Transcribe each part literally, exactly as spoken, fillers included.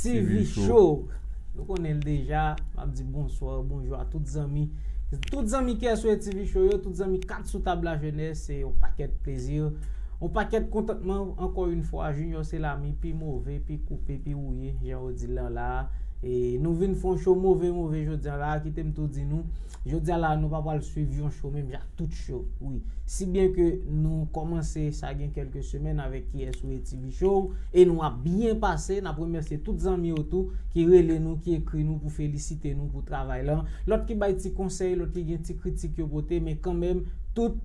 T V Show. Nou konnen l deja, m ap di bonswa, bonjou a tout zanmi. Tout zanmi ki sou T V Show yo, tout zanmi Kat sou tab la jenès, se yon pakèt plezi, yon pakèt kontantman, ankò yon fwa, Junior Selami, pi move, pi koupe, pi wouye, jan yo di l lan la. E nou vin fè yon show move, move jodi a la, kite m tou di nou, jodi a la, nou pa pral swiv yon show menm jan ak tout show, wi. Si byen ke nou kòmanse sa gen kèlke semèn avèk Kiyès ou ye T V Show, e nou ap byen pase, n ap remèsye tout zanmi yo tou ki rele nou, ki ekri nou pou felisite nou pou travay lan. Lòt ki bay ti konsèy, lòt ki gen ti kritik yo pote, men kanmenm, tout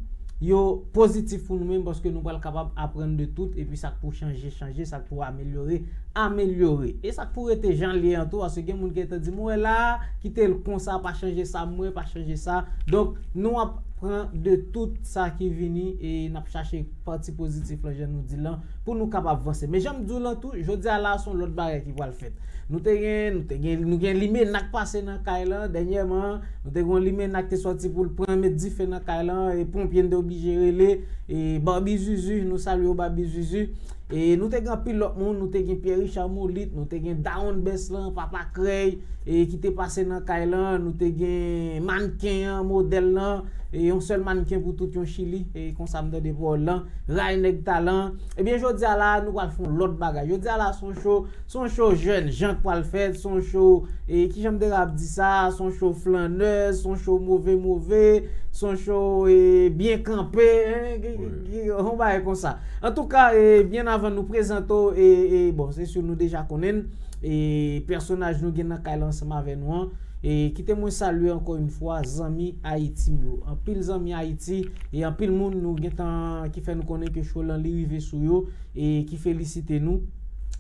yo pozitif pou nou menm, paske nou pral kapab aprann de tout, epi sa k pou chanje, chanje, sa k pou amelyore, amelyore. E sa k pou rete jan l ye an tou, paske gen moun ki gentan di m, "Mwen la, kite l konsa, pa chanje sa, mwen, pa chanje sa." Donk, nou ap pran de tout sa ki vini, e n ap chache pati pozitif lan, jan nou di lan, pou nou kapab vanse. Men jan m di w lan tou, jodi a la, se yon lòt bagay ki pral fèt. Nou te gen, nou te gen, nou gen limena k pase nan kay lan, dènyèman, nou te gen yon limena k te sòti pou l pran met dife nan kay lan, e ponpye n te oblije rele, e Babi Zuzu, nou salye w Babi Zuzu. E nou te gen anpil lòt moun, nou te gen Pierre Richard Molit, nou te gen Dawonn Bès lan, Papa Krèy, e ki te pase nan kay lan, nou te gen mannken an, modèl lan, e yon sèl mannken pou tout yon Chili, e konsa m tande pawòl lan, Ray Nèg Talan. Ebyen, jodi a la, nou pral fè yon lòt bagay. Jodi a la, se yon show, se yon show jèn jan k pral fèt, se yon show, e ki jan m te ka ap di sa, se yon show flannè, se yon show move, move, se yon show, e, byen kanpe, en, ki, ki, ki, yon bagay konsa. Antouka, e, byen avan nou prezante w, e, e, bon, se si nou deja konnen l, e, pèsonaj nou gen nan kay la ansanm avè nou an, e, kite mwen salye ankò yon fwa zanmi Ayiti m yo. Anpil zanmi Ayiti, e anpil moun nou gentan ki fè nou konnen ke show lan li rive sou yo, e ki felisite nou.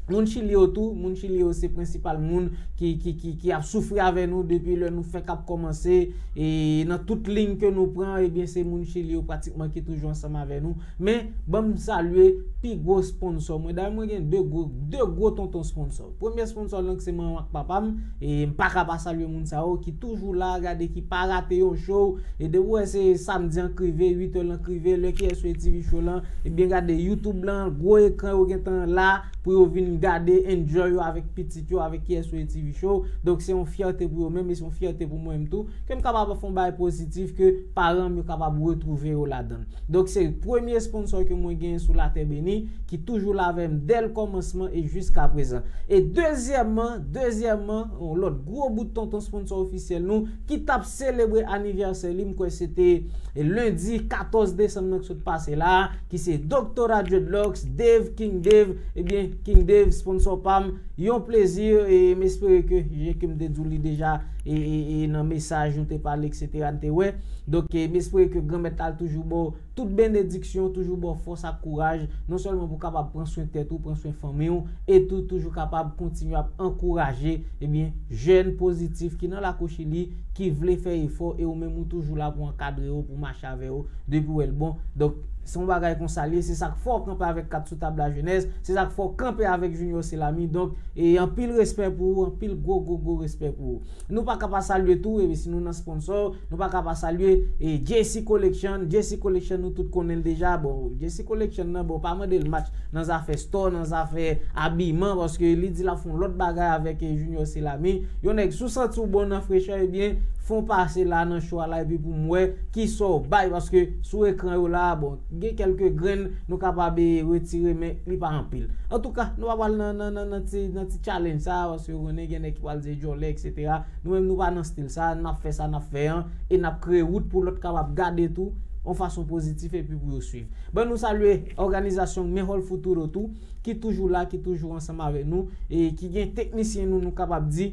Moun Chili yo tou, moun Chili yo se prensipal moun ki, ki, ki, ki ap soufri avè nou depi lè nou fèk ap kòmanse, e nan tout liy ke nou pran, ebyen se moun Chili yo pratikman ki toujou ansanm avè nou. Men, ban m salye pi gwo sponsò mwen. Dayè, mwen gen de gwo, de gwo tonton sponsò. Premye sponsò lan se manman m ak papa m, e m pa ka pa salye moun sa yo ki toujou la, gade, ki pa rate yon show. E depi w wè se samdi an k rive, uit è lan k rive, lè Kiyès ou ye T V Show lan, ebyen gade YouTube lan, gwo ekran yo gentan la pou yo vin gade, enjoy yo avèk pitit yo, avèk Kiyès ou ye T V Show. Donk se yon fyète pou yo menm, e se yon fyète pou mwen menm tou, ke m kapab fè yon bagay pozitif, ke paran m yo kapab retwouve yo ladan l. Donk se premye sponsò ke mwen gen sou latè beni, ki toujou la avè m dè l kòmansman e jiska prezan. E dezyèmman, dezyèmman, yon lòt gwo bout tonton sponsò ofisyèl nou, ki t ap selebre anivèsè li, m kwè se te lendi katòz desanm nan k sot pase la, ki se Doktora Dreadlocks, Dave, King Dave, ebyen, King Dave, sponsò pa m, yon plezi, e m espere ke, jan ke m te di w li deja, e, e, e nan mesaj nou te pale, etsetera, n te wè. Donk, e, m espere ke Granmèt la toujou ba w tout benediksyon, toujou ba w fòs ak kouraj, non sèlman pou w kapab pran swen tèt ou, pran swen fanmi w, e tou toujou kapab kontinye ap ankouraje, ebyen, jèn pozitif ki nan lakou Chili, ki vle fè efò, e ou menm ou toujou la pou ankadre yo, pou mache avè yo, depi w wè l bon. Donk, se yon bagay konsa l ye, se sa k fè w kanpe avèk Kat sou tab la jenès, se sa k fè w kanpe avèk Junior Selami. Donk, e anpil respè pou ou, anpil gwo, gwo, gwo respè pou ou. Nou pa ka pa salye tou, e si nou nan sponsò, nou pa ka pa salye, e J C Collection. J C Collection, nou tout konnen l deja. Bon, J C Collection nan, bon, pa mande l match nan zafè store, nan zafè abiman, paske li di l ap fè yon lòt bagay avèk, e, Junior Selami. Yon nèg, si w santi w bon nan frechè, ebyen, fè w pase la nan show a la, epi pou m wè kisa w bay, paske sou ekran yo la, bon, gen kèlke grenn nou kapab, e, retire, men li pa anpil. Antouka, nou pa pral nan, nan, nan, nan ti, nan ti challenge sa, paske w konnen gen nèg ki pral di djòlè, etsetera. Nou menm, nou pa nan stil sa, n ap fè sa n ap fè an, e n ap kreye wout pou lòt kapab gade tou, yon fason pozitif, epi pou yo swiv. Ban nou salye òganizasyon Mejor Futuro tou, ki toujou la, ki toujou ansanm avèk nou, e ki gen teknisyen nou, nou kapab di,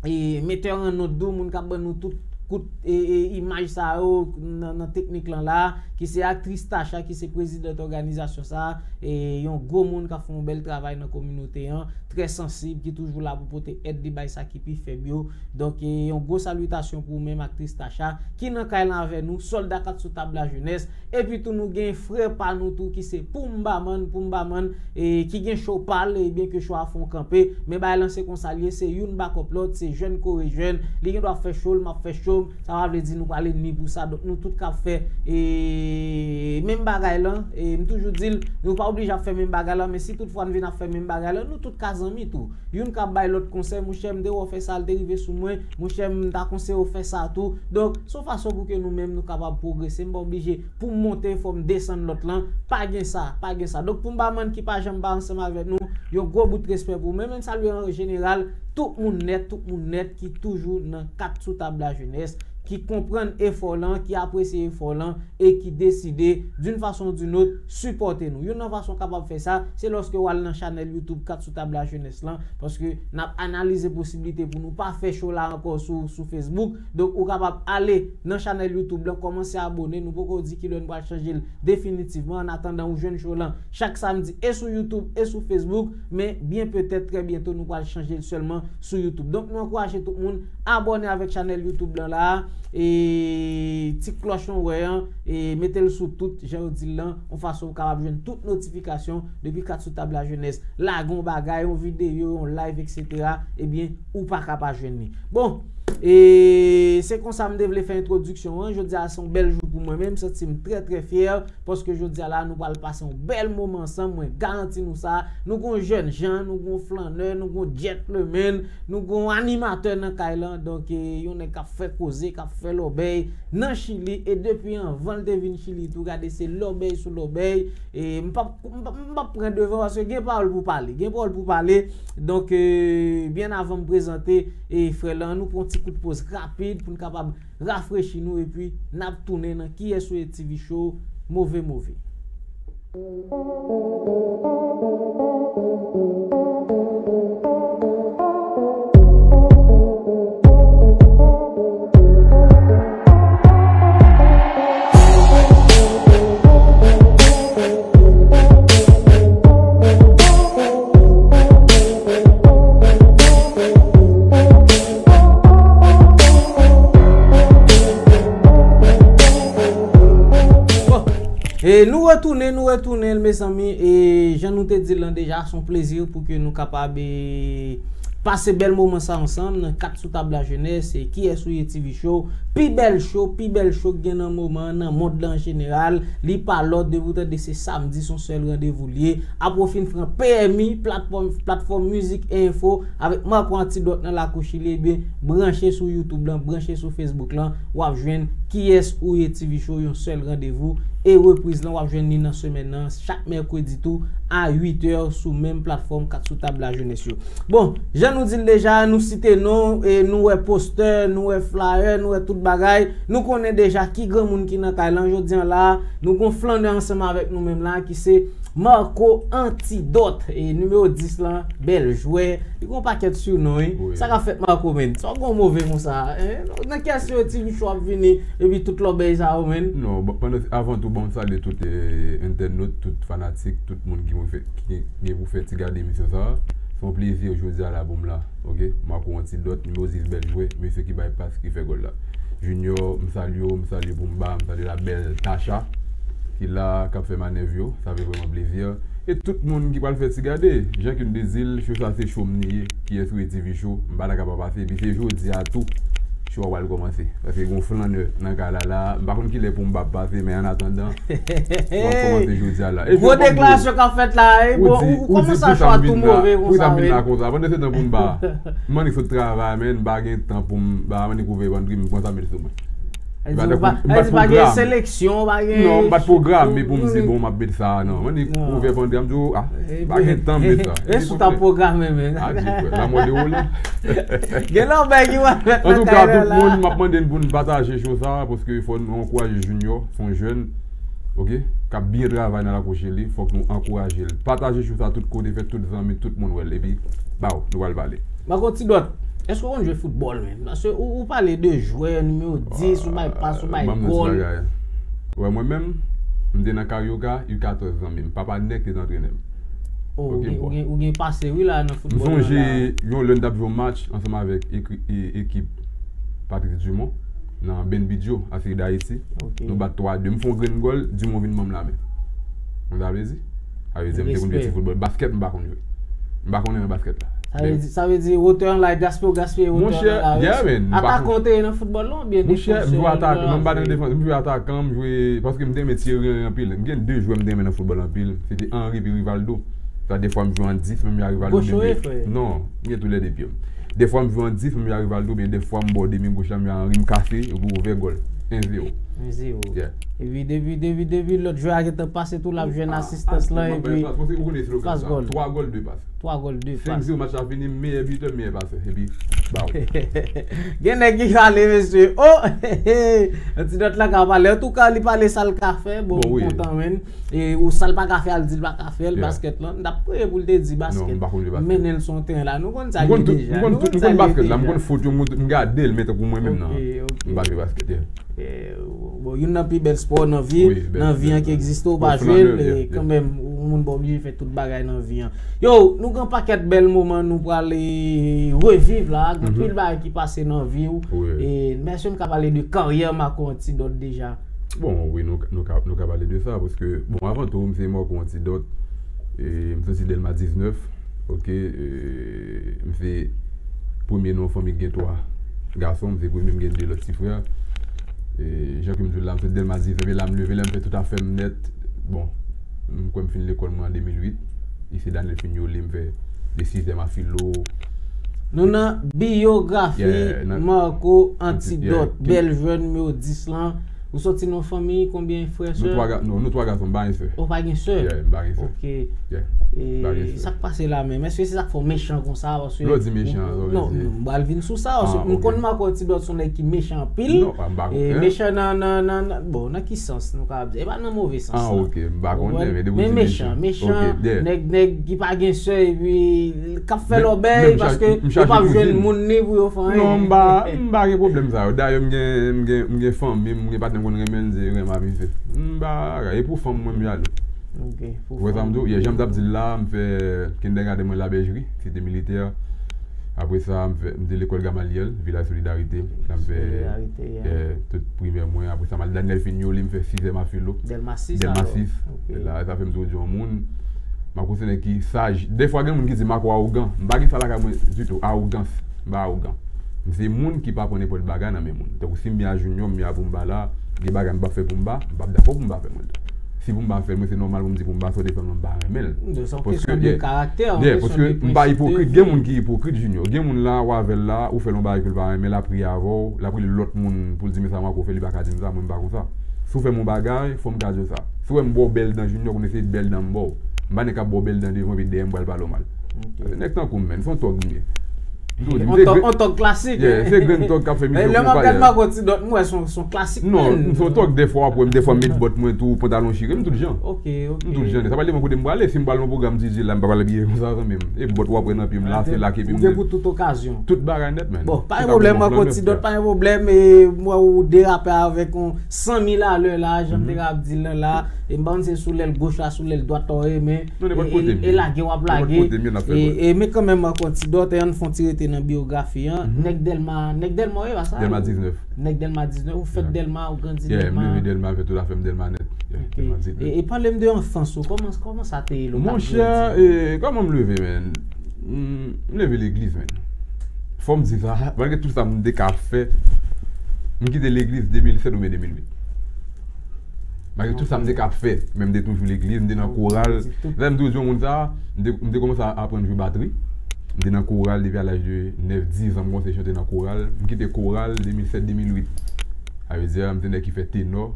e metteur en ondes tou, moun k ap ban nou tout kout, e, e imaj sa yo nan, nan teknik lan la, ki se aktris Tacha, ki se prezidant òganizasyon sa, e yon gwo moun k ap fè yon bèl travay nan kominote an, trè sansib, ki toujou la pou pote èd li bay sa ki pi fèb yo. Donk, e yon gwo salitasyon pou ou menm, aktris Tacha, ki nan kay lan avè nou, sòlda Kat sou tab la jenès, epi tou nou gen frè pa nou tou ki se Poumbaman, Poumbaman, e ki gen show pa l, e byen ke show a fè yon kanpe, men bagay lan se konsa l ye, se youn bakòp lòt, se jèn kore jèn, li gen dwa fè show l, m ap fè show, Sa pa vle di nou pral enmi pou sa. Donk nou tout ka fè e, menm bagay lan. E, m toujou di l, nou pa oblije ap fè menm bagay lan, men si toutfwa n vin ap fè menm bagay lan, nou tout ka zanmi tou. Youn ka bay lòt konsèy, monchè, m te wè w fè sa, l te rive sou mwen, monchè, m ta konseye w fè sa tou. Donk, se yon fason pou ke nou menm nou kapab pwogrese. M pa oblije pou m monte, fò m desann lòt lan. Pa gen sa, pa gen sa. Donk, pou m ba moun ki pa janm pa ansanm avèk nou, yon gwo bout respè pou ou. Men, men m salye an jeneral, tout moun nèt, tout moun nèt ki toujou nan kat sou tab la jenès, ki konprann efò lan, ki apresye efò lan, e ki deside, d'une façon ou d'une autre, sipòte nou. Youn nan fason w kapab fè sa, se lòske w al nan chanèl YouTube Kat sou Tab Lajenès lan, paske n ap analize posiblite pou nou pa fè show la ankò sou, sou Facebook. Donk, ou kapab ale nan chanèl YouTube lan, kòmanse abone. Nou poko di kilè nou pral chanje l definitivman. Annatandan, ou jwenn show lan chak samdi e sou YouTube e sou Facebook, men byen petèt, trè byento, nou pral chanje l sèlman sou YouTube. Donk, nou ankouraje tout moun abòne avèk chanèl YouTube lan la a, e ti klòch lan w wè an, e mete l sou tout, jan yo di l lan, yon fason ou kapab jwenn tout notifikasyon depi Kat sou Tab Lajenès lage yon bagay, yon videyo, yon live, etsetera, ebyen, ou pa ka pa jwenn li. Bon, e se konsa m te vle fè entwodiksyon an. Jodi a se yon bèl jou pou mwen menm, m santi m trè, trè fyè. Paske jodi a la, nou pral pase yon bèl moman ansanm, mwen garanti nou sa. Nou gon jèn jan, nou gon flannè, nou gon gentleman, nou gon animatè nan kay lan. Donk, e, yon nèg k ap fè koze, k ap fè lòbèy nan Chili. E depi anvan l te vin Chili tou, gade se lòbèy sou lòbèy. E m p ap, m p ap, m p ap pran devan paske gen pawòl pou pale. Gen pawòl pou pale. Donk, e, byen avan m prezante, e, frè lan, nou pran yon ti kout poz rapid pou n kapab rafrechi nou, epi n ap tounen nan Kiyès ou ye TV Show, move, move. Bon, e nou retounen, nou retounen, mezanmi. E jan nou te di l lan deja, se yon plezi pou ke nou kapab, e, pase bèl moman sa ansanm nan Kat sou Tab Lajenès, e Kiyès ou ye TV Show. Pi bèl show, pi bèl show k gen nan moman an nan mond lan an jeneral. Li pa lòt, depi w tande se samdi, se yon sèl randevou l ye. Apre w fin pran P M I, platfòm, platfòm mizik e enfo, avèk Marco Antidot nan lakou Chili, ebyen, branche sou YouTube lan, branche sou Facebook lan, w ap jwenn Kiyès ou ye TV Show, yon sèl randevou. E repriz lan, w ap jwenn li nan semèn nan, chak mèkredi tou, a uit è, sou menm platfòm Kat sou Tab Lajenès yo. Bon, jan nou di l deja, nou site non, e nou wè postè, nou wè flyer, nou wè tout bagay. Nou konnen deja ki granmoun ki nan kay lan. Jodi a la, nou gon flannè ansanm avèk nou menm la, ki se Marco Antidot, e nimewo dis lan, bèl jwè. Li gon pakèt surnom, wi. Wi. Sa k ap fèt, Marco, menn? Sa w gon move konsa, en? Nan kiyès ou ye TV Show ap vini, epi tout lòbèy sa yo, menn? Non, bon, pandan, avan tou, bon, m salye tout, e, entènot, tout fanatik, tout moun ki pou fè, ki gen pou fè ti gade emisyon sa a. Se yon plezi jodi a la pou m la, oke? Marco Antidot, nimewo dis, bèl jwè, mesye ki bay pas, ki fè gòl la. Junior, m salye w, m salye Boumba, m salye la bèl Tacha, ki la, k ap fè manèv yo, sa fè vrèman plezi. E tout moun ki pral fè ti gade, jan ke m te di l, show sa se show m li ye, Kiyès ou ye TV Show, m pa ta ka pa pase, epi se jodi a tou, show a pral kòmanse. Paske gon flannè nan kay la la, m pa konn kilè pou m pa pase, men annatandan, m ap kòmanse jodi a la. E gwo deklarasyon k ap fèt la, e, bon, ou, ou kòmanse a show a tou move konsa, wi. Pou sa m vin la konsa, pandan se tan pou m pa, m annik sot travay, men m pa gen tan pou m, ba, m annik ouvè pantri, m pran sa m met sou mwen. Li pa tankou, li pa t pwograme. Seleksyon, pa gen. Non, m pa t pwograme pou m di, bon, m ap met sa, non. Mwen di, ouvè pantri a, m di, oh, ah, pa gen tan m met sa. E si w ta pwograme, men. Adye, frè, la mò de wole. Gen lòbèy ki pral fèt nan kay la. Antouka, tout moun, m ap mande n pou n pataje show sa, paske fò nou ankouraje Junior, se yon jèn, oke, k ap byen travay nan lakou Chili, fòk nou ankouraje l. Pataje show sa tout kote, fè tout zanmi, tout moun wè l, epi, baw, nou pral pale. Marco Antidot, èske w konn jwe foutbòl, menn? Paske ou, ou pale de jwè, nimewo dis, ou bay pas, ou bay gòl. Wè, mwen menm, m te nan Carioca, U katòz zanmi m. Papa nèg te antrenè m. Oh, ou gen, ou gen, ou gen pase, wi, la, nan foutbòl la. M sonje yon lè n t ap jwe yon match ansanm avèk ekri-, e, ekip Patrice Dumont nan Ben Bidjo, Asyri Dayiti. Nou bat twa de. M fè yon grenn gòl, Dumont vin ban m lamen. Konn sa vle di? Sa vle di, m te konn jwe ti foutbòl. Baskèt, m pa konn jwe. M pa konnen nan baskèt la. Sa vle di, sa vle di, wotè an la, gaspiye, w gaspiye wotè an la, wi. Monchè, yeah, man, m pa kon- Atakan w te ye nan football lan, oubyen defansè? Monchè, m jwe atakan, m pa nan defansè, m jwe atakan, m jwe, paske m te renmen Thierry Henry anpil. M gen de jwè m te renmen nan football anpil, se te Henry epi Rivaldo. Sa, defwa m jwe an dis, menm jan Rivaldo. Goch ou ye, frè? Non, m gen tou lè de pye m. Defwa m jwe an dis, menm jan Rivaldo, oubyen defwa m bò de men goch la, menm jan Henry, m kase, epi ouvè gòl. En zewo. En zewo. Yeah. Epi depi, depi, depi lòt jwè a gentan pase tou, l ap jwenn asistans lan, epi pas gòl. Twa gòl, de pas. Twa gòl, de pas. Senk zewo match la fini, meyè bitè, meyè pasè. Epi, baw. Gen nèg ki pale, mesye. Oh! Antidòt la ka pale. Antouka, li pale sa l ka fè. Bon, m kontan, menn. E ou sa l pa ka fè, al di l pa ka fè l, baskèt lan. N t ap preye pou l te di baskèt. Non, m pa konn jwe baskèt. Mennen l sou yon teren la. Nou konn sa l ye deja. M konn tout, m konn baskèt la. M konn fot yo, m gade l, men tankou mwen menm nan. M pa jwe baskèt, yeah. Eh, bon, youn nan pi bèl spò nan vi, nan vi an ki egziste, ou pa jwe l, e kanmenm, ou moun pa oblije fè tout bagay nan vi an. Yo, nou gen pakèt bèl moman nou pral, eh, reviv la, gen anpil bagay ki pase nan vi w. E, men èske m ka pale de karyè Marco Antidot deja? Bon, wi, nou, nou ka, nou ka pale de sa, paske, bon, avan tou, m se Marco Antidot, e, m soti Dèlma diznèf, oke, e, m se premye nan yon fanmi ki gen twa gason, m se premye, m gen de lòt ti frè. E, jan ke m di w la, m soti Dèlma diznèf, e la m leve, la m fè tout afè m nèt. Bon, m kwè m fin lekòl mwen an de mil uit. Lise Daniel Fignolé, m fè de sizyèm a filo. Nou nan biyografi Marco Antidot, bèl jwè nimewo dis lan. Ou soti nan yon fanmi, konbyen frè, sè? Nou twa ga-, non, nou twa gason, m pa gen sè. Ou pa gen sè? Yeah, m pa gen sè. Oke. Yeah. E sa k pase la menm? Èske se sa k fè w mechan konsa? Paske lè w di mechan, sa w vle di? Non, non, m pral vin sou sa, paske m konn Marco Antidot se yon nèg ki mechan anpil. Non, pa, m pa konn. E mechan nan, nan, nan, nan, bon, nan ki sans nou ka ap di? E pa nan move sans, non. Ah, oke, m pa konnen, men depi w di mechan, mechan, nèg, nèg ki pa gen sè, epi k ap fè lòbèy, paske yo p ap jwenn moun ni pou yo fè anyen. Non, m pa, m pa gen pwoblèm sa yo. Dayè, m gen, m gen, m gen fanmi m, m gen patnè m konn renmen l, m di renmen avè misye. M pa, e pou fanm mwen, m jalou. Oke, pou fanm. Ou wè sa m di w? Yeah, jan m t ap di l la, m fè kindergarten mwen Labèjri, Site Militè. Apre sa, m fè, m te lekòl Gamaliel, Vilaj Solidarite. La m fè, eh, tout primè mwen. Apre sa, m al Daniel Fignolé, m fè sizyèm a filo. Dèlma sis, Dèlma sis. Oke. E la, sa fè m toujou di yon moun. Marco se nèg ki saj. Dèfwa, gen moun ki di Marco awogan. M pa gen sa lakay mwen ditou, awogans. M pa awogan. M se moun ki pa pran nenpòt bagay nan men moun. Tankou si m byen a Junior, m byen a Poumba la, gen bagay m p ap fè Poumba, m p ap dakò Poumba fè mwen l tou. Si Poumba fè l, mwen se nòmal pou m di Poumba sa w te fè m lan m pa renmen l. Se yon kesyon de karaktè, yon kesyon de prensip de vi. Paske, yeah, paske m pa ipokrit. Gen moun ki ipokrit, Junior. Gen moun la, w avè l la, ou fè l yon bagay ke l pa renmen, l ap rele avè w, l ap rele lòt moun pou l di, men sa Marco fè, li pa ka di m sa, mwen m pa konsa. Si w fè m yon bagay, fò m ka di w sa. Si w wè m ba w bèl dan, Junior, konnen se bèl dan m ba w. M pa nèg k ap ba w bèl dan devan, epi dèyè m pral pale w mal. Paske nèg tankou m, menn, se yon tòg m ye. On tòg, on tòg klasik, yeah, se grenn tòg k ap fè misye pran kayè. Lè m ap gad Marco Antidot, m wè se yon, se yon klasik, menn. Non, m se yon tòg, dèfwa w ap wè m, dèfwa m met bòt mwen tou, pantalon chire, m tout jan. Oke, oke. M tout jan. Sa pa depann kote m prale, si m pral nan pwogram DJ la, m pa pral abiye konsa, zanmi m. E bòt w ap wè nan pye m la, se la k epi m. Ou gen pou tout okazyon. Tout bagay nèt, menn. Bon, pa gen pwoblèm, Marco Antidot, pa gen pwoblèm, e m wè ou derape avèk yon san mil alè la, jan m te ka ap di l lan la, e m pa konn se sou lèl goch la, sou lèl dwat la w ye, men e, e, e lage w ap lage. E, e, men kanmenm, Marco Antidot, e ann fè yon ti rete nan biyografi an. Nèg Dèlma, nèg Dèlma w ye, pa sa? Dèlma diznèf. Nèg Dèlma diznèf, ou fèt Dèlma, ou grandi Dèlma. Yeah, m leve Dèlma, m fè tout afè m Dèlma nèt. Yeah, Dèlma diznèf. E, e pale m de anfans ou, kòman, kòman sa te ye lè w t ap grandi? Monchè, e, kòman m leve, menn? M, m leve legliz, menn. Fò m di sa, malgre tout sa m te ka fè, m kite legliz de mil sèt oubyen de mil uit. Malgre tout sa m te ka fè, men m te toujou legliz, m te nan koral. Lè m toujou di yon moun sa, m te, m te kòmanse a aprann jwe batri. M te nan koral depi a laj de nèf, diz an, m kòmanse chante nan koral. M kite koral de mil sèt, de mil uit. Sa vle di, m se nèg ki fè tenò,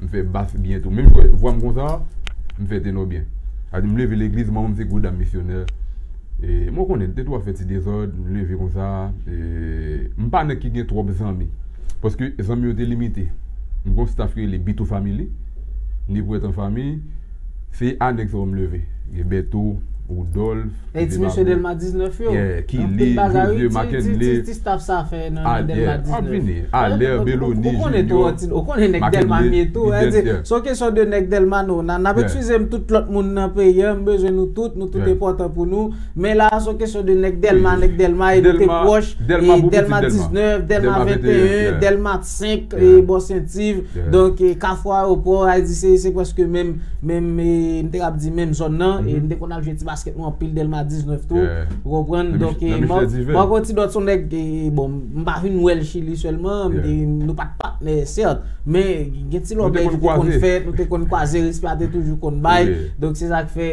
m fè bas byen tou. Menm jan vwa m konsa, m fè tenò byen. Sa vle di, m leve legliz, manman m se gwo dam misyonè. E, mwen konnen, m te twò fè ti dezòd, m leve konsa. E, m pa nèg ki gen twòp zanmi. Paske zanmi yo te limite. M gon staff ki rele Bitou Family, Ni pou èt an fanmi, se a nèg sa yo m leve. Gen Bèto, Woudòlf, e ti mesye Dèlma diznèf yo. Yeah, Kili, Josue, Makenley, ti, ti, ti staff sa fè nan, nan Dèlma diznèf. Ap vini. Alè, Beloni, Junior, Makenley, Vident, yeah. Se yon kesyon de nèg Dèlma nou. N a, n ap eskize m tout lòt moun nan peyi a, m bezwen nou tout, nou tout enpòtan pou nou. Men la, se yon kesyon de nèg Dèlma, nèg Dèlma, e nou te pwòch, e Dèlma diznèf, Dèlma venteyen, Dèlma senk, e bò Sentiv. Donk, e Kafou Ayewopò, sa vle di se, se prèske menm, menm, e, m te kab di menm zòn nan, e m te konn al jwe ti bas Basket nou anpil Dèlma diznèf tou, ou konprann? Donk, Marco Antidote se yon nèg, bon, m pa vin wè l Chili sèlman, nou pa t patnè, sèt, men gen ti lòbèy ki te konn fèt, nou te konn kwaze, respè a te toujou konn bay. Donk, se sa k fè,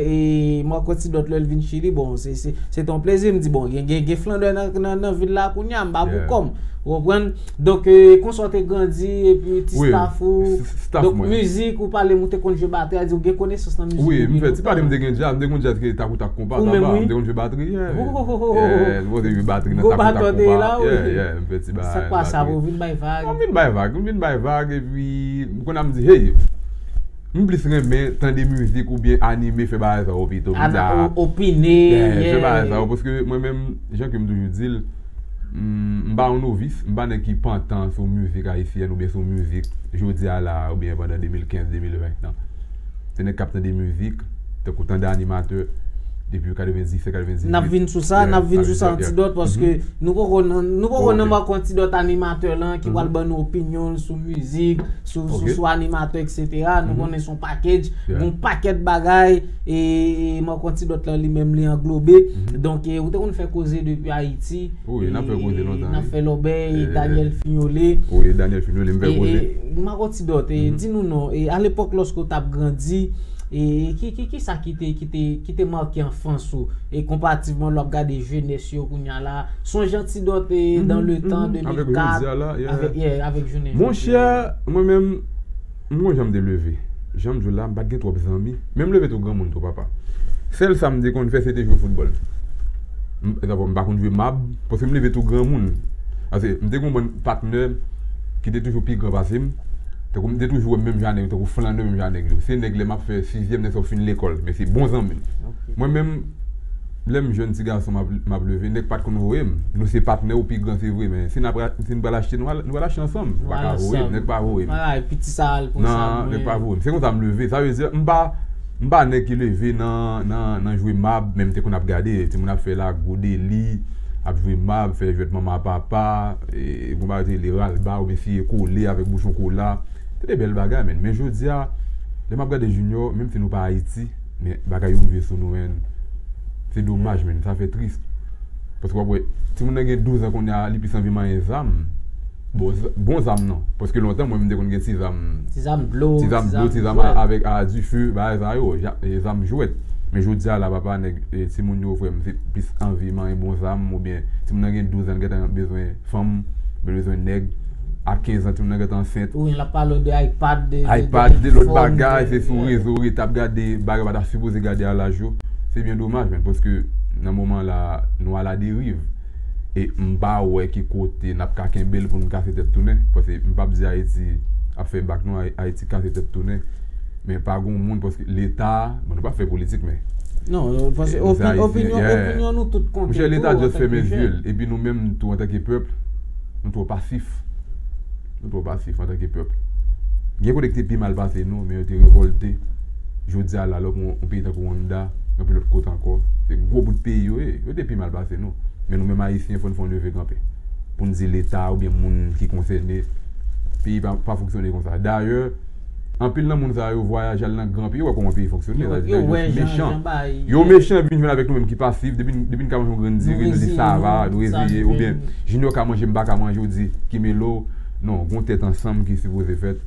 Marco Antidote, lè l vin Chili, bon, se te yon plezi. M di, bon, gen flannè nan vil la kounye a, m pa pou kò m. Ou konprann? Donk, konsa w te grandi, epi ti staff ou, donk, mizik, ou pale m ou te konn jwe batri, a di ou gen konesans nan mizik. Wi, m fè ti pale, m te gen djaz, m te gen djaz ki takout ak konpa, taba, m te konn jwe batri, yeah. Nou konn jwe batri nan takout ak konpa, yeah, yeah, m fè ti bagay. Sa k pa sa, ou vin bay vag? M vin bay vag, m vin bay vag, epi m konn ap di, hey, m plis renmen tande mizik oubyen anime, fè bagay sa yo pito. M di, ah, opine, fè bagay sa yo, paske mwen menm, jan ke m toujou di l, m pa yon novis, m pa nèg ki pantan sou mizik ayisyèn oubyen sou mizik jodi a la oubyen pandan de mil kenz, de mil ven nan. Se nèg k ap tande mizik, tankou tande animatè, depi katrevendiset, katrevendizuit. N ap vin sou sa, n ap vin sou sa Antidòt, paske nou poko nan, nou poko nan Marco Antidòt animatè lan ki pral ban nou opinyon l sou mizik, sou, sou, sou animatè, et cetera. Nou konnen se yon package, gen yon pakèt bagay, e, e Marco Antidòt lan li menm li anglobe. Donk, e, ou te konn fè koze depi Ayiti. Wi, n ap fè koze lontan, n ap fè lòbèy, Daniel Fignolé. Wi, Daniel Fignolé, m fè koze. Marco Antidòt, e, di nou non, e, alepòk lòske w t ap grandi, e, ki, ki, ki sa ki te, ki te, ki te make anfans ou, e, konparativman lè w ap gade jenès yo kounye a la, sonje Antidòt, e, dans le temps de mil kat, avèk, yeah, avèk jounen jodi a. Monchè, mwen menm, m gon jan m te leve. Jan m di w la, m pa t gen twòp zanmi. Men m leve tou granmoun tou, papa. Sèl sa m te konn fè, se te jwe foutbòl. M, m pa konn jwe mab, paske m leve tou granmoun. Paske m te gon bann patnè ki te toujou pi gran pase m. Tankou m te toujou wè m menm jan nèg yo, tankou flannè menm jan nèg yo. Se nèg lè m ap fè sizyèm, nèg sa yo fin lekòl, men se bon zanmi m. Mwen menm, lè m jèn ti gason m ap, m ap leve, nèg pa t konn voye m. Nou se patnè, ou pi gran, se vre, men si n ap, si n pral achte, nou al, nou al achte ansanm. Ou pa ka voye m, nèg pa voye m. Piti sa al pou sa. Non, nèg pa voye m. Se konsa m leve. Sa vle di, m pa, m pa nèg ki leve nan, nan, nan jwe mab, men m te konn ap gade timoun ap fè lago deli, ap jwe mab, fè jwèt manman papa, e, gon bagay rele ralba, oubyen siye kole avèk bouchon kola. Se de bèl bagay, menn. Men jodi a, lè m ap gade Junior, menm si nou pa Ayiti, men bagay yo rive sou nou, menn. Se domaj, menn. Sa fè tris. Paske w ap wè, timoun nan gen douz an kounye a, li plis anvi manyen zam. Bon, z-, bon zam nan. Paske lontan, mwen, m te konn gen ti zam. Ti zam dlo, ti zam dlo, ti zam a, avèk a dife, bagay sa yo, ja-, e, zam jwèt. Men jodi a la, papa, nèg, e, timoun yo, frè m, se plis anvi manyen bon zam, oubyen timoun nan gen douz an, l gentan bezwen fanm, bezwen nèg. A kenz an, timoun nan gentan ansent. Wi, l ap pale w de iPad, de, de, iPad, de lòt bagay, se sou rezo, rete ap gade bagay pa ta sipoze gade a laj yo. Se byen domaj, menn, paske nan moman la, nou aladeriv. E m pa wè ki kote n ap ka kenbe l pou n kase tèt tounen. Paske m p ap di Ayiti ap fè bak, non, Ay-, Ayiti kase tèt tounen. Men pa gon moun, paske Leta, bon, nou pa fè politik, men, non, paske opinyon, opinyon nou tout konte. Monchè, Leta just fèmen zye l. Epi nou menm tou, antanke pèp, nou twò pasif. Nou twò pasif antanke pèp. Gen kote ki te pi mal pase nou, men yo te revòlte. Jodi a la, lè w pran yon peyi tankou Rwanda, anpil lòt kote ankò, se gwo bout peyi yo ye. Yo te pi mal pase nou. Men nou menm Ayisyen, fò n fè yon leve kanpe. Pou n di Leta oubyen moun ki konsène, peyi pa, pa fonksyone konsa. Dayè, anpil nan moun sa yo vwayaje al nan gran peyi, yo wè kòman peyi fonksyone. Yo, sa vle di yo mechan. Yo mechan, vin jwenn avèk nou menm ki pasif, depi, depi n ka manje yon grenn diri, nou di sa va, nou reziye, oubyen Junior ka manje, m pa ka manje, ou di ki melo. Non, gon tèt ansanm ki sipoze fèt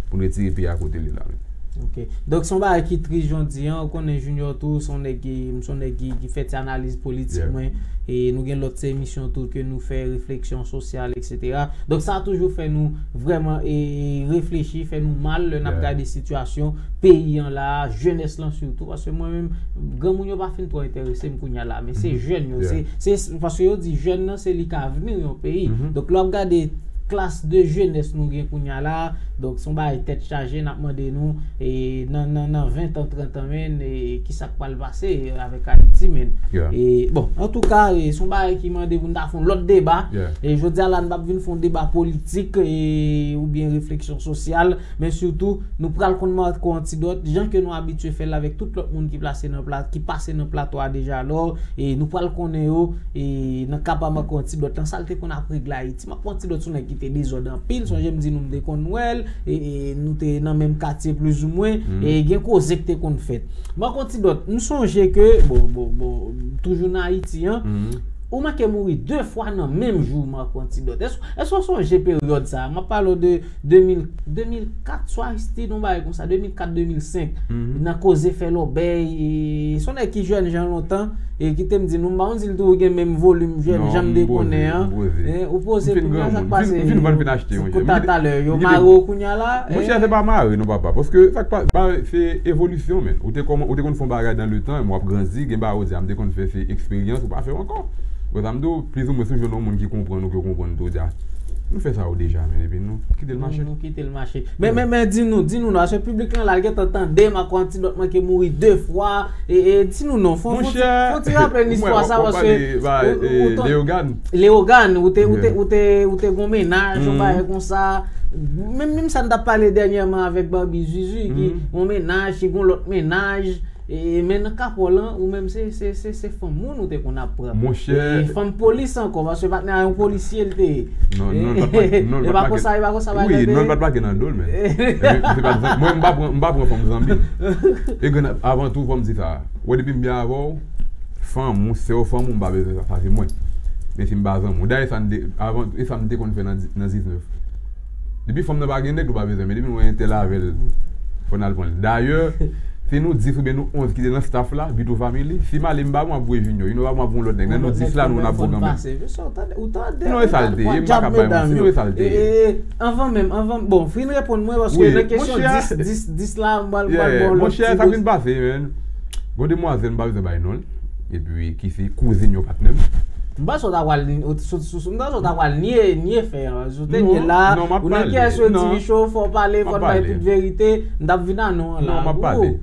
pou n retire peyi a kote l ye la, menn. Ok. Donk, se yon bagay ki tris, jan w di an. Ou konnen Junior tou, se yon nèg ki, m se yon nèg ki, ki fè ti analiz politik mwen. E nou gen lòt ti emisyon tou ke nou fè, refleksyon sosyal, et cetera. Donk, sa toujou fè nou vrèman, e, e, reflechi, fè nou mal lè n ap gade sitiyasyon peyi an la, jenès lan sitou. Paske mwen menm, granmoun yo pa fin twò enterese m kounye a la, men se jèn yo, se, se, paske yo di jèn nan, se li k avni yon peyi. Donk, lè w ap gade klas de jenès nou gen kounye a la, donk, se yon bagay tèt chaje, n ap mande nou, e, nan, nan, nan ven tan, trant an, menn, e, ki sa k pral pase avèk Ayiti, menn. E, bon, antouka, e, se yon bagay ki mande pou n ta fè yon lòt deba. E, jodi a la, n p ap vin fè yon deba politik, e, oubyen refleksyon sosyal, men sitou, nou pral konn Marco Antidòt, jan ke nou abitye fè l avèk tout lòt moun ki plase nan pla-, ki pase nan plato a deja, alò, e, nou pral konnen yo, e, nan ka pa Marco Antidòt lan, sa l te konn ap regle Ayiti. Marco Antidòt se yon nèg ki te dezòd anpil, sonje m di nou m te konn wè l, e, e nou te nan menm katye plizoumwen, e gen koze k te konn fèt. Marc Antidot, m sonje ke, bon, bon, bon, toujou nan Ayiti an, ou manke mouri de fwa nan menm jou, Marc Antidot. Èske, èske w sonje peryòd sa a? M ap pale w de de mil, de mil kat, swa Aristide, yon bagay konsa, de mil kat, de mil senk, nan koze fè lòbèy, e, se yon nèg ki jèn jan lontan, e kite m di nou, m pa konn si l toujou gen menm volim jèn jan m te konnen an. Ou poze, kounya sa k pase? Kout talè, yo mare w kounya la? Monchè, se pa mare non, papa, paske sa k pa, se evolisyon, men. Ou te kòman, ou te konn fè yon bagay dan letan, men w ap grandi, gen bagay ou di, a, m te konn fè, se eksperyans, ou pa fè ankò. Bon, sa m di w, plizoumwen, si w jwenn yon moun ki konprann ou, ki konprann tou, di, a, nou fè sa yo deja, men, epi nou kite l mache. Nou kite l mache. Men, men, men, di nou, di nou, non, paske piblik lan la, l gentan tande, Marc Antidot manke mouri de fwa, e, e, di nou, non, fè yon ti, fè yon ti raple n istwa sa, paske Leogane, ou te, ou te, ou te, ou te gon mennaj, yon bagay konsa. Menm, menm sa n t ap pale dènyèman avèk Barbie Zuzu, ki gon mennaj, ki gon lòt mennaj, e, men nan ka pa w lan, ou menm se, se, se, se fanm moun ou te konn ap pran. Monchè. E fanm polis ankò, paske patnè a yon polisye l te ye. Non, non, l pa t make, non, l pa t make. E pa konsa, e pa konsa bagay la te ye. Wi, non, l pa t make nan do l, men. Epi, se pa t, mwen, m pa pran, m pa pran fanm zanmi. E grann, avan tou, fò m di sa. Ou wè, depi m byen avè w, fanm ou, sè w, fanm ou, m pa bezwen sa, sa se mwen. Men si m pa zanmi w. Dayè, sa m te, avan, e sa m te konn fè nan di-, nan diznèf. Depi fanm nan pa gen nèg, nou pa bezwen. Men depi nou wè entèl avè l, fò n al pran l. Dayè, se nou dis oubyen nou onz ki te nan staff la, Bito Family. Si m ale m pa bon, m ap voye Junior. Junior pa bon, m ap voye yon lòt nèg. Nan nou dis la, nou nan pwogram. Non, e sa l te ye, m pa ka bay manti. Non, e sa l te ye. Anvan menm, anvan, bon, fin reponn mwen, paske nan kesyon dis, dis, dis la, m pral, pral bon lòt ti. Monchè, sa k vin pase, men. Gon demwazèl, m pa bezwen bay non l. Epi, ki se kouzin yon patnè m. M panse w ta pral, w, sou, sou, sou, m panse w ta pral nye, nye fè an. Si w te nye la, ou nan K S O T V Show, fò w pale, fò n bay tout verite, m t ap vin a non an la. Non, m ap pale.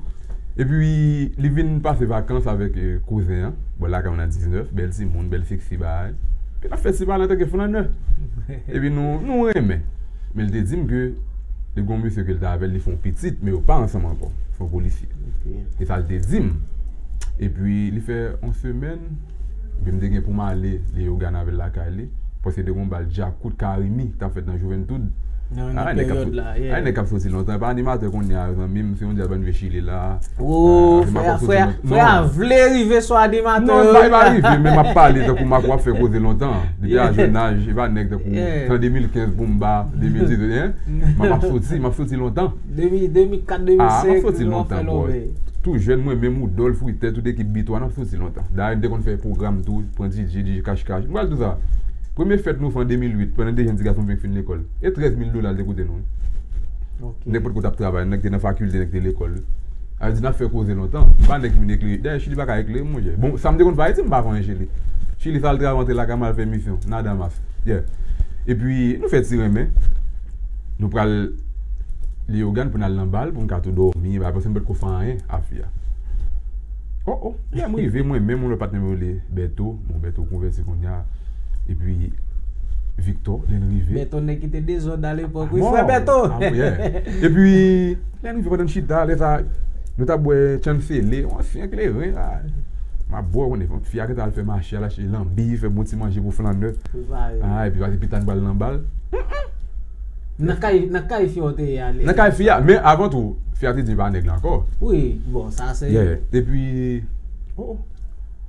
Epi, li vin pase vakans avèk, eh, kouzen an. Bon, lakay mwen nan diznèf, bèl timoun, bèl seksi bagay. Epi n ap fè ti pale antanke flannè. Epi nou, nou renmen. Men l te di m ke li gon misye ke l te avè l, li fè yon pitit, men yo pa ansanm ankò. Se yon polisye. E sa l te di m. Epi li fè yon semèn, epi m te gen pou m ale, Leyogàn avè l lakay li. Paske te gon bal djakout Karimi k t ap fèt nan Juventud. Nan, nan peryòd la, yeah. Ay, nèg k ap soti lontan. E pa animatè kounye a, zanmi m, se yon djab ann vye Chili la. Oh, frè a, frè a, frè a vle rive sou animatè yo. Non, e pa rive, men m ap pale tankou Marco ap fè koze lontan. Depi a jèn aj, e pa nèg tankou tan de mil kenz, Boumba, de mil dizuit, en? M ap soti, m ap soti lontan. De mil, de mil kat, de mil senk, m ap soti lontan, bro. Tou jèn, mwen menm, Woodolph, Ritè, tout ekip Bitwa, n ap soti lontan. Dayè, n te konn fè pwogram tou, pran D J, D J Cash Cash. M pral di w sa. Premye fèt nou fè an de mil uit, pandan de jèn ti gason m vin fin lekòl. E trèz mil dola l te koute nou, wi. Nèg potko t ap travay, nèg te nan fakilte, nèg te lekòl, wi. Sa vle di n ap fè koze lontan. M pa nèg ki vin eklere. Dayè, Chili pa ka eklere m, monchè. Bon, sa m te konn fè Ayiti, m pa fè anyen Chili. Chili, sa l travay, antre lakay mwen, al fè misyon. Nada mas. Yeah. Epi, nou fè ti renmen. Nou pral Leyogàn pou n al nan bal, pou n ka tou dòmi, bagay, paske m potko fè anyen a fi a. Oh, oh, lè m rive, mwen menm, yon lòt patnè m rele Bèto. Bon, Bèto konvèti kounye a. Epi, Victor, lè n rive. Bèto, nèg ki te dezòd alepòk, wi, frè Bèto. Ah, bon, yeah. Epi, lè n rive, pandan n chita, lè sa, nou t ap bwè Chansele, yon ansyen kleren, la. M ap bwè, w konnen, fi a gentan al fè mache, al achte lanbi, fè bon ti manje pou flannè. Ah, epi, pase pita n pral nan bal. Nan kay, nan kay fi a w te ye ale. Nan kay fi a, men avan tou, fi a te di pa nèg la ankò. Wi, bon, sa se. Yeah. Epi, oh, oh.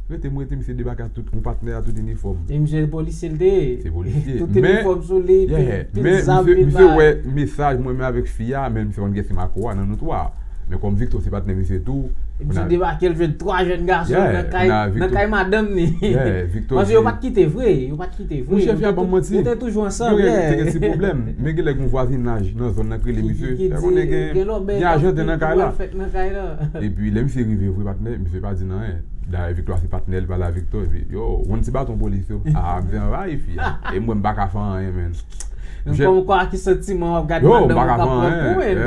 Rete, m rete, misye debake ak tout, yon patnè a tout inifòm. E misye polisye l te ye. Se polisye. Tout inifòm sou li, pil, pil zam, pil bagay. Men misye wè mesaj mwen menm avèk fi a, men misye konn gen si Marco a nan nou twa. Men kòm Victor se patnè misye tou. Epi misye debake, l jwenn twa jèn gason nan kay, nan kay madanm ni. Paske yo pa t kite vre, yo pa t kite vre. Monchè, fi a ban m manti. Yo te toujou ansanm. Yo te gen ti pwoblèm. Men gen lè gen yon vwazinaj nan zòn nan k rele misye. Fè konnen gen, gen ajan nan kay la. Epi lè misye rive vre, patnè, misye pa di n anyen. Dayè, Victor se patnè l, pale avèk Victor, epi, yo, yon ti baton polis yo. Ah, m te anvayi fi a. E mwen, m pa ka fè anyen, men. Menm kòm kwa ki santiman w ap gade madanm ou k ap pran kou, men,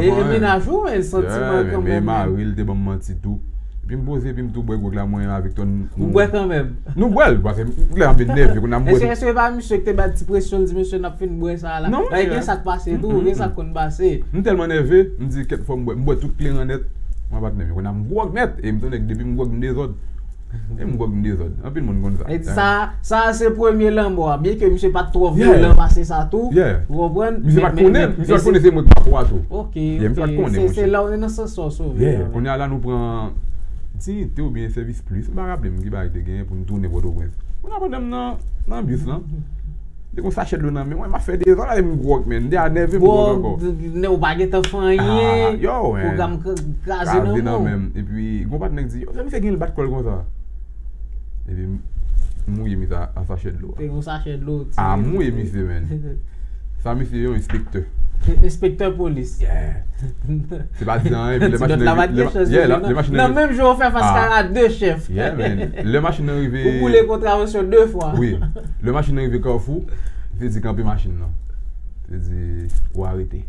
e mennaj ou, men santiman kanmenm. Men mari l te ban m manti tou. Epi m poze, epi m tou bwè gwòg la, mwen avèk Victor. Ou bwè kanmenm? Nou bwè l, paske lè m ap vin nève, kounye a m bwè. Èske, èske se pa misye ki te bay ti presyon, l di, mesye, n ap fin bwè sa la? Non, monchè. Gen sa k pase tou, gen sa k konn pase. M tèlman nève, m di, kèt, fò m bwè. M bwè tout kleren nèt. Mwen patnè m, kounye a m gwòg nèt. E m se yon nèg, depi m gwòg, m dezòd. E m gwòg, m dezòd. Anpil moun konn sa. E sa, sa se premye lanmò a. Byen ke misye pa t twò vyolan pase sa tou. Yeah. Ou konprann? Misye pa t konnen, misye pa t konnen se mwen k mapo a tou. Ok, yeah, misye pa t konnen, monchè. Se la w nan sans sa w sove. Yeah. Kounye a la nou pran diyite oubyen sèvis plis. M pa raple m ki bagay te genyen pou n tounen Pòtoprens. Kounye a pandan m nan, nan bis lan. Te gon sachè dlo nan men mwen, m ap fè dezòd, m gwòg, men. M te a nève m gwòg ankò. Gwòg, ou pa gentan fè anyen. Yo, men. Pwogram kraze nan men w. Epi, gon patnè k di, yo, sa misye gen l bat kò l konsa. Epi, m mouye misye a sachè dlo a. Te gon sachè dlo. A, mouye misye, men. Sa misye yon enspektè. Enspektè polis. Yeah. Se pa di anyen, epi lè machin nan rive, lè machin nan rive. Nan menm jou, ou fè fas a de chèf. Yeah, man. Lè machin nan rive. Ou boule kontravensyon de fwa. Wi. Lè machin nan rive Kafou, misye di kanpe machin nan. Misye di, ou arete.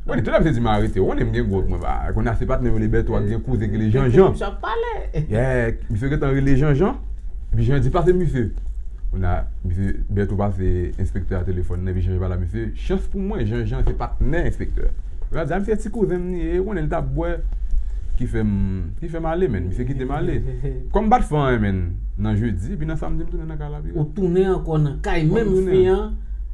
Mwen, tout lè misye di m arete, ou konnen m gen gwòg mwen, ba, kounye a se patnè m rele Bèto ak gen kouzen ki rele Janjan. Misye ap pale. Yeah, misye gentan rele Janjan. Epi Janjan di pase misye. Kounye a, misye Bèto pase enspektè a telefòn nan, epi Janjan pale a misye. Chans pou mwen, Janjan se patnè enspektè a. Kounye a, di a misye ti kouzen m li ye, ou konnen l t ap bwè. Ki fè m, ki fè m ale, men. Misye kite m ale. Kòm m pa t fè anyen, men, nan jedi, epi nan samdi, m tounen nan kay la, piga. Ou tounen ankò nan kay menm fi an.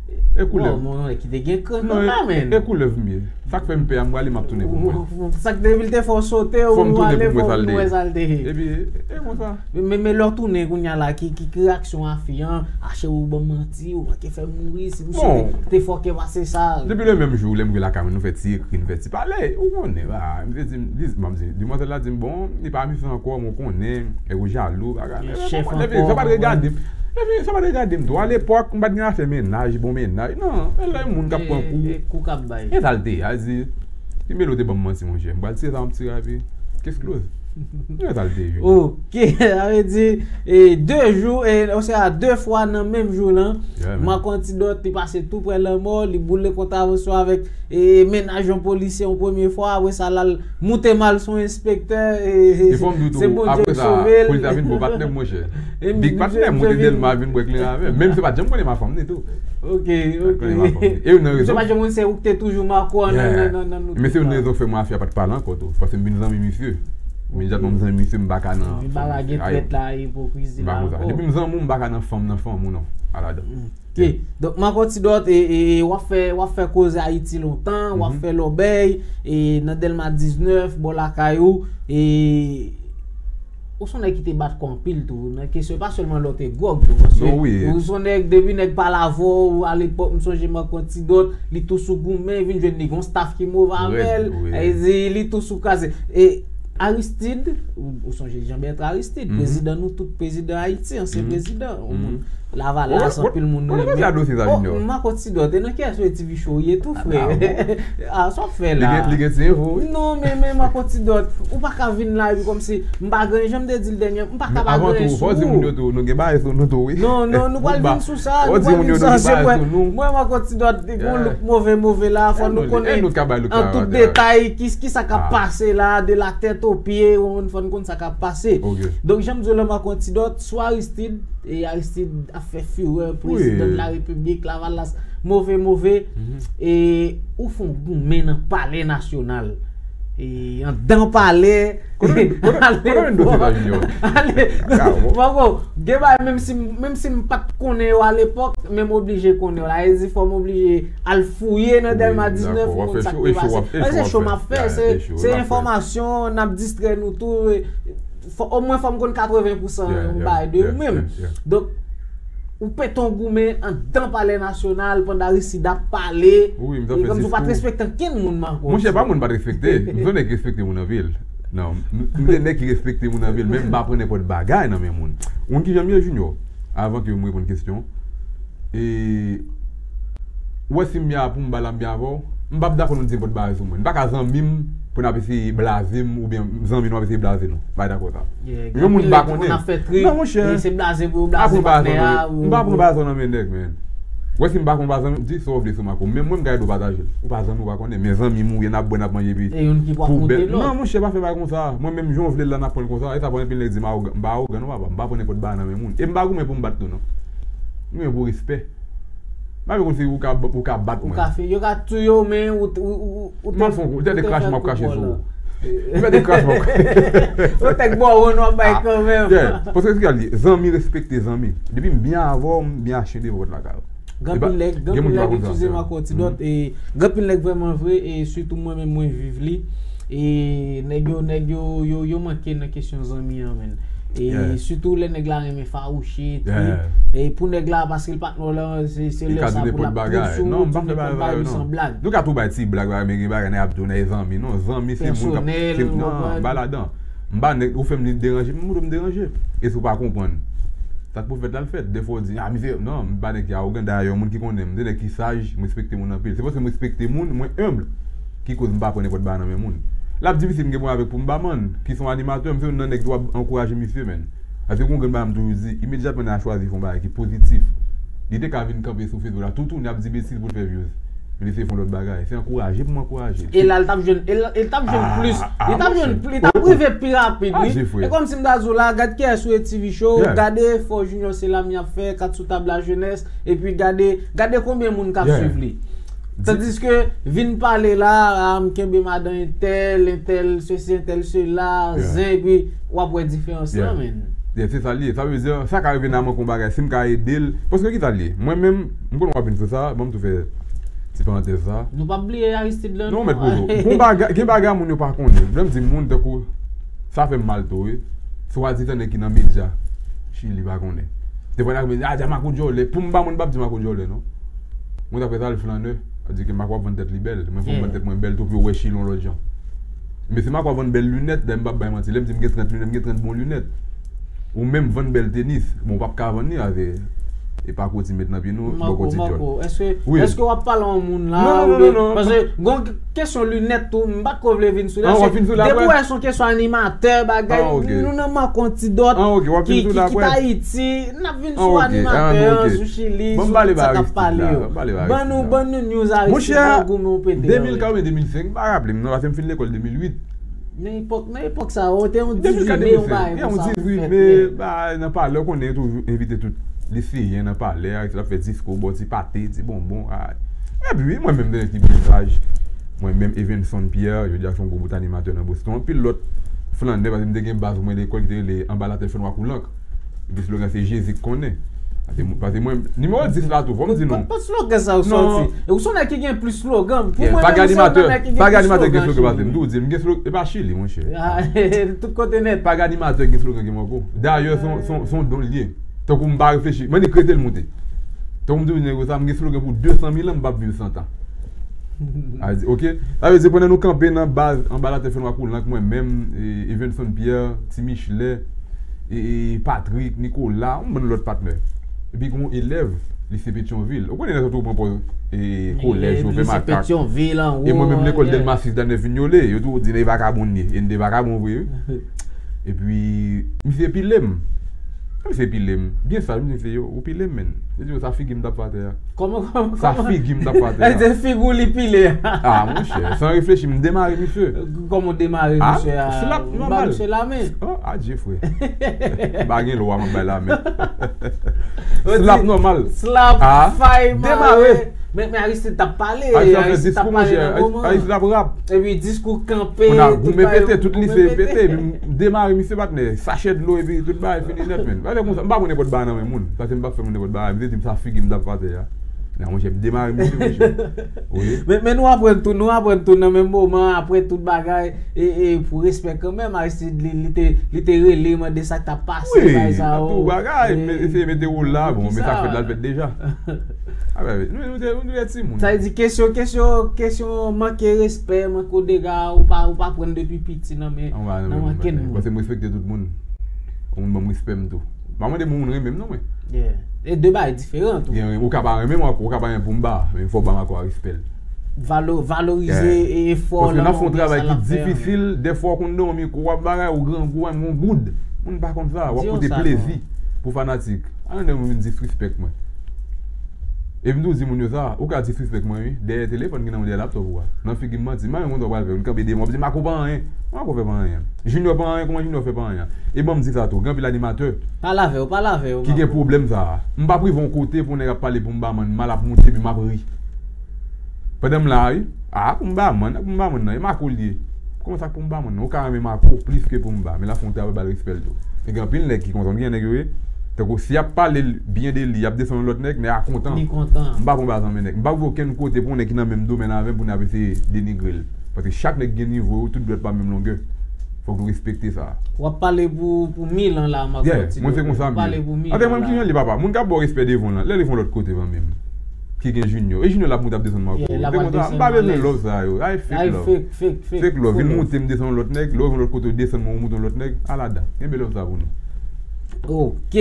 E koulèv. Wow, mon, ki te gen kran nan men. E koulèv m ye. Sa k fè m pè a, m prale, m ap tounen pou mwen. Sa k depi l te fè w sote, ou ale fò w vin wè sa l te ye. Epi, e konsa. Men, men lè w tounen kounye a la, ki, ki, ki reyaksyon a fi an? A cheri, ou ban m manti, ou manke fè m mouri, si misye te, te fòkè pase sa. Depi le menm jou, lè m rive lakay mwen, nou fè ti ekri, nou fè ti pale, ou konnen, ba, m te di, m di, m di, demwazèl la di m, bon, li pa misye ankò, mwen konnen, e ou jalou, bagay. Chèf ankò, sa pa t regade m. Epi, sa pa t regade m tou. Alepòk, m pa t gen afè mennaj, bon mennaj. Non, e lè moun k ap pran kou. E kou k ap bay. E sa l te ye, a di, li mele w te ban m manti, monchè. M pral tire sa m ap tire a, epi case close. E sa l te ye. Ok, sa vle di, e, de jou, e, oswa de fwa nan menm jou lan, Marc Antidote, li pase tou prè lanmò, li boule kontravensyon avèk e mennaj yon polisye yon premye fwa, apre sa, l al moute mal sou enspektè, e se Bondye k sove l. Polis la vin bon patnè m, monchè. Big patnè, moute Dèlma vin bwè kleren avè m. Menm se pa t janm konnen m a fanm li tou. Ok, ok. E youn nan rezon. Misye pa t janm konn se ou k te toujou Marco an nan, nan, nan, nan nou tout la. Men se youn nan rezon k fè mwen afè a pa t pale ankò tou. Paske m vin zanmi misye. Imedyatman m zanmi misye, m pa ka nan fanm. Vin bagay gen trèt la, ipokrizi la ankò. Depi m zanmi w, m pa ka nan fanm, nan fanm ou non. Aladan. Ok. Donk, Marc Antidote, e, e, e, w ap fè, w ap fè koze Ayiti lontan, w ap fè lòbèy, e, nan Dèlma diznèf, bò lakay ou, e, ou se yon nèg ki te bat kò anpil tou, nan kesyon, pa sèlman lè w te gwòg tou, paske ou se yon nèg, depi nèg pale avè w, alepòk, m sonje Marc Antidote, li tou sou goumen, vin jwenn li gon staff ki move avè l, e, li tou sou kraze. E, Aristide, ou, ou sonje Jean Bertrand Aristide, prezidan nou tout, prezidan Ayiti, ansyen prezidan, yon moun Lavalas, anpil moun renmen. Oh, Marc Antidote, e nan kiyès ou ye, T V Show, ou ye tou, frè? Ah, sa w ap fè la? Li gen, li gen ti enfo, wi. Non, men, men, Marc Antidote, ou pa ka vin la, epi kòmsi, m pa gen, jan m te di l dènye, m pa ka pa gen sou ou. Avan tou, fò w di moun yo tou, nou gen bagay sou nou tou, wi. Non, non, nou pral vin sou sa, nou pral vin sou sa, se mwen, mwen, Marc Antidote, gon look move, move la, fò nou konnen an tout detay, ki, ki sa k ap pase la, de la tèt o pye, ou konn, fò n konn sa k ap pase. Donk, jan m di w lan, Marc Antidote, sou Aristide, e Aristide ap fè firè, prezidan de la repiblik, Lavalas, move, move, e ou fè yon goumen nan palè nasyonal, e anndan palè, kote, kote, kote w vin dosye sa, Junior? Ale, Marco, gen bagay, menm si, menm si m pa t konnen yo alepòk, men m oblije konnen yo la, e di fò m oblije al fouye nan Dèlma diznèf pou konn sa k te pase. Se cho m ap fè, se, se enfòmasyon, n ap distrè nou tou. Fò, omwen fò m konn katreven pousan yon bagay de ou menm. Donk, ou pete yon goumen anndan palè nasyonal pandan Aristide ap pale, e kòmsi ou pa t respekte ankenn moun, Marco. Monchè, pa moun m pa t respekte. M se yon nèg ki respekte moun anpil. Non, m, m se nèg ki respekte moun anpil, men m pa pran nenpòt bagay nan men moun. Ou konn kijan m ye, Junior? Avan ke m reponn kesyon, e, ou wè si m byen pou m ba la m byen avè w, m p ap dakò nou di nenpòt bagay sou mwen. Nou pa ka zanmi m pou n ap eseye blaze m, oubyen zanmi nou ap eseye blaze nou. M pa dakò sa. Yon moun m pa konnen. Non, monchè. M pa pran bagay sa nan men nèg, men. Ou wè si m pa konn pa zanmi, di sa w vle sou Marco. Men mwen m ka ede w pataje l. Ou pa zanmi, ou pa konnen. Men zanmi m ou ye, n ap bwè, n ap manje, epi pou bèl. Non, monchè, pa fè bagay konsa. Mwen menm, jan w vle l la, n ap pran l konsa. E sa fè anpil nèg di m awogan. M pa awogan, non, papa. M pa pran nenpòt bagay nan men moun. E m pa goumen pou m bat tou, non. M goumen pou respè. M pa vle konn si ou ka, ou ka bat mwen. Ou ka fè, yo ka touye w, men ou, ou, ou, ou te, ou te krache, m ap krache sou ou. Li mete kras mwen. Ou tèk bò won w ap bay kanmenm. Paske se sa li ye, zanmi respekte zanmi. Depi m byen avè w, m byen achte devan pòt lakay ou. Gen anpil nèg, gen anpil nèg, eskize m ankò ti dòt, e gen anpil nèg vrèman vre, e sitou mwen menm mwen viv li. E nèg yo, nèg yo, yo, yo manke nan kesyon zanmi an, menn. E sitou lè nèg la renmen fawouche, epi, e pou nèg la, paske l patnè w la, se, se lè sa pou l ap twoup sou ou, di nenpòt bagay, wi, san blag. Nou ka tou bay ti blag, bagay, men gen bagay nèg ap di w nan zanmi, se moun k ap, non, m pa ladan. M pa nèg, ou fè m li deranje, m montre m deranje. E si w pa konprann, sa k pou fèt la, l fèt. Defwa w di, a, misye, non, m pa nèg ki awogan, dayè, yon moun ki konnen m, se nèg ki saj, m respekte moun anpil. Se paske m respekte moun, mwen enb, ki koz m pa pran nenpòt bagay nan men moun. L ap difisil m gen pwoblèm avèk pou m ba mann, ki se yon animatè, m se youn nan nèg ki tou ap ankouraje misye, menn. Paske gon grenn bagay m toujou di, imedyatman nèg la chwazi fè yon bagay ki pozitif, li te ka vin kanpe sou Facebook la, tou tounen ap di betiz pou l fè views. Men li se fè yon lòt bagay. Se ankouraje pou m ankouraje l. E la, l t ap jwenn, e l, e l t ap jwenn plis, li t ap jwenn plis, li t ap rive pi rapid, wi. E kòmsi m ta di w la, gad kiyès ou ye, T V Show, gade efò Junior Celamy ap fè, kat sou tab la jeunesse, epi gade, gade konbyen moun k ap swiv li. Tandiske vin pale la, a, m kenbe madan entèl, entèl sesi, entèl sela, zen, epi w ap wè diferans lan, menn. Yeah, se sa l ye. Sa vle di, sa ka rive nan manke yon bagay, si m ka ede l. Paske ki sa l ye? Mwen menm, m konnen w ap vin sou sa, ban m tou fè ti parantèz sa. Nou p ap bliye Aristide la, non. Non, mèt poze w. Gen bagay, gen bagay moun yo pa konnen. Lè m di moun, tankou, sa fè m mal tou, wi. Swadizan nèg ki nan medya, Chili pa konnen. Defwa, nèg ap di, a, Marco Djòlè. Pou m ba moun, m p ap di Marco Djòlè, non. Mwen ta fè sa l flannè. Sa di ke Marco ap vann tèt li bèl. Mwen fò m vann tèt mwen bèl tou pou yo wè Chili yon lòt jan. Men si Marco ap vann bèl linèt, dayè m p ap bay manti. Lè m di m gen trant linèt, m gen trant bon linèt. Ou menm vann bèl tenis. Bon, ou p ap ka vann li avè e pa koti met nan pye nou, bò koti djòl. Marco, èske, èske w ap pale a yon moun la? Non, non, non, non, non. Paske gon kesyon linèt tou, m pa t ko vle vin sou li. Depi w wè se yon kesyon animatè, bagay, nou nan manke yon ti dòt ki, ki, ki t Ayiti, n ap vin sou animatè an, sou Chili, sou tout sa k ap pale yo. Ban nou, ban nou news Aristide, ban goumen ou pete. Monchè, de mil kat oubyen de mil senk, m pa raple m non, paske m fin lekòl de mil uit. Nan epòk, nan epòk sa yo, te yon dizuit me, yon bagay konsa, yon dizuit me, ba, nan palè, ou konnen, yo toujou envite tout liseyen nan palè a, yo t ap fè diskou, ba w ti pate, ti bonbon, a. Epi, mwen menm, de nèg ki byen saj, mwen menm, Evenson Pierre, jodi a se yon gwo bout animatè nan Boston, anpil lòt flannè, paske m te gen baz mwen lekòl ki te rele Anba Latè Fènwa Koulank. Epi slogan se Jezi k konnen. Paske, paske mwen, nimewo dis la tou, fò m di nou. Kot slogan sa yo sòti? E ou se yon nèg ki gen plis slogan. Pou mwen menm, ou se yon nèg ki gen plis slogan. Pa gen animatè ki gen slogan pase m. M tou di, m gen slogan, e pa Chili, monchè. Tout kote nèt. Pa gen animatè ki gen slogan ke Marco. Dayè, se yon, se yon, se yon don l ye. Tankou m pa reflechi. Mwen, li krete l moute. Tankou m di w, nèg sa, m gen slogan pou de san mil an, m p ap viv san tan. A di, ok. Sa vle di, pandan nou kanpe nan baz, Anba Latè Fènwa Koulank, mwen menm, e, Evenson Pierre, Ti Michelet, e, e, Patrick, Nicolas, yon bann lòt patnè. Epi gen yon elèv, lise Petyonvil. Ou konnen lè sòti ou pran pòz, e, kolèj, ou fè makak. E mwen menm lekòl Dèlma sis, Dèlma nèf vin yole, yo toujou di, e vakabon n ye. E n te vakabon vre, wi. Epi, misye pile m. Misye pile m. Byen saj, misye di, yo, ou pile m, menn. Yo di, yo, sa figi m t ap fè atè a. Kòman, kòman, kòman? Sa figi m t ap fè atè a. Sa vle di figi w li pile. A, monchè, san reflechi, m demare misye. Kòman w demare misye a? Slap nòmal. Ba misye lamen. O, adje, frè. M pa gen lwa, m ap bay lamen. Slap nòmal. Slap, fay, demare. Men, men Aristide t ap pale, Aristide t ap pale nan moman. Aristide ap rap. Epi diskou kanpe, tout bagay, goumen pete, tout lise pete. Epi m demare misye patnè, sachè dlo, epi tout bagay fini nèt, menn. Bagay konsa, m pa pran nenpòt bagay nan men moun. Paske m pa fè moun nenpòt bagay. Misye di m sa figi m t ap fè atè a. Nan, monchè, m demare misye, monchè. Wi. Men, men nou aprann tou, nou aprann tou nan menm moman, apre tout bagay, e, e pou respè kanmenm, Aristide, li, li te, li te rele, mande sa k t ap pase, bagay sa yo. Wi, tout bagay, eseye mete wòl la, bon, men sa k fèt la, l fèt deja. A, ben, nou, nou te, nou te timoun. Sa vle di kesyon, kesyon, kesyon manke respè, manke dega, ou pa, ou pa pran depi piti nan men, nan men kenn moun. Paske m respekte tout moun. Yon moun ban m respè m tou. M pa mande pou moun renmen m non, mwen. E de bagay diferan tou. Ou ka pa renmen m, ou ka pa renmen pou m ba, men fò w ban m ankò respè l. Valo-, valorize efò w lan, oubyen sa l ap fè. Paske n ap fè yon travay ki difisil, dèfwa w konn nan yon mikwo, w ap bagay, ou grangou, w ap yon goud. Moun pa konn sa, w ap pote plezi pou fanatik. Ann, moun vin disrespect mwen. E m toujou di moun yo sa, ou ka disrespect mwen, wi. Dèyè telefòn ki nan men w, dèyè laptop ou a. Nan figi m manti, m pa menm konn sa w pral fè. Vin kanpe de mwa, w ap di, Marco pa anyen. Marco fè pa anyen. Junior pa anyen, kòman Junior fè pa anyen? E ban m di sa tou, gen anpil animatè. Pale avè yo, pale avè yo, Marco. Ki gen pwoblèm sa a. M pa prive yon kote pou nèg ap pale pou m ba mann mal, ap moute, epi m ap ri. Pandan m la, wi. A, pou m ba mann, pou m ba mann nan, e Marco l ye. Bon, sa k pou m ba moun nan. Ou ka renmen Marco plis ke pou m ba, men l ap fè yon travay, ba l respè l tou. Men gen anpil nèg ki kontan, gen nèg yo ye. Tankou si y ap pale l byen de li, y ap desann yon lòt nèg, nèg a kontan. Li kontan. M pa pran baz nan men nèg. M pa voye okenn kote pou yon nèg ki nan menm domèn avè m pou n ap eseye denigre l. Paske chak nèg gen nivo yo, tout dwèt pa menm longè. Fòk nou respekte sa. W ap pale pou, pou Milan la, Marco Ti Dodo. Mwen se konsa m ye. W ap pale pou Milan la. Atè mwen ki jan li papa. Moun k ap ba w respè devan w lan, lè li fè yon lòt kote, zanmi m. Ki gen Junior. E Junior l ap monte ap desann m ap. Yeah, l ap pale desann. M pa bezwen love sa yo. Ay fake love. Fake, fake, fake. Fake love. Vin monte m desann yon lòt nèg, lè w yon lòt kote w desann mwen ou monte yon lòt nèg. Ala da. Kenbe love sa pou nou. Ok.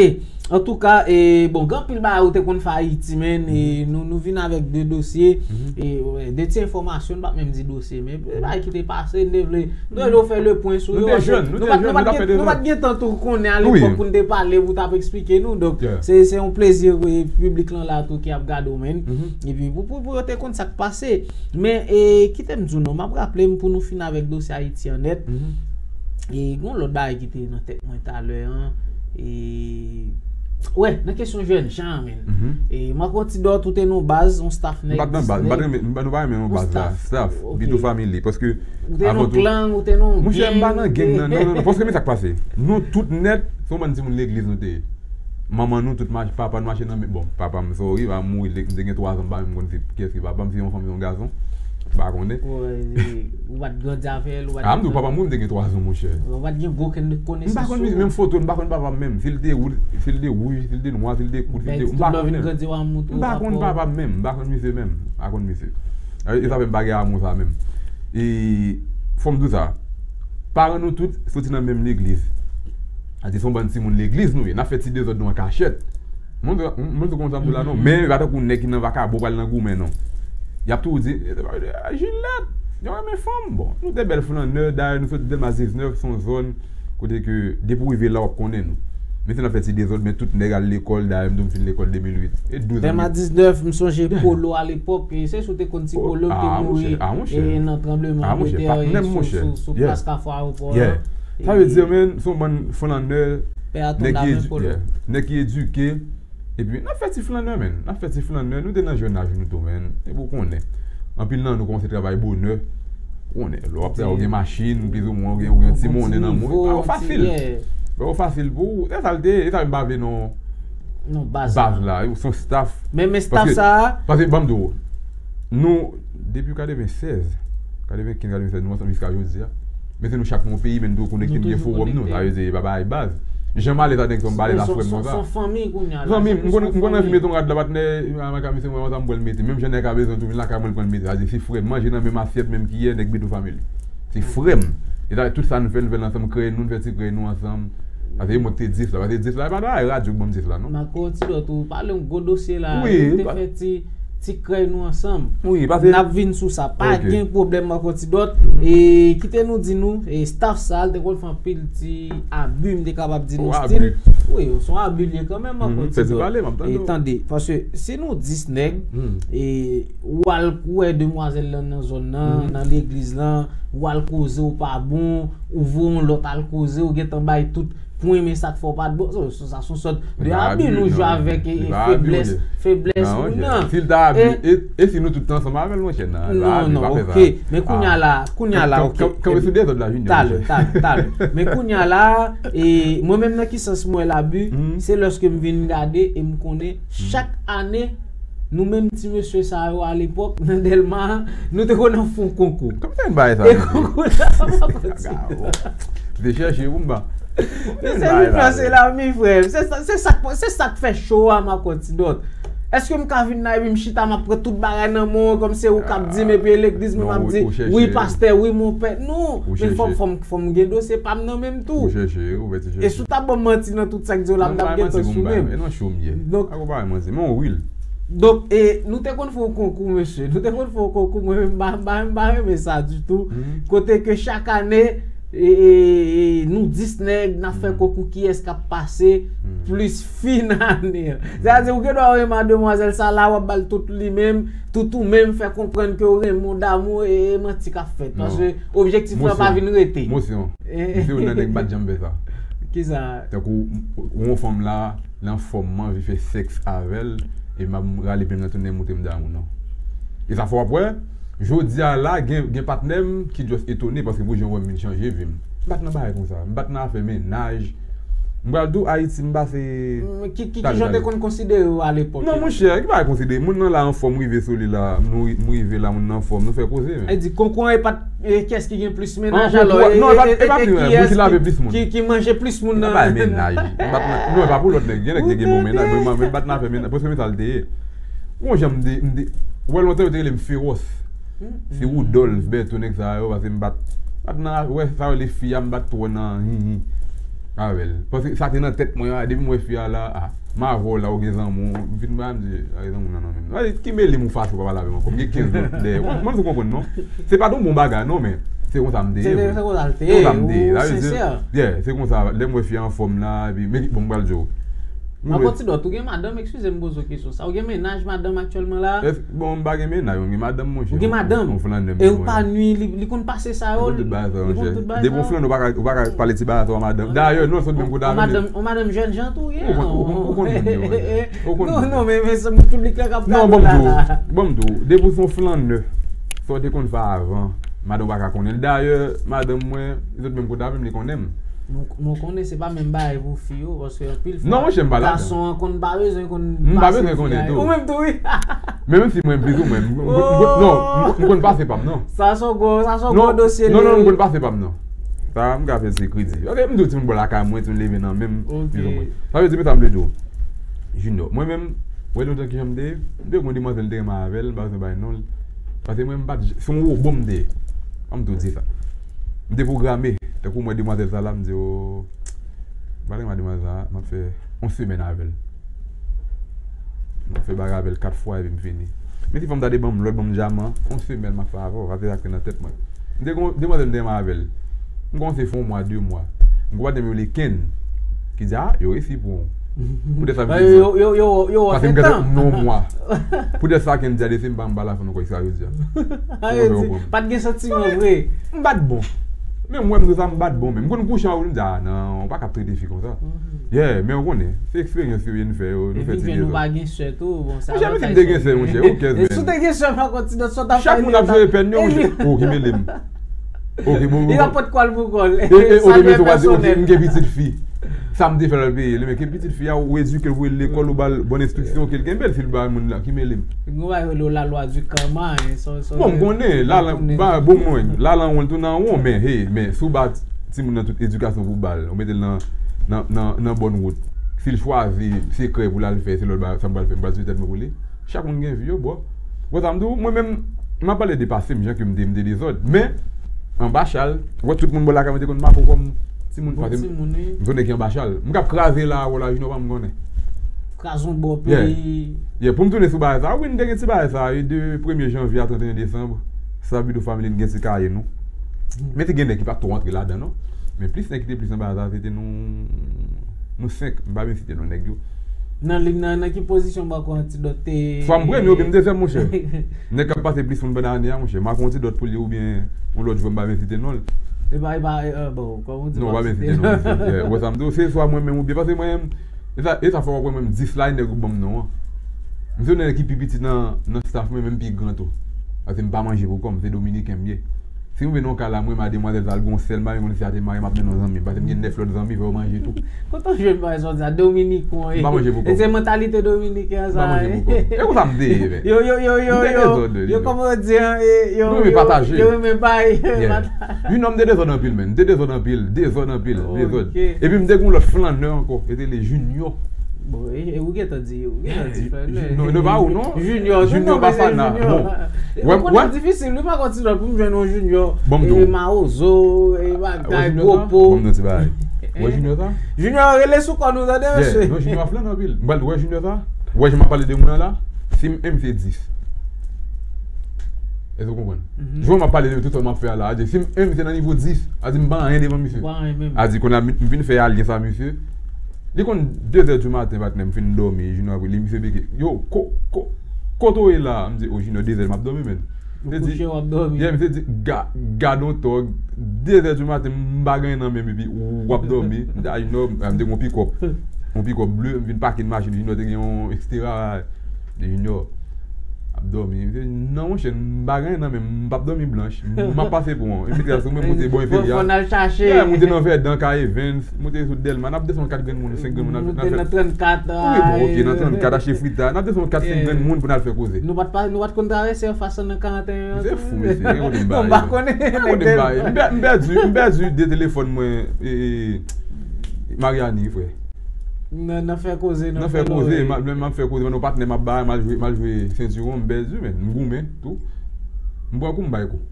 Antouka, e, bon, gen anpil bagay ou te konn fè Ayiti, men, e, nou, nou vin avèk de dosye, e, wè, de ti enfòmasyon, n pa menm di dosye, men, e, bagay ki te pase, n te vle, nou te vle fè le pwen sou yo. Nou te jèn, nou te jèn, nou t ap fè de. Nou pa t gen tan tou konnen a lepòk pou n te pale, pou t ap eksplike nou. Donk, se, se yon plezi, e, piblik lan la tou ki ap gade w, men. Epi, pou, pou, pou yo te konn sa k pase. Men, e, kite m di w non, m ap raple m pou nou fin avèk dosye Ayiti an nèt. E, gen yon lòt bagay ki te nan tèt mwen talè an. E, wè, nan kesyon jèn jan an, men. E, Marco Ti Dodo, ou te nan yon baz, yon staff nèg, m pa t nan baz, m pa t renmen, m pa, nou pa renmen yon baz la. Staff. Staff, ok. Bito Family, paske ou te nan yon klan, ou te nan yon gang. Monchè, m pa nan gang, non, non, non, non, paske men sa k pase. Nou tout nèt, se yon bann timoun legliz nou te ye. Manman nou tout mache, papa nou mache nan men, bon, papa m, sorry, pa mouri, m te gen twa zan, m pa menm konn se kiyès ki papa m, se yon fanm, se yon gason, m pa konnen. Ou pa t grandi avè l, ou pa t... A, m di w, papa m mouri, m te gen twa zan, monchè. Ou pa t gen okenn konesans sou... M pa konn misye, menm foto l, m pa konn papa m menm. Si l te wou-, si l te wouj, si l te nwa, si l te kout, si l te... M pa konnen. M pa konn papa m menm, m pa konn misye menm, m pa konn misye. E, e sa fè m pa gen amou sa menm. E, fò m di w sa, paran nou tout soti nan menm legliz. Sa di se yon bann timoun legliz nou ye. N ap fè ti dezòd nou an kachèt. Mwen, mwen, mwen, konn sa m di w la non. Men, e pa tankou nèg ki nan vakabon pral nan goumen non. Y ap toujou di, "Jilèt, yo renmen fanm." Bon, nou te bèl flannè, dayè nou soti Dèlma diznèf, se yon zòn kote ke depi w rive la, w ap konnen nou. Men se n ap fè ti dezòd, men tout nèg al lekòl, dayè m di w m fin lekòl de mil uit. E douz an. Dèlma diznèf, m sonje Polo alepòk, e se sou te konn ti Polo ki te mouri, e nan tranbleman de tè, e sou, sou, sou plas Kafou Ayewopò an. Sa vle di, men, se yon bann flannè, nèg ki edike, epi n ap fè ti flannè, men, n ap fè ti flannè, nou te nan jèn aj nou tou, men, epi w konnen. Anpil nan nou kòmanse travay bonè, ou konnen, lè w ap travay, ou gen machin, plizoumwen, ou gen, ou gen ti monnen nan men w, e pa fasil. E pa fasil pou ou, e sa l te ye, e sa m pa vle non. Non, baz la. Baz la, se yon staff. Men, men staff sa a. Paske, ban m di w, nou, depi katrevennsèz, katrevenkenz, katrevennsèz, nou ansanm jiska jodi a. Men se nou chak nan yon peyi, men nou toujou konekte, nou gen fowòm nou. Sa vle di, e pa bagay baz. Jan m ale sa, nèg sa, m pale la frè m konsa. Se yon fanmi kounye a la. Zanmi m, m konn, m konn anvi mete yon rad la, patnè, a, maka misye, mwen, sa m pral mete. Menm jan nèg a bezwen tou, vin lakay mwen, l pral mete. Sa vle di, se frè m, manje nan menm asyèt, menm kiyè, nèg Beto Family. Se frè m. E sa, tout sa nou fè, nou fè l ansanm, kreye nou, nou fè ti kreye nou ansanm. Paske e mwen ki te dis la, paske dis la, e pa nan radyo k ban m dis la, non. Marco Ti Dodo, ou pale yon gwo dosye la, ou te fè ti, ti kreye nou ansanm. Wi, paske n ap vin sou sa, pa gen pwoblèm, Marco Ti Dodo. E kite nou di nou, e staff sa a, l te konn fè anpil ti abi, m te kapab di nou stil. Wi, se yon abi l ye kanmenm, Marco Ti Dodo. E tande, paske si nou dis nèg, e w al wè demwazèl lan nan zòn nan, nan legliz lan, w al koze w pa bon, ou voye yon lòt al koze, ou gentan bay tout pwen, men sa k fè w pa t bon. Sa, sa, sa se yon sòt de abi nou jwe avèk, e, e feblès, feblès moun nan. Si l ta abi, e, e si nou tout ansanm avè l, monchè, nan, non, non, ok. Men kounye a la, kounye a la, ok. Kanpe sou dezòd la, Junior, monchè. Talè, talè, talè. Men kounye a la, e, mwen menm nan ki sans m wè labi, se lòske m vin gade e m konnen chak ane, nou menm ti mesye sa yo alepòk, nan Dèlma, nou te konn ap fè yon konkou. Kòman sa vin bay sa, mesye? E konkou sa, m ap kontinye. Ou te chèche pou m ba. Men se vin pase la, mi frè. Se sa, se sa, se sa k fè cho a, Marco Ti Dodo. Èske m ka vin la epi m chita, m ap pran tout bagay nan men w, kòm se ou k ap di m, epi legliz mwen m ap di, wi, pastè, wi, mon pè. Non, men fò, fò m, fò m gen dosye pa m nan men m tou. Ou chèche, ou mèt chèche. E si w ta ban m manti nan tout sa k di w la, m t ap gentan sou men m. E nan cho m ye. Donk, pa konpare manti, men w real. Donk, e, nou te konn fè yon konkou, mesye. Nou te konn fè yon konkou, mwen menm, m pa, m pa, m pa renmen sa ditou. Kote ke chak ane, e, e, e, nou dis nèg, n ap fè konkou kiyès k ap pase plis fi nan ane an. Sètadi, ou gen dwa renmen demwazèl sa la, w ap ba l tout li menm, tout ou menm fè konprann ke w renmen w damou, e, e manti k ap fèt. Paske objektif lan pa vin rete. Mosyon. Mosyon. M se youn nan nèg m pa t janm fè sa. Kisa? Tankou, ou yon fanm la, nan fòm, m anvi fè sèks avè l, e m ap rale pye m nan tounen moute m damou, non. E sa fè w ap wè, Jodi a la, gen, gen patnè m ki just etone paske pou jan w wè m vin chanje vi m. M pa t nan bagay konsa. M pa t nan afè mennaj. M pral di w, Ayiti, m pase. Mm, ki, ki, ki jan te konn konsidere w alepòk? Non, monchè, ki bagay konsidere? Moun nan la anfòm, rive sou li la. M rive la, moun nan anfòm. Nou fè koze, men. E di, konkou an, e pa t, e, kiyès ki gen plis mennaj, alò, e, non, e pa, e pa t moun ki lave plis moun. Ki, ki manje plis moun nan. Bagay mennaj. Non, e pa pou lòt nèg. Gen nèg ki gen bon mennaj. Mwen, mwen, m pa t nan afè mennaj. Paske men sa l te ye. Bon, jan m de, m de, ou wè lontan yo te rele m Fewòs. Se Woudòlf, Bèto, nèg sa yo, paske m pa t, pa t nan, wè, sa yo rele fi a, m pa t twò nan, hi, hi, avè l. Paske sa te nan tèt mwen, a, depi m wè fi a la, a, m avè w la, ou gen zanmi w, m fin ba, m di, a, gen zanmi w nan, nan menm. Wè, ki mele m ou fache ou pa pale avè m ankò, m gen kenz lòt dèyè. Ou konn, ou konprann, non? Se pa t yon bon bagay, non, men se konsa m te ye, vre. Se konsa m te ye, sa vle di, yeah, se konsa, lè m wè fi a anfòm la, epi, men, bon, m pral di w. Ankò ti dòt, ou gen madanm, eskize m poze w kesyon sa. Ou gen mennaj, madanm aktyèlman la? Bon, m pa gen mennaj, mwen gen madanm, monchè. Ou gen madanm? Yon flannè. E ou pa nwi, li, li konn pase sa yo? Li konn tout bagay sa yo, monchè. Depi yon flannè, ou pa ka, ou pa ka pale ti bagay sa yo a madanm. Dayè, non, sot menm kote avè l. Yon madanm jèn jan tou, ou ye? Ou konn, ou konn, ou konn moun yo, ou konn moun yo. Non, non, men, men se moun piblik la k ap gade la. Non, bon, m di w, bon, m di w, depi w se yon flannè, sa w te konn fè avan, madanm ou pa ka konnen l. Dayè, madanm mwen, li sot menm kote avè m, li konnen m. Nou, nou konnen se pa menm bagay pou fi yo, paske anpil fwa, non, monchè, m pa ladan. Gason an konn pa bezwen konn. M pa bezwen konnen tou. Ou menm tou, wi. Men menm si mwen m plis ou mwen, m, m, m, non, m, m konn pase pa m, non. Sa se yon gwo, sa se yon gwo dosye. Non, non, non, m konn pase pa m, non. Sa, m ka fè l se kredi. Ok, m di w timoun bò lakay mwen, timoun leve nan men m, plis ou mwen. Sa vle di, men sa m vle di w. Junior, mwen menm, ou wè lontan ki jan m te ye, m te gen yon demwazèl m te renmen avè l, m pa bezwen bay non l. Paske mwen, m pa t, se yon wobo m te ye. An m tou di sa. M te pwograme, tankou mwen demwazèl sa la, m di, o, m pa t renmen demwazèl sa, m ap fè yon semèn avè l. M ap fè bagay avè l kat fwa epi m fini. Men si fanm ta te ban m lòd, ban m dyaman, yon semèn m ap fè avè w, paske sa k te nan tèt mwen. M te gen yon demwazèl m te renmen avè l. M kòmanse fè yon mwa, de mwa. M gen yon patnè m rele Ken, ki di, a, yo resi pou ou. Poutèt sa m te di. Yo, yo, yo, yo, paske m gen non mwa. Poutèt sa Ken di a, depi m pa, m pa la fanm ankò, sa yo di a. Ou konprann? Pa t gen santiman vre. M pa t bon. Men mwen, m di sa, m pa t bon, men m konn kouche an wout, m di, a, non, ou pa ka ap trete fi konsa. Yeah, men ou konnen, se eksperyans yo, yo n fè yo, nou fè ti dezòd. Epi nou pa gen sè tou, bon, sa. Monchè, men si m te gen sè, monchè, who cares, man? Si w te gen sè, pa kontinye, sa w t ap fè. Chak moun ap jere pèn yo, monchè. O, ki mele m. Ok, bon, bon. Li ap pot kòl pou kòl. E, e, ok, men se w pa di, ok, m gen pitit fi. Sa m te fè lè l peye li, men ki pitit fi a, ou edike l, voye l lekòl, ou ba l bòn enstriksyon, ke l kenbe l, si l ba moun la, ki mele m. Gen yon bagay yo rele lalwa di kama, hein, sa, sa. Bon, m konnen, lalan, ba, bon, mwen, lalan won, l tounen an won, men, hey, men, si w ba timoun nan tout edikasyon pou ba l, ou mete l nan, nan, nan, nan bòn wout. Si l chwazi sekrè pou l al fè, se lòt bagay, sa m pral fè, m pral sou tèt mwen pou li. Chak moun gen vi yo, bro. Bon, sa m di w, mwen menm, m ap pale de pase m, jan ke m te, m te dezòd. Men, anba chal, ou wè tout moun bò lakay mwen te konn make w kòm timoun, paske m, m se nèg ki anba chal. M k ap kraze la, wè la, Junior pa m konnen. Kraze yon bò peyi. Yeah, pou m tounen sou bagay sa, wi, n te gen ti bagay sa, e de premye janvye a trannteyen desanm, sa Bidou Family n gen ti kaye nou. Men te gen nèg ki pa t twò antre ladan, non. Men plis nèg ki te plis nan bagay sa, se te nou, nou senk, m pa menm site non nèg yo. Nan liy nan, nan ki pozisyon w ba kò Antidòt te? Swa m premye oubyen m dezyèm, monchè. Nèg k ap pase plis moun pandan ane a, monchè. M a kò Antidòt pou li oubyen yon lòt jwè m pa menm site non l. E pa, e pa, e, bon, kòman w di? Non, m pa menm site non l. Yeah, ou wè sa m di w, se swa mwen menm oubyen, paske mwen menm, e sa, e sa fè w wè mwen menm dis la, e nèg ou ban m non an. M se yon nèg ki pi piti nan, nan staff mwen, men m pi gran tou. Paske m pa manje pou kò m, se Dominiken m ye. Si m rive nan yon kay la, mwen, ma demwazèl sa, l gon sèl, m pa menm konn si a te mari, m ap mennen yon zanmi m, paske m gen nèf lòt zanmi, fò yo manje tou. Kote w jwenn bagay sa w di a, Dominiken w ye? M pa manje pou kò m. E se mantalite Dominiken an sa. M pa manje pou kò m. E konsa m te ye, men. Yo, yo, yo, yo, yo. M te dezòd, yo, kòman yo di an, e, yo, yo, yo renmen bay. Junior, m te dezòd anpil, men. M te dezòd anpil, dezòd anpil, dezòd. Epi m te gen yon lòt flannè ankò, yo te rele Junior. Bon, e, e ou gentan di, ou gentan di. Non, non, pa ou, non. Junior, Junior Bafana. Bon. Ou konnen difisil, wi, pa konn ti lòt pou m jwenn yon Junior. Bon, m di w. E mawozo, e bagay, gwo po. Bon, m di w ti bagay. Ou wè Junior sa? Junior rele sou kò nou, tande, mesye. Non, Junior flannè anpil. M pral, ou wè Junior sa? Ou wè jan m ap pale de moun nan la? Si m, m se dis. Èske w konprann? Jan m ap pale de tout sa m ap fè a la, a di, si m, m se nan nivo dis, a di, m pa anyen devan misye. Ou pa anyen menm. A di, kounye a, m vin fè alyans a misye. Li konn de zè di maten, patnè, m fin dòmi, Junior ap rele, misye bege. Yo, ko, ko, kote w ye la? M di, o, Junior, de zè m ap dòmi, menn. Ou kouche, w ap dòmi. Yeah, misye di, ga-, gad on tòg, de zè di maten, m pa gen anyen nan men m, epi w ap dòmi. M di, a, Junior, m te gen yon pikòp. Yon pikòp ble, m vin pake machin, Junior te gen yon Xterra, de Junior. Ap dòmi. M di, "Non, monchè, m pa gen anyen nan men m, m p ap dòmi blanch. M ap pase pou w." Li mete l sou mwen, monte bò Enferyas. Fò n al chache. Yeah, monte nan Vèdan, Kay Evans, monte sou Dèlma. N ap desann kat grenn moun, senk grenn moun. Monte nan trannkat. Wi, bon, ok, nan trannkat, achte frita. N ap desann kat, senk grenn moun pou n al fè koze. Nou pa t pa, nou pa t konn travèse anfas nan karant e en an. Se fou, mesye. Gen kote m ba. M pa konnen. Gen kote m ba. M pè-, m pèdi, m pèdi de telefòn mwen, e, e, Mariani, frè. Nan, nan fè koze, nan fè koze, m ap fè koze, pandan patnè m ap bay, m al jwe, m al jwe sentiwon, m pèdi, men m goumen tou. M pran kou, m bay kou.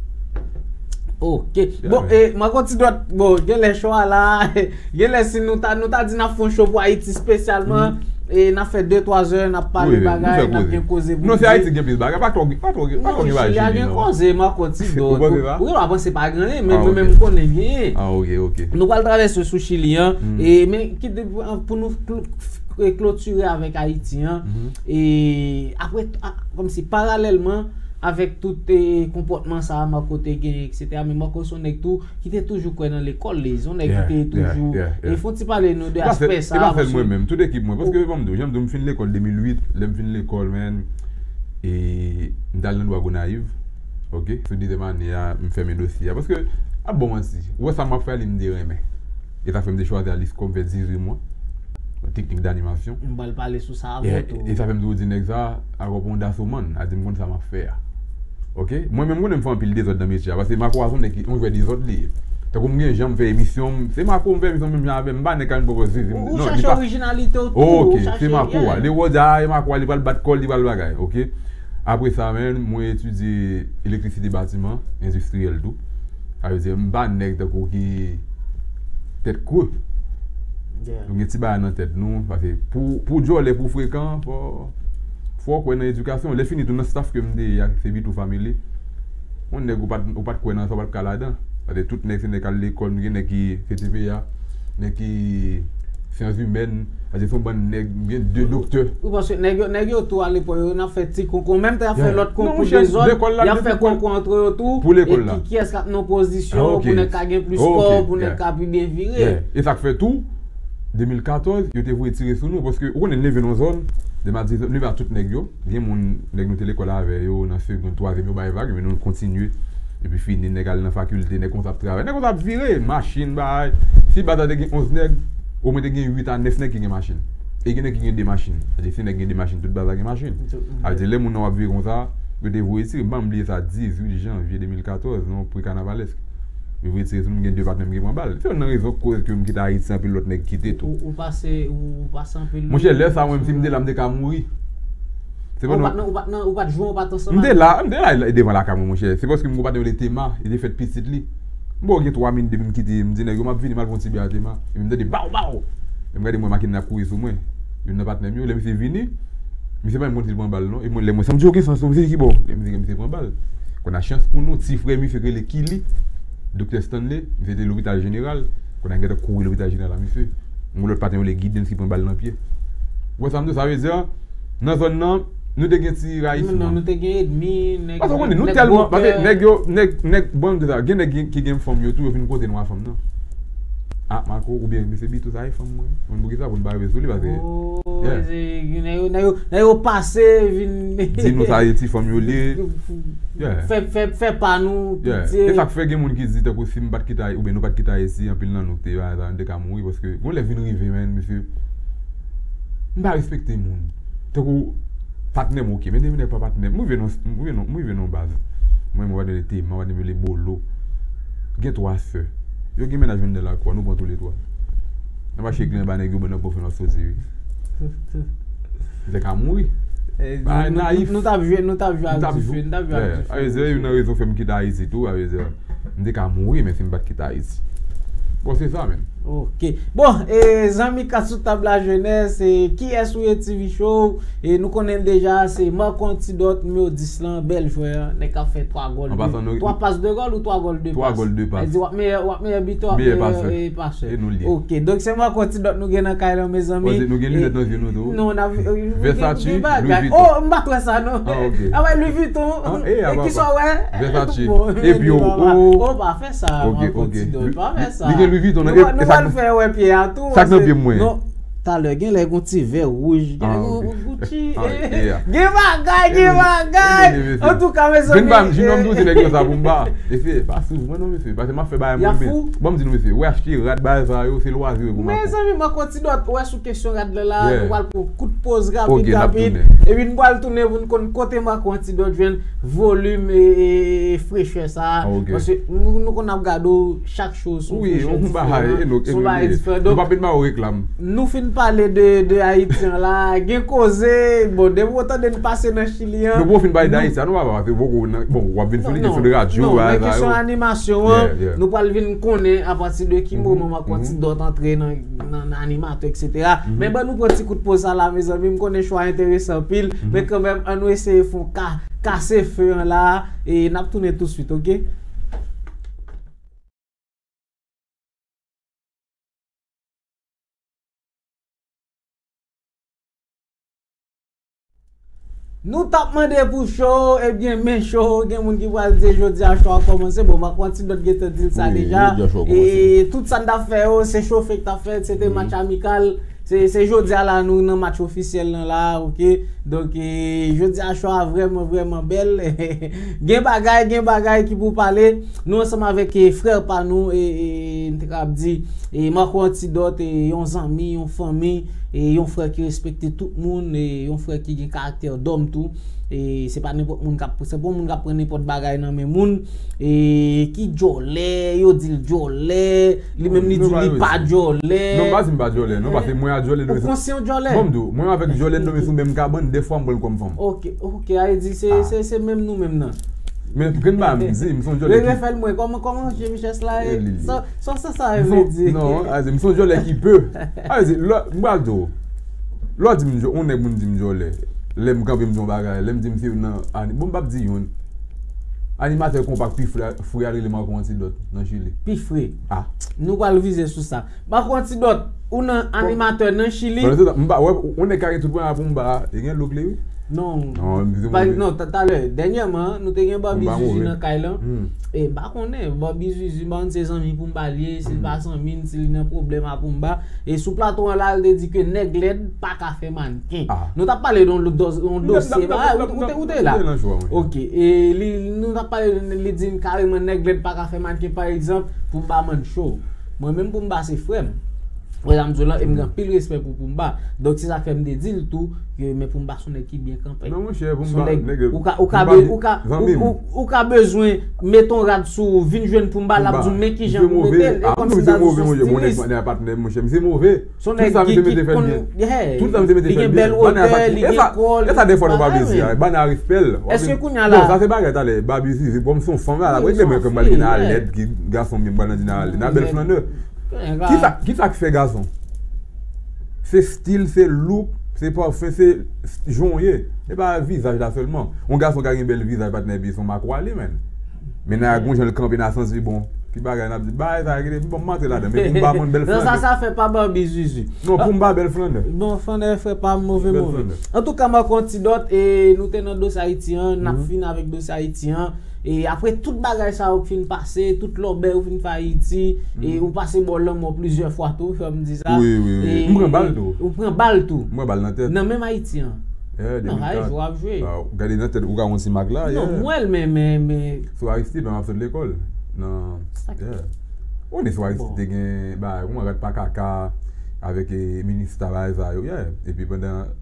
Ok. Bon, e, mwen konn ti dòt, bon, genlè cho a la, genlè si nou ta, nou ta di n ap fè yon cho pou Ayiti espesyalman, e n ap fè de, twa zè, n ap pale bagay, n ap gen koze pou di. Non, se Ayiti gen plis bagay, pa twò, pa twò, pa twò gen bagay chili, non. Chili a gen koze, mwen konn ti dòt. Ou panse sa? Wi, mwen panse pa gen anyen, men mwen menm m konnen genyen. Ah, ok, ok. Nou pral travèse sou Chili an, e, men ki de, pou nou klotire avèk Ayiti an. E apre, kòmsi paralèlman avèk tout, e, konpòtman sa a Marco te genyen, etsetera, men Marco se yon nèg tou ki te toujou kwè nan lekòl li. Se yon nèg ki te toujou, e, fè yon ti pale nou de aspè sa a. E pa sèl mwen menm, tout ekip mwen. Paske, ban m di w, jan m di w, m fin lekòl de mil uit, lè m fin lekòl, man, e m t al nan dwa Gonayiv. Ok, sou dezyèm ane a, m fèmen dosye a. Paske, ap bon manti, ou wè sa m ap fè a, li m te renmen. E sa fè m te chwazi al ISCOM, m fè dizuit mwa. Teknik danimasyon. M pral pale sou sa avè w tou. E sa fè m toujou di nèg sa, akò pou yon dasomann, a di m konn sa m ap fè a. Ok? Mwen menm, m konnen m fè anpil dezòd nan metye a, paske Marco a se yon nèg ki, yon jwè dezòd li ye. Tankou m gen jan m fè emisyon m, se Marco m fè emisyon menm jan avè m, m pa nèg k al pran pòz viv, non, li pa. Ou chache orijinalite w tou, ou chache, yeah. Ok, se Marco a. Lè w di, ah, e Marco a, li pral bat kò l, li pral bagay, ok? Apre sa, man, mwen etidye elektrisite batiman, endistriyèl tou. Sa vle di, m pa nèg tankou ki tèt kre. Nou gen ti bagay nan tèt nou, paske pou, pou djòlè, pou frekan, fò, fò w kwè nan edikasyon. Lè fini tou nan staff ke m te ye a, se Bitou Family. Yon nèg ou pa t, ou pa t kwè nan sa, ou pa t ka ladan. Paske tout nèg se nèg k al lekòl, nou gen nèg ki C T P A, nèg ki syans imèn, paske se yon bann nèg, gen de doktè. Wi, paske nèg yo, nèg yo tou alepòk, yo, n ap fè ti konkou. Menm tan y ap fè lòt konkou dezòd, y ap fè konkou antre yo tou. Pou lekòl la. E ki, kiyès k ap nan pozisyon pou nèg ka gen plis kòb, pou nèg ka pi byen vire. E sa k fè tou, de mil katòz, yo te voye tire sou nou, paske ou konnen n leve nan zòn, de maten, nou leve ak tout nèg yo. Gen moun, nèg nou te lekòl avè yo, nan segonn, twazyèm, yo bay vag, men nou kontinye. Epi fini, nèg al nan fakilte, nèg konsa ap travay. Nèg konsa ap vire, machin, bay. Si baz la te gen onz nèg, omwen te gen uit a nèf nèg ki gen machin. E gen nèg ki gen de machin. Sa vle di, si nèg gen de machin, tout baz la gen machin. Sa vle di, lè moun nan w ap vire konsa, yo te voye tire. M pa bliye sa, dizuit janvye de mil katòz, nan yon pre kanavalèsk. Yo voye tire sou nou, gen de patnè m ki pran bal. Se youn nan rezon k koz ke m kite Ayiti, anpil lòt nèg kite tou. Ou, ou pase, ou pase anpil. Monchè, lè sa, mwen, si m te la, m te ka mouri. Se pa ou pa t nan, ou pa t nan, ou pa t jwe, ou pa t ansanm avè l. M te la, m te la devan lakay mwen, monchè. Se paske m gon patnè rele Tema, li te fèt pitit li. M wè gen twa minit depi m kite, m di nèg yo, "M ap vini, m al pran ti bè a Tema." Epi m tande baw, baw. Epi m gade m wè makina ap kouri sou mwen. Youn nan patnè m yo, lè misye vini, misye pa menm konn si l pran bal non. E mwen, lè mwen sanm di, "Ok, sans, misye ki bò?" Lè misye, misye pran bal. Konn a chans pou nou, ti frè misye k rele Kili, Doktè Stanley, misye te lopital jeneral. Konn a gentan kouri lopital jeneral la, misye. Yon lòt patnè yo rele Gidens ki pran bal nan pye. Ou wè sa m di w, sa vle di, nan zòn nan, nou te gen ti rayisman. Non, nou te gen ènmi, nèg, paske ou konnen, nou tèlman, paske nèg yo, nèg, nèg, bon, m di sa, gen nèg ki, ki gen fanm yo tou, yo vin kote nou a fanm nan. Ah, Marco, oubyen, mesye Bitou, sa e fanm mwen. Mwen, poukisa pou n pa rive sou li, paske, yeah. Nèg yo, nèg yo, nèg yo pase, vin di nou sa e ti fanm yo li. Yeah. Fè, fè, fè pa nou, pitye. E sa k fè gen moun ki di, tankou si m pa t kite Ayiti, oubyen nou pa t kite Ayiti, anpil nan nou ki te, pa egzanp, te ka mouri, paske, gon lè vin rive, man, mesye, m pa respekte moun. Tankou, patnè m, ok, men depi nèg pa patnè m, m rive nan, m rive nan, m rive nan baz. Mwen, mwen pa de Tema, mwen pa de Bolo. Gen twa sè. Yo gen mennaj menm nan lakou a, nou pran toulètwa. N ap mache glen anba nèg yo, ban nan pwofè nan soti, wi. M te ka mouri. Bagay nayif. Nou t ap jwe, nou t ap jwe ak dife, nou t ap jwe ak dife. Ayezè, youn nan rezon fè m kite Ayiti tou, Ayezè. M te ka mouri, men si m pa t kite Ayiti. Bon, se sa, menm. Ok. Bon, e, zanmi Kat sou tab la jenès, e, kiyès ou ye, T V Show? E, nou konnen l deja, se Marco Antidot, nimewo dis lan, bèl jwè, nèg k ap fè twa gòl, twa pas de gòl ou twa gòl de pas? Twa gòl de pas. Sa vle di w ap meyè, w ap meyè bitè, w ap meyè, e, pasè. E nou l ye. Ok, donk se Marco Antidot nou gen nan kay lan, mezanmi. Bon, nou gen linèt nan zye nou tou. Non, n ap, e, Versace, Louis Vuitton. Oh, m pa t wè sa, non. Ah, ok. Ah, wè, Louis Vuitton. Ah, e, e, kisa w wè? Versace. Bon, epi, oh, oh. Oh, pa fè sa, Marco Antidot, pa fè sa. Li gen Louis Vuitton nan, nou pral fè wè pye a tou. Sa k nan pye mwen. Non, talè, gen lè gon ti vè wouj. Ah, ok. Gen bagay, gen bagay. Antouka, mezanmi, Junior, m tou di nèg yo sa pou m ba. Mesye, pa sou mwen non, mesye. Paske m ap fè bagay mwen menm. Bon, m di nou, mesye, wè achte rad bagay sa yo, se lwazi yo pou m ap. Mezanmi, Marco Antidot, wè sou kesyon rad la la, nou pral pran kout poz rapid, rapid. Epi nou pral tounen pou n konn kote Marco Antidot jwenn volim e, e, e frechè sa. Paske nou, nou konn ap gade w chak cho sou frechè diferan, sou bagay diferan. Donk, nou pa met ba w reklam. Nou fin pale de, de Ayiti an la, gen koze, bon, depi w tande n pase nan Chili an. Nou poko fin pale de Ayiti an, nou pa pase poko nan, bon, w ap vin sou li, kesyon de radyo, nan kesyon animasyon an, nou pral vin konnen apati de ki moman Marco Antidot antre nan, nan, nan animatè, etsetera. Men ban nou pran ti kout poz sa la, mezanmi, m konnen cho a enteresan anpil, men kanmenm, an nou eseye fè yon ka, kase fe an la, e n ap tounen touswit, oke? Nou t ap mande pou cho, ebyen, men cho, gen moun ki pral di jodi a cho a kòmanse. Bon, Marco Antidot gentan di l sa deja. E tout sa n t ap fè yo, se chofe k t ap fèt, se te match amikal. Se, se jodi a la, nou nan match ofisyèl lan la, oke? Donk, e, jodi a cho a vrèman, vrèman bèl. Gen bagay, gen bagay ki pou pale. Nou ansanm avèk, e, frè pa nou, e, e, m te ka ap di, e, Marco Antidot, e, yon zanmi, yon fanmi, e, yon frè ki respekte tout moun, e, yon frè ki gen karaktè dòm tou. E, se pa nenpòt moun k ap, se pa yon moun k ap pran nenpòt bagay nan men moun. E, ki djòlè, yo di l djòlè, li menm li di li pa djòlè. Non, m pa di m pa djòlè, non, paske mwen a djòlè, nou. Ou konsyan w djòlè? Bon, m di w, mwen avèk djòlè, nou dòmi sou menm kabann, dèfwa m pran l kòm fanm. Oke, oke, a di se, se, se menm nou menm nan. Men grenn ba m di, m se yon djòlè ki. Refè l mwen, kòman, kòman Jimmy Chess la ye? Sa, sa, sa, sa vle di? Non, a di, m se yon djòlè ki pe. A di, lè, m pral di w, lè w di m djò-, yon nèg moun di m djòlè, lè m kanpe m di yon bagay, lè m di m se youn nan ani-, bon, m p ap di youn. Animatè konpa k pi fre, fre a rele Marco Antidot nan Chili. Pi fre. Ah. Nou pral vize sou sa. Marco Antidot, ou nan animatè nan Chili. Bon, m pa wè, ou nèg ka gen tout pwen a pou m ba, e gen look li, wi. Non. Non, m di non, ta-, talè, dènyèman, nou te gen Barbie Zuzu nan kay lan. E m pa konnen, Barbie Zuzu, m pa konn se zanmi pou m ba li ye, si l pa zanmi m, si li nan pwoblèm a pou m ba. E sou plato an la, l te di ke nèg lèd pa ka fè mannken. Nou t ap pale de yon dosye, ou te, ou te la. Oke, e li, nou t ap pale, li di n kareman nèg lèd pa ka fè mannken, pa egzanp, pou m ba Mann Show. Mwen menm pou m ba se frè m. Frè sa m di w lan, e m gen anpil respè pou, pou m ba. Donk, se sa k fè m te di l tou, ke, men pou m ba se yon nèg ki byen kanpe. Non, monchè, pou m ba nèg, ou ka, ou ka, ou ka, ou, ou, ou ka bezwen met yon rad sou ou, vin jwenn pou m ba, l ap di w men kijan pou mete l. E kòmsi m ta di w se yon stilis. Patnè, monchè, misye move. Tout sa misye mete fè l byen. Tout sa misye mete fè l byen. Li gen bèl wotè, li gen kò, li gen bagay. E sa, e sa defwa nou pa vle di a. Ba nan respè l. Èske kounye a la? Non, sa se bagay talè. Barbie Zuzu, bon, m se yon fanm la, l ap regle mwen kòm m pral vin alèd, ki gason m ye, m pral nan dina alèd. Nan bèl flannè. Kisa, kisa k fè gason? Se stil, se look, se pafen, se jan w ye. E pa vizaj la sèlman. Yon gason ka gen bèl vizaj, patnè, epi se yon makwale, menn. Men nan gon jan l kanpe nan sans li bon. Ki bagay n ap di? Bagay sa rele, bon, m antre ladan, men pou m ba moun bèl flannè. Sa, sa fè pa Barbie Zuzu. Non, pou m ba bèl flannè. Bon, flannè, frè pa m, move, move. Antouka, Marco Antidot, e nou te nan dosye Ayiti an, n ap fin avèk dosye Ayiti an. E apre tout bagay sa yo k fin pase, tout lòbèy ou fin fè Ayiti, e ou pase bò lanmò plizyè fwa tou, fè m di sa. Wi, wi, wi. M pran bal tou. Ou pran bal tou. M pran bal nan tèt. Nan menm Ayiti an. Non, ay, jwe ap jwe. Gade nan tèt, ou ka wè yon ti mak la. Non, m wè l, men, men, men. Sou Aristide, men m ap sot lekòl. Nan, ou konnen sou Aristide te gen, ba, yon rat pa kaka avèk, e, minista bagay sa yo, yeah. Epi pandan,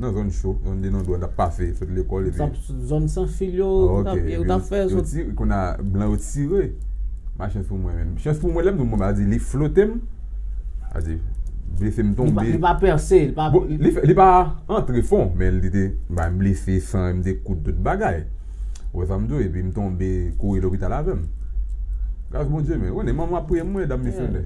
nan zòn cho, zòn de non dwòt, n ap pase, sot lekòl, epi. Zòn san fil yo, ou t ap, ou t ap fè sot. Yo ti-, kounye a, blan yo tire. Machens pou mwen, menm. Chans pou mwen, lè m di w, mwen pa di, li flote m. A di, blese m tonbe. Li pa, li pa pèse, li pa. Bon, li fè, li pa antre fon, men li te ba m blese, san, m te kout tout bagay. Ou wè sa m di w, epi m tonbe, kouri lopital avè m. Gras Bondye, men, ou konnen, manman ap priye m, mwen, dam misyonè.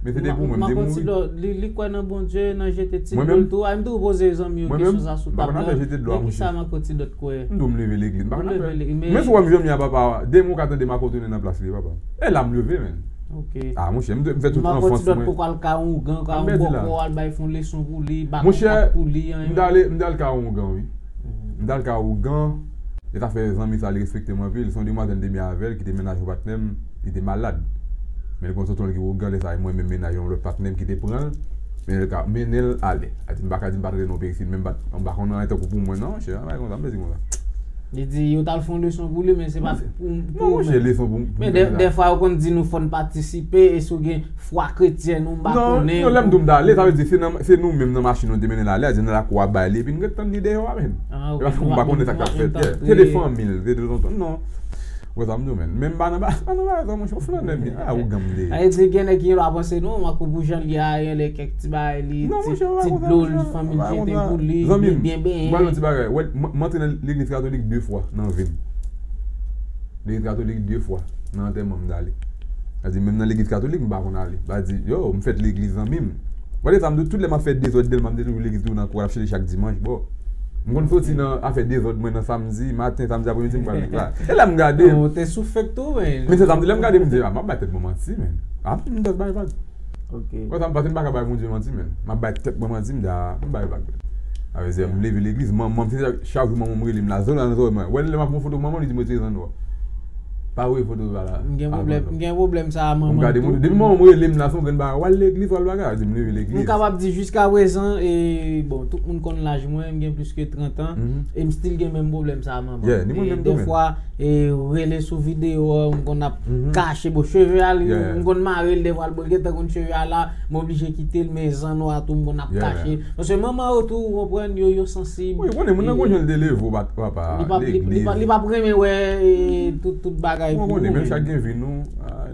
Men se te pou mwen, m te mouri. Li, li kwè nan Bondye, nan jete ti dlo l tou. A, m tou poze zanmi yo kesyon sa sou tab la. Men kisa Marco Antidot kwè? M di w m leve legliz, m pa konn afè. Men si w wè m jwenn li a papa, demen w ka tande Marco tounen nan plas li, papa. E la m leve, menn. Ok. A, monchè, m, m fè tout anfans mwen. Marco Antidot poko al ka yon ougan, ka yon bòkò, al bay fon leson pou li, ba kontak pou li, anyen. Monchè, m t ale, m t al ka yon ougan, wi. M t al ka ougan, e sa fè zanmi sa, li respekte m anpil. Se yon demwazèl m te byen avè l, ki te mennaj yon patnè m, li te malad. Men li gen yon tonton l ki ougan, lè sa, e mwen menm mennaj yon lòt patnè m ki te pran l. Mennen l ka, mennen l ale. A di, m pa ka di m pa t rete nan peyi isit, men m pa, m pa konn anyen tankou pou mwen, non, monchè, yon bagay konsa, m te di konsa. Li di, yo t al fè yon leson pou li, men se pa pou, pou Non, monchè, leson pou, pou Men, dè, dèfwa, yo konn di nou fò n patisipe, e si w gen fwa kretyèn ou, m pa konnen. Non, lè m di w m t ale, sa vle di, se nan, se nou menm nan machin nou te mennen l ale, a di, nan lakou a bay li, epi n ret tann li deyò a, menn. Ah, ok. E pa fò m pa konnen sa k ap fèt, yeah. Se de fanmi l, se de tonton, non. Ou wè sa m di w, menn. Men m pa nan ba, pa nan bagay sa, monchè, w flannè, men. Ah, ou ganm de. Sa vle di, gen nèg ki gen dwa panse, non, Marco, pou jan l ye a, gen lè kèk ti bagay li, ti, ti dlo l, fanmi l jete pou li, li byen benyen. Zanmi m, m pral di yon ti bagay. Wè, m, m antre nan legliz katolik de fwa nan vi m. Legliz katolik de fwa nan antèman m t ale. Sa di, menm nan legliz katolik, m pa konn ale. Sa di, yo, m fèt legliz zanmi m. Wè, sa m di w, tout lè m ap fè dezòd, Dèlma, m te toujou legliz tou nan kou a, l ap chante chak dimanch, bò. M konn soti nan afè dezòd mwen nan samdi maten, samdi apremidi, m pral legliz la. E lè m gade. Non, ou te sou fake tou, men. Men se sa m di, lè m gade, m di, ah, m ap bay tèt mwen manti, men. Ah, m just bay vag. Ok. Wè, sa m pase, m pa ka bay Bondye manti, men. M ap bay tèt mwen manti, m di, ah, m bay vag. Sa vle di, m leve legliz, manman m, se chak jou manman m rele m la, zò nan zò mwen. Wè, lè m ap pran foto manman, li di m retire zannò. Pa voye foto sa la. M gen pwoblèm, m gen pwoblèm sa a, manman m tou. Depi manman m rele m la, se yon grenn bagay. W al legliz, w al bagay, di m leve legliz. M kapab di jiska prezan, e, bon, tout moun konn laj mwen, m gen plis ke trant an, e m still gen menm pwoblèm sa a, manman m. Yeah, ni mwen menm tou, men. Dèfwa, e rele sou videyo, m konn ap kache, bon, cheve a, li, m konn mare l, dèfwa l, bon, l gentan konn cheve a la, m oblije kite l, men zannò a tou, m konn ap kache. Paske manman yo tou, ou konprann, yo, yo sansib. Wi, ou konnen, moun nan gon jan l te leve w, papa, legliz. Li p ap, li p ap, li p ap renmen wè, e, tout, tout bagay pou ou. Ou konnen, men chak gen vi nou.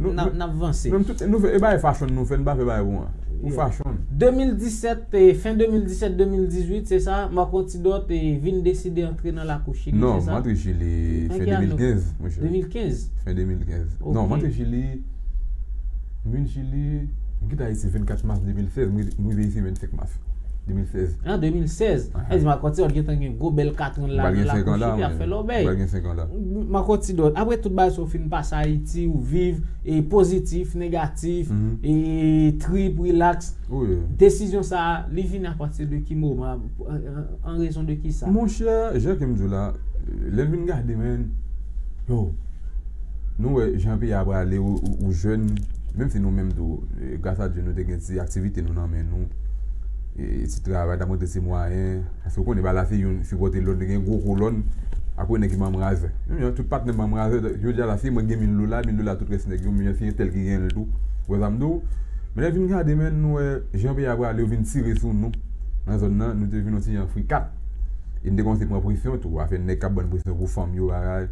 N ap, n ap vanse. Nou, tout, nou fè, e bagay fashion nou fè, nou pa fè bagay pou an. Ou fashion. De mil disèt, e, fen de mil disèt, de mil dizuit, se sa, Marco Antidot, e, vin deside antre nan lakou Chili, se sa? Non, m antre Chili fen de mil kenz, monchè. De mil kenz? Fen de mil kenz. Non, m antre Chili, m vin Chili, m kite Ayiti vennkat mas de mil sèz, m rive isi vennsenk mas de mil sèz. An de mil sèz? Sa vle di Marco Antidot gentan gen gwo bèl katran la nan lakou Chili ap fè lòbèy. M pral gen senk an la. Marco Antidot, apre tout bagay sa w fin pase Ayiti, ou viv, e pozitif, negatif, e trip, relax. Desizyon sa a, li vini apati de ki moman, an, an, an rezon de ki sa? Monchè, jan ke m di w la, lè m vin gade, men, yo, nou wè jan peyi a prale, ou, ou, ou jèn, menm si nou menm tou, e, gras a Dye, nou te gen ti aktivite nou nan men nou, e, ti travay, n ap rantre ti mwayen, paske ou konnen bagay la se youn sipòte lòt, li gen gwo kolòn, apre nèg ki manm razè. Menm jan tout patnè m manm razè, jodi a la, si mwen gen mil dola, mil dola tout rès nèg yo, menm jan si entèl ki gen l tou, ou wè sa m di w? Men lè vin gade, men, nou wè jan peyi a prale, yo vin tire sou nou, nan zòn nan, nou te vin yon ti jan frikat. E n te kòmanse pran presyon tou, afè nèg k ap ban n presyon pou fanm yo, bagay.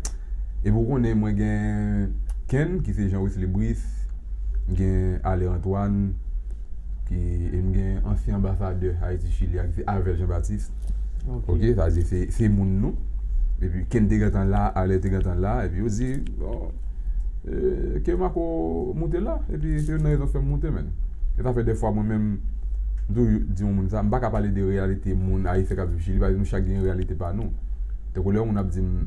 Epi ou konnen, mwen gen Ken, ki se Jean Wesley Brice, m gen Alain Antoine, ki, e m gen ansyen anbasadè Ayiti Chili a, ki se Avel Jean Baptiste. Ok, sa vle di se, se moun nou. Epi Ken te gentan la, Alain te gentan la, epi yo di, bon, e, ke Marco moute la, epi se youn nan rezon k fè m moute, menn. E sa fè dèfwa mwen menm, m toujou di yon moun sa, m pa ka pale de reyalite moun ayisyen k ap viv Chili, paske nou chak gen reyalite pa nou. Tankou lè yon moun ap di m,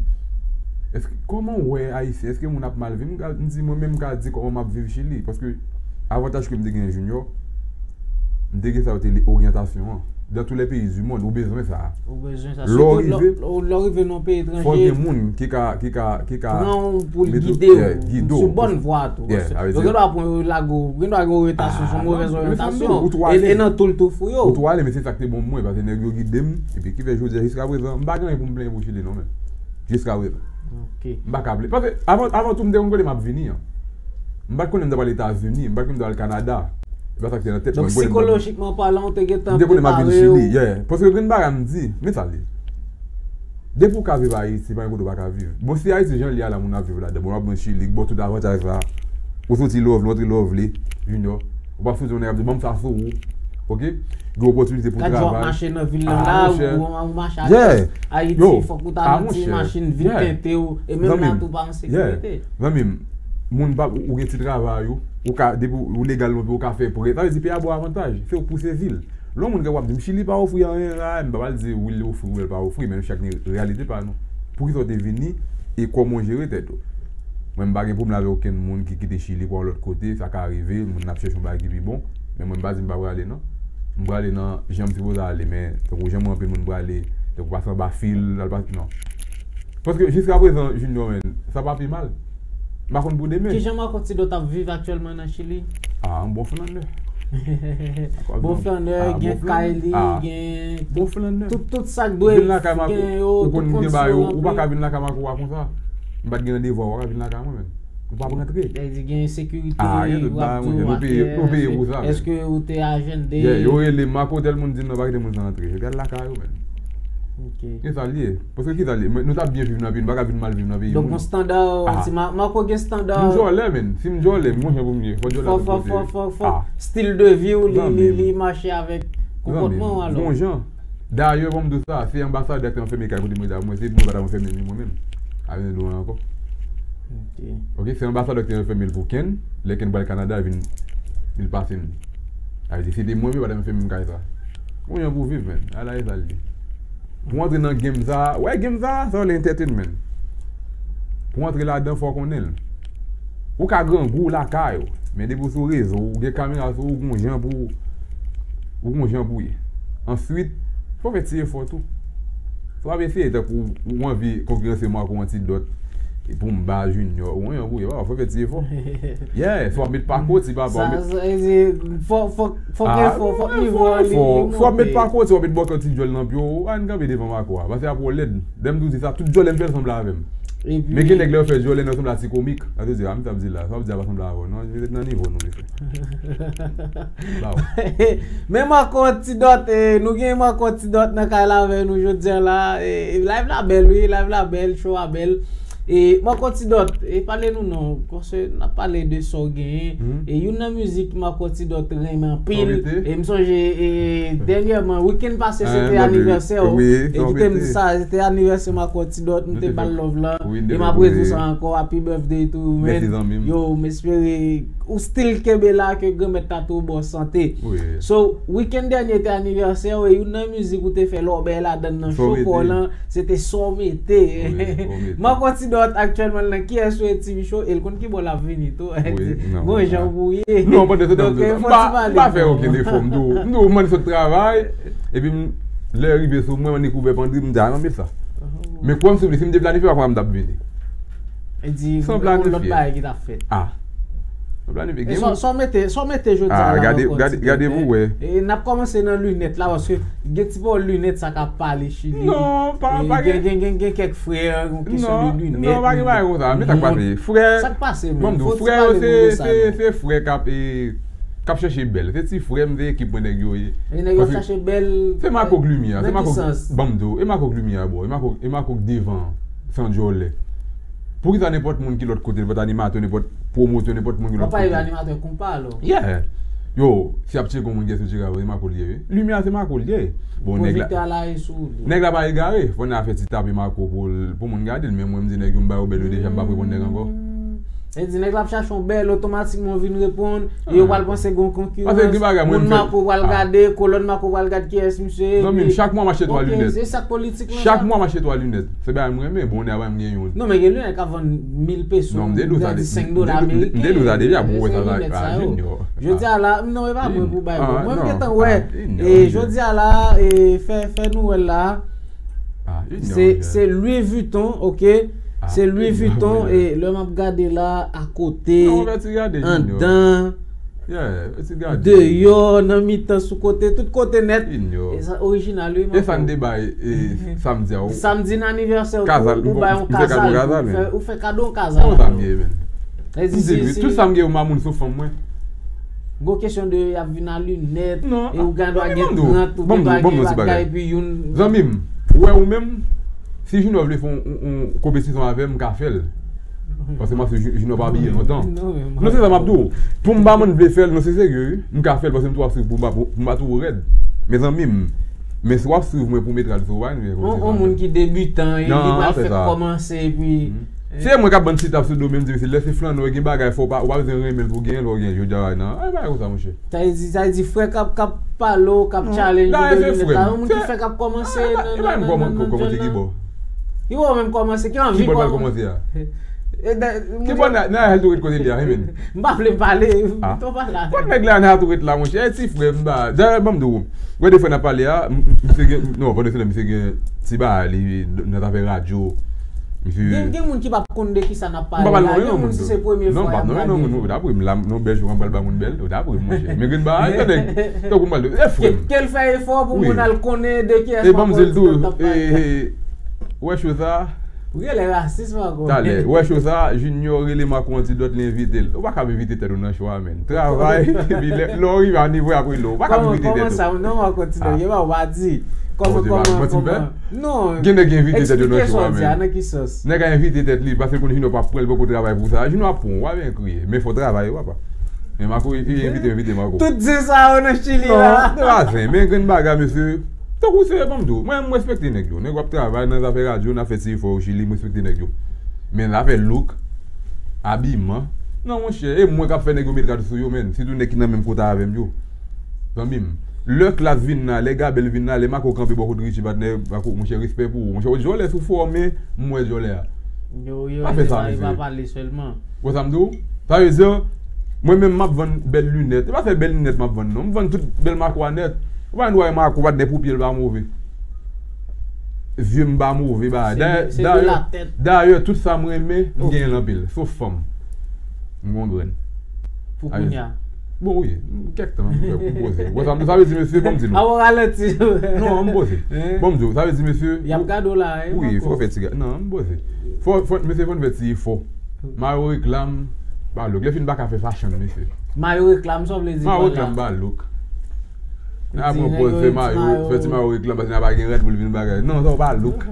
èske, kòman w wè Ayisyen? Èske moun ap mal viv? M ka, m di, mwen menm, m ka di kòman m ap viv Chili. Paske avantaj ke m te gen Junior, m te gen sa yo te rele oryantasyon an. Dans tous les pays du monde, ou bezwen sa. Ou bezwen sa. Lè w rive, lè w rive nan yon peyi etranje, fò gen moun ki ka, ki ka, ki ka pran w pou l gide w sou bòn vwa a tou. Yo gen dwa pran yo lage w, gen dwa gen oryantasyon, se yon movèz oryantasyon. E nan tou l tou fou yo. Ou tou ale, men se sa k te bon pou mwen, paske nèg yo gide m, epi ki fè jodi a, jiska prezan, m pa gen anyen pou m plenyen pou Chili, non, men. Jiska prezan. Ok. M pa ka plenyen. Paske avan, avan tou, m te konn kote m ap vini an. M pa t konnen m t ap al Etazini, m pa t konnen m t ap al Kanada. Se pa sa k te nan tèt mwen. Donk, sikolojikman palan, ou te gentan prepare w. M te konnen m ap vin Chili, yeah. Paske gen bagay m di, men sa l ye. Depi w ka viv Ayiti, pa gen kote w pa ka viv. Bon, si Ayiti jan l ye a la, moun ap viv ladan, bon, w ap jwenn Chili, k ba w tout avantaj sa. Ou soti lè w vle, w antre lè w vle, Junior. Ou p ap soti yon nèg ap di, "Ban m sa sou ou." Ok? Gen opòtinite pou travay. Gad jan w ap mache nan vil la, la, ou, ou mache a pye. Ayiti, fòk ou ta nan ti machin, vin tente w, e menm la tou pa an sekirite. Zanmi m, moun pa, ou gen ti travay ou, ou ka, depi ou legal, ou ka fè prè. Sa vle di peyi a ba w avantaj, se ou k pouse vil. Lè yon moun gen w ap di m, "Chili pa ofri anyen la," m pa pral di, "Wi, li ofri, wi, li pa ofri," men nou chak gen reyalite pa nou. Poukisa w te vini e kòman w jere tèt ou? Mwen, m pa gen pwoblèm avèk okenn moun ki kite Chili pou al lòt kote, sa ka rive, moun nan ap chèche yon bagay ki pi bon, men mwen, m pa di m pa prale, non. M prale nan jan m sipoze ale, men tankou jan mwen anpil moun prale, tankou pase anba fil, al pase, non. Paske jiska prezan, Junior, men, sa pa pi mal. M pa konn pou demen. Kijan Marco Tidot ap viv aktyèlman nan Chili? Ah, yon bon flannè. Bon flannè, gen kay li, gen tout, tout sa k dwe gen yo, tout kondisyon ranpli. Ou pa ka vin lakay Marco a konsa. M pa t gen randevou a, ou pa ka vin lakay mwen menm. Ou p ap rantre. Sa vle di gen sekirite, w ap di w atè, èske ou te ajande. Yo rele m, Marco, tèl moun di m nan, pa kite moun sa rantre. Epi al lakay ou menm. Ki sa l ye? Paske ki sa l ye? Nou t ap byen viv nan peyi, nou pa ka vin mal viv nan peyi moun. Donk, yon standa, ti Marco gen standa. M djòlè, menn. Si m djòlè, m gon jan pou m ye. Fò djòlè a tout kote. Fò, fò, fò, fò. Stil de vi w, li, li, li mache avèk konpòtman w alò. Gon jan. Dayè, ban m di w sa, se anbasadè k te anfèmen kay kote mwen, mwen, se mwen pa t ap anfèmen li mwen menm. A vin di w ankò. Ok, se anbasadè k te anfèmen l pou Ken. Lè Ken pral Kanada, vin, vin pase m li. Sa vle di, si se te mwen menm, yo pa t ap anfèmen m kay sa. Gon jan pou w viv, menn. Ala e sa l ye. Pou w antre nan game sa, wè game sa, sa rele entertainment. Pou w antre ladan, fò w konnen l. Ou ka grangou lakay ou, men depi w sou rezo, ou gen kamera sou ou, ou gon jan pou, ou gon jan pou ye. Answit, fò w fè ti efò tou. Fò w ap eseye tankou ou anvi konkiranse Marco Antidot, Boumba, Junior, ou gon jan pou ye, papa, fò w fè ti efò. Yeah, fò w ap met pakoti, papa. Sa, sa vle di, fò, fò, fò gen efò, fò nivo a li monte. Fò w ap met pakoti, w ap met bòkò ti djòl nan pye w, ann kanpe devan Marco a, paske ap wè w lèd. Lè m tou di sa, tout djòlè m fè l sanble avè m. Men gen nèg lè yo fè djòlè nan sanble a ti komik. Sa vle di, a, m t ap di la, sa w ap di a pa sanble avè w, non, se nan nivo nou mesye. Ba w. Men Marco Antidot, eh, nou gen Marco Antidot nan kay la avè nou jodi a la. Eh, live la bèl, wi, live la bèl, show a bèl. E Marco Antidot, e pale nou non, paske n ap pale de sa w genyen. E youn nan mizik Marco Antidot renmen anpil. E m sonje, e dènyèman, wikenn pase, se te anivèsè w. E kite m di sa, se te anivèsè Marco Antidot, m te ba l love la. E m ap redi sa ankò, happy birthday to you, man. Yo, m espere ou still kenbe la, ke Granmèt la tou ba w sante. So, wikenn dènye te anivèsè w, e youn nan mizik ou te fè lè w bay ladann nan show pa w lan, se te Sa w mete. Marco Antidot aktyèlman nan Kiyès ou ye TV Show, e l konn ki bò l ap vini tou. Gon jan pou w ye. Non, pandan se tan, m pa fè okenn efò. M di w, m di w, m annik sot travay, epi m, lè rive sou mwen, m annik ouvè pandri, m di, a non, met sa. Men kwè m, souple, si m te planifye, pa konn m t ap vini. San planifye. Lòt bagay ki t ap fèt. A. Sa w mete, sa w mete jodi a la ankò, gade, gade pou w wè. E n ap kòmanse nan linèt la, paske gen ti pawòl linèt sa k ap pale Chili. Non, pa, pa gen, gen, gen, gen kèk frè, yon kesyon de linèt. Non, pa gen bagay konsa. Men sa k pase. Frè, sa k pase, ban m di w, frè yo se, se, se frè k ap, e, k ap chèche bèl. Se ti frè m, se ekip mwen nèg yo ye. E nèg yo ap chache bèl. Se Marco k limyè, se Marco, ban m di w, e Marco k limyè a, bro. E Marco, e Marco k devan, san djòlè. Poukisa nenpòt moun ki lòt kote, nenpòt animatè, nenpòt pwomotè, nenpòt moun ki lòt kote? Ou pa rive animatè konpa, alò? Yeah. Yo, si ap tcheke yon moun gen sou tcheke avè, se Marco l ye, wi. Limyè a se Marco l ye. Bon, nèg la, pwojektè a la e sou li. Nèg la pa egare. Fò nèg la fè ti tape Marco pou l, pou moun gade l. Men mwen, m di nèg yo, m ba yo bèl yo deja, m pa p reponn nèg ankò. E di nèg la ap chache yon bèl, otomatikman w vin reponn, e yo pral panse gen yon konkirans. Paske gen bagay, mwen, moun Marco pral gade, kolòn Marco pral gade kiyès misye ye. Zanmi m, chak mwa m achte twa linèt. Se sa k politik lan, sa. Chak mwa m achte twa linèt. Se bagay m renmen, bon, nèg la ban m gen youn. Non, men gen linèt k ap vann mil peso, m te di w sa, senk dola ameriken. M te di w sa deja, bon, wè sa la, a, Junior. Jodi a la, non, e pa mwen pou bay, bon. Mwen, m gentan wè, e jodi a la, e fè, fè nouvèl la. Se, se Louis Vuitton, ok? Se Louis Vuitton, e lè m ap gade la, akote, anndan, deyò, nan mitan, sou kote, tout kote nèt. E sa orijinal, wi, e sa n te bay, e, samdi a, wi. Samdi nan anivèsè w tou, ou bay yon kazal, ou fè, ou fè kado yon kazal. Tout sa m gen yo mamoun sou fanm mwen. Gon kesyon de y ap vin a linèt, e ou gen dwa gen trant, ou gen dwa gen bagay, epi youn. Zanmi m, ou wè ou menm, si Junior vle fè yon, yon, yon konpetisyon avè m, m ka fè l. Paske m ap swiv Ju-, Junior pa abiye lontan. Non, se sa m ap di w. Pou m pa menm vle fè l, non, se serye, wi. M ka fè l paske m tou ap swiv pou m pa, pou m pa twò rèd. Men zanmi m, men si w ap swiv mwen pou metraj sou ou, pa gen yon moun ki debitan, e li pral fèk kòmanse, epi se mwen k ap ban ti tap sou do m, m di, mesye, lè se flannè, gen bagay, fò w pa, ou pa bezwen renmen l pou w genyen l, fò w genyen l. Jodi a, non. Ay, bagay konsa, monchè. Sa vle di, sa vle di, frè k ap, k ap pale w, k ap challenge ou de linèt la, yon moun ki fèk ap kòmanse nan, nan, nan, nan djòl la. Ki bò menm kòmanse, ki anvi kòmanse a? Ki bò nan, nan al tou ret kote li a, wi, men. M pa vle pale, tou pale avè m. Kot nèg la nan tou ret la, monchè? E ti frè m ba. Dayè, ban m di w. Wè de frè n ap pale a, m, m, misye gen, non, pandan se tan, misye gen ti bagay li nan zafè radyo. Gen, gen moun ki p ap konn de kisa n ap pale la. Gen moun si se premye fwa y ap gade. Non, m p ap nonmen non moun. Ou ta pri m la, non, bèl jou an pral ba moun bèl. Ou ta pri m, monchè. Men gen bagay, tande, tankou m pral di, e frè m. Ke l fè efò pou moun al konnen de kiyès Marco Antidote ap pale. E ban m di l tou, e, e, wè cho sa. Ou genlè rasis, Marco. Talè, wè cho sa, Junior rele Marco Antidote, li envite l. Ou pa ka envite tèt ou nan cho a, menn. Travay, epi lè, lè w rive a nivo, apre lè, ou pa ka envite tèt ou. Kòman, kòman sa, non, Marco Antidote, yo pa w pa di. Kòman, kòman, kòman? Non. Gen nèg ki envite tèt yo nan cho a, menn. Eksplike sa w di a, nan ki sans? Nèg a envite tèt li, paske l konnen Junior p ap pran l, poko travay pou sa. Junior ap pran w, w ap byen kriye. Men fò w travay wi, papa. Men Marco, e, e, envite, envite Marco. Tout zen sa yo nan Chili la. Non, se pa zen, men grenn bagay, mesye. Tankou se, ban m di w, mwen, m respekte nèg yo. Nèg yo ap travay nan zafè radyo, nan fè ti efò yo Chili, m respekte nèg yo. Men zafè look, abiman, non, monchè, e mwen k ap fè nèg yo met rad sou yo, menn. Sitou nèg ki nan menm kota avè m yo. Zanmi m, lè Klass vin la, lè Gabèl vin la, lè Marco kanpe bò kote Richie, patnè, Marco, monchè, respè pou ou. Monchè, ou jòlè sou fò, men m wè jòlè a. Yo, yo, pa fè sa, mesye. Pa pale sèlman. Wè sa m di w? Sa vle di, mwen menm m ap vann bèl linèt. E pa sèl bèl linèt m ap vann, non. M vann tout bèl Marco a nèt. Ou pa gen dwa wè Marco, patnè, pou pye l pa move. Zye m pa move, ba. Dayè, dayè, tout sa m renmen, m genyen l anpil. Sof fanm. M gon grenn. Pou kounye a. Bon, wi. Kèk tan, m poze. Bon, sa, sa vle di, mesye, bon, m di nou. Avan w ralanti. Non, m poze. Bon, m di w, sa vle di, mesye. Y ap gade w la, wi, fò w fè ti gade. Non, m poze. Fò, fò, mesye, fò n fè ti efò. Mayo reklam, ba look. Lè fin pa ka fè fashion, mesye. Mayo reklam, sa w vle di? Mayo reklam, ba look. N a pran pòz fè mayo, fè ti mayo reklam, paske n a pa gen rad pou l vin bagay. Non, sa w pa look.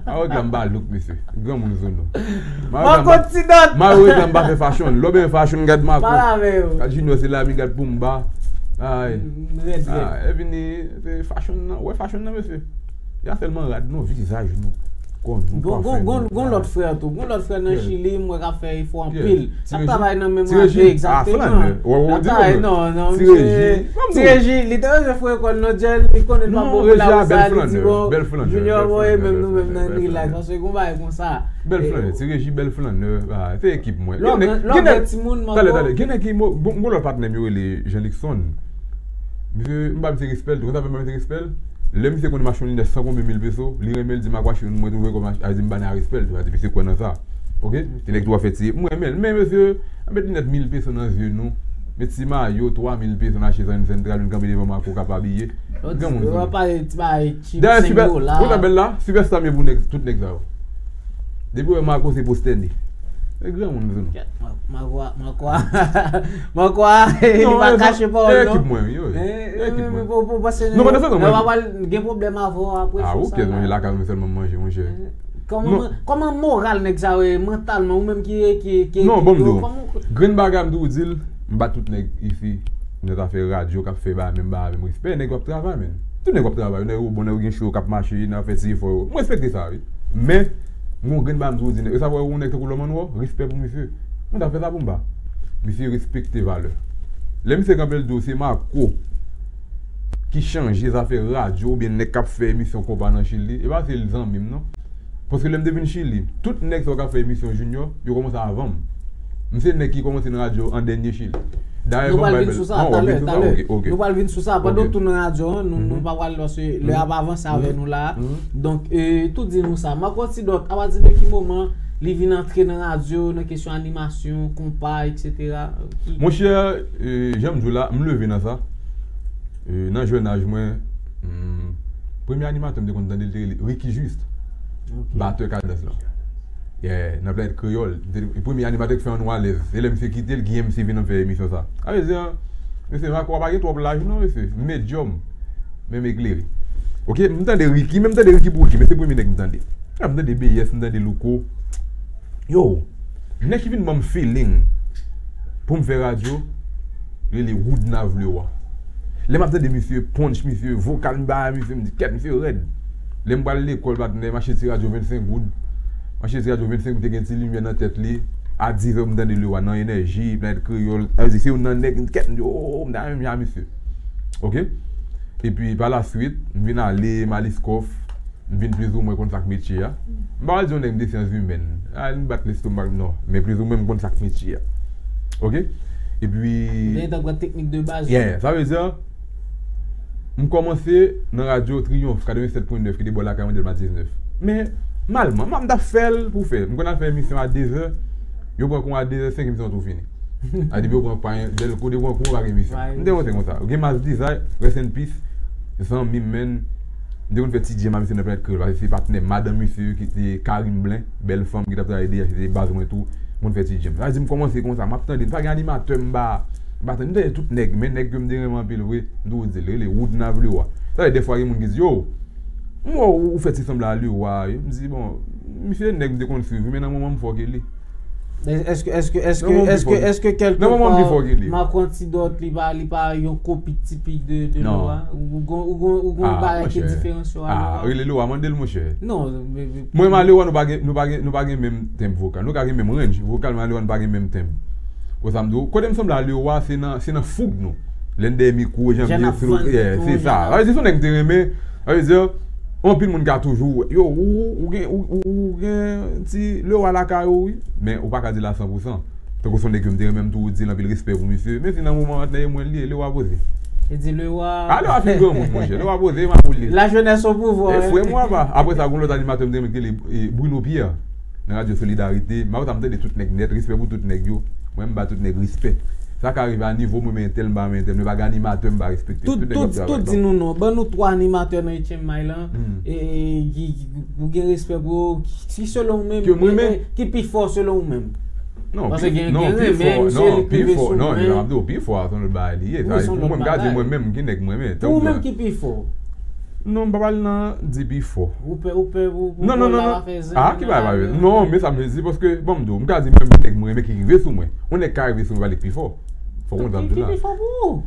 Mayo reklam pa look, mesye. Granmoun sou nou. Mayo reklam pa fè fashion. Lè w bezwen fashion, gad Marco. Gad Junior, se la mi gad Pumba. Ay. Ay, e vini, se fashion nan. Wè fashion nan, mesye. Y a sèlman rad nou, vizaj nou. Kò nou, gon, gon, gon, gon lòt frè tou. Gon lòt frè nan Chili, m wè k ap fè efò anpil. L ap travay nan menm radyo, egzakteman. L ap travay, non, non, misye, Ti Reji, li te bezwen foure kò l nan djèl, li konnen l pa bon pou la pou sa, li di, bon, Junior, bon, e menm nou menm nan relax, paske gon bagay konsa. Bèl flannè, Ti Reji, bèl flannè, se ekip mwen. Lè w gen timoun, talè, talè, gen nèg ki, gon lòt patnè m yo rele Jean Luckson. Misye, m ba misye respè l tou. Konn sa fè m ba misye respè l? Lè misye konn m achte yon linèt san konbyen mil peso, li renmen l di m ak mache mwen twouve kòm a di m ba nèg a respè l tou, a di misye kwè nan sa. Oke? Ti nèg tou ap fè ti, m renmen l. Men mesye, met linèt mil peso nan zye nou. Met ti mayo twa mil peso n achte Sand Central, vin kanpe devan Marco k ap abiye. Granmoun sou nou. Dayè, Sipè, konn sa bèl la? Sipèsta m ye pou nèg, tout nèg sa yo. Depi w wè Marco se pwostène. E granmoun sou nou. Marco a, Marco a, Marco a, li pa kache pawòl non. Ekip mwen, wi, wi. Ekip mwen. Non, pandan se tan mwen pa pral gen pwoblèm avè w apre show sa la. Ah, ok, lakay mwen sèlman manje, monchè. Kòman, kòman moral nèg sa yo ye, mantalman, ou menm ki, ki, ki, non, bon, m di w, grenn bagay m toujou di l, m ba tout nèg isi nan zafè radyo k ap fè bagay menm bagay avè m respè, nèg yo ap travay, menn. Tout nèg yo ap travay, nèg yo bon, nèg yo gen cho k ap mache, nèg yo ap fè ti efò yo. M respekte sa, wi. Men, m gon grenn bagay m toujou di nèg, e sa fè yon nèg tankou Lòman Nò, respè pou misye. Mwen ta fè sa pou m ba. Misye respekte valè. Lè misye kanpe l di w se Marco ki chanje zafè radyo oubyen nèg k ap fè emisyon konpa nan Chili, e pa se l zanmi m, non. Paske lè m te vin Chili, tout nèg sa yo k ap fè emisyon Junior, yo kòmanse avan m. M se nèg ki kòmanse nan radyo an dènye Chili. Dayè, nou pral vin sou sa talè, talè. Nou pral vin sou sa. Pandan w tou nan radyo an, nou, nou pa pral, paske lè a ap avanse avè nou la. Donk, e, tou di nou sa. Marco Antidote, apati de ki moman li vin antre nan radyo, nan kesyon animasyon, konpa, etsetera? Monchè, e, jan m di w la, m leve nan sa. E, nan jèn aj mwen, hmm, premye animatè m te konn tande, l te rele Ricky Juste, batè Kadans lan. Yeah, nan Planèt Kreyòl. M te, premye animatè ki fè nou alèz. E lè misye kite l, Guy M C vin nan fè emisyon sa. A vle di, mesye, Marco a pa gen twòp laj non, mesye. Medyòm. Menm eklere. Oke, m tande Ricky, men m tande Ricky pou Ricky, men se premye nèg m tande. M tande B S, m tande Louko. Yo, nèg ki vin ban m feeling pou m fè radyo, rele Woodnav Leroy. Lè m ap tande misye punch, misye vokal, m ba misye, m di, kèt, misye rèd. Lè m pral lekòl, patnè, m achte ti radyo vennsenk goud. M achte ti radyo vennsenk goud, te gen ti limyè nan tèt li. A dizè, m tande Leroy nan Enèji, Planèt Kreyòl. Sa vle di, se youn nan nèg, m di, kèt, m di, o, m ta renmen a misye. Oke? Epi, pa la swit, m vin ale, m al Iskòf. M vin plizoumwen konn sa k metye a. M pa pral di yon nèg m de syans imèn. A, m bat lestomak, non. Men plizoumwen m konn sa k metye a. Oke? Epi, ou te gentan pran teknik de baz. Yeah, sa vle di, m kòmanse nan radyo Triyonf, katrevennsèt pwen nèf, ki te bò lakay mwen, Dèlma diznèf. Men, Nòmalman, m ap, m t ap fè l pou fè l. M konn al fè emisyon a de zè, yo pran kou a de zè senk, emisyon an tou fini. A depi yo pran pa, dèl kou, depi yo pran kou, pa gen emisyon. M te monte konsa. Gen Mass Desire, rest in peace. Zanmi m, menn. M te konn fè ti djèm a misye nan Planèt Kreyòl, paske se patnè madanm misye ki te Karim Blen, bèl fanm ki t ap travay deyè, se te baz mwen tou. M konn fè ti djèm. Sa di m kòmanse konsa, m ap tande, m pa gen animatè, m pa, m pa tande, m tande tout nèg, men nèg ke m te renmen anpil vre, m toujou di l, rele Woodnav Leroy. Sa vle dèfwa gen moun ki di, yo, m wè w, ou fè ti sanble a Leroy, m di, bon, misye nèg m te konn swiv, men nan moman m fò ke li. Èske, èske, èske, èske, èske kèlke pa Marc Antidote, li pa, li pa yon kopi tipik de, de Leroy? Ou gon, ou gon, ou gon bagay ki diferansye w a Leroy? Rele Leroy, mande l, monchè. Non, mwen, mwen a Leroy, nou pa gen, nou pa gen, nou pa gen menm tenb vokal. Nou ka gen menm range vokal, men a Leroy, nou pa gen menm tenb. Wè sa m di w? Kote m sanble a Leroy, se nan, se nan foug nou. Lè n dèyè mikwo, jan n ye sou, yeah, se sa. Sa vle di, se yon nèg m te renmen. Sa vle di, anpil moun ka toujou, yo, ou, ou gen, ou, ou, ou gen ti Leroy lakay ou, wi. Men ou pa ka di l a san pou san. Tankou se yon nèg ke m te renmen, m toujou di l anpil respè pou misye. Men si nan moman an, nan e mwen li ye, Leroy poze. E di Leroy. A, Leroy fin granmoun, monchè. Leroy poze, m ap ou li. La jeunesse au pouvoir. E frè m, w apa. Apre sa, gon lòt animatè m te renmen ki rele, e, Bruno Pierre. Nan radyo Solidarite. M ap tande tout nèg nèt, respè pou tout nèg yo. Mwen, m ba tout nèg respè. Sa ka rive a nivo mwen, men entèl, m ba men entèl. Men pa gen animatè m pa respekte. Tout, tout nèg ap travay. Tout, di nou non. Ban nou twa animatè nan H M I lan. E, e, ki, ki, ou gen respè pou yo, ki, ki selon ou menm, ki pi fò selon ou menm? Non, paske gen, gen renmen, misye li k rive sou mwen. Non, m ap di w, pi fò a se yon lòt bagay li ye. Sa, pou mwen, m ka di mwen menm, ki nèg mwen renmen. Pou ou menm, ki pi fò? Non, m pa pral nan di pi fò. Ou pè, ou pè, ou, ou non, non, non, non. Ah, ki bagay pa vle? Non, men sa m vle di, paske, bon, m di w, m ka di mwen menm nèg mwen renmen ki rive sou mwen. Yon nèg ka rive sou mwen, pa li k pi fò. Fò w konn sa m di w la. Ki pi fò pou ou?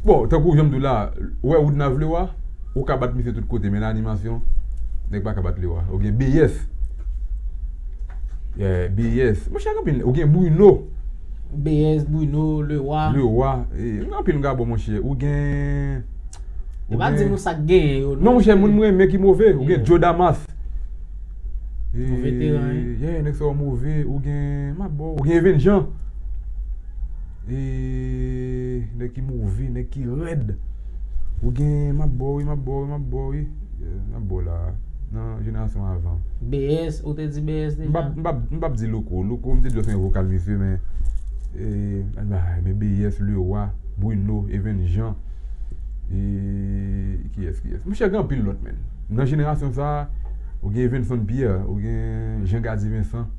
Bon, tankou jan m di w la, ou wè Woodnav Leroy, ou ka bat misye tout kote, men nan animasyon, nèg pa ka bat Leroy. Ou gen B S. Yeah, B S. Monchè, gen anpil, ou gen Bruno. B S, Bruno, Leroy. Leroy. E, gen anpil m ka ba w, monchè. Ou gen E pa di nou sa k genyen yo, non. Non, monchè, moun m renmen ki move. Ou gen Joe Damas. Yon veteran, wi. Yeah, nèg sa yo move. Ou gen, m ap ba w, ou gen Even Jean. E, nèg ki move, nèg ki rèd. Ou gen, m ap ba w, wi, m ap ba w, wi, m ap ba w, wi. Yeah, m ap ba w la. Nan jenerasyon avan. B S, ou te di B S deja? M p ap, m p ap, m p ap di Louko. Louko, m te di w se yon vokal misye, men, e, men B S, Leroy, Bruno, Even Jean. E, kiyès, kiyès? Monchè, gen anpil lòt, menn. Nan jenerasyon sa a, ou gen Evenson Pierre, ou gen Jean Gady Vincent,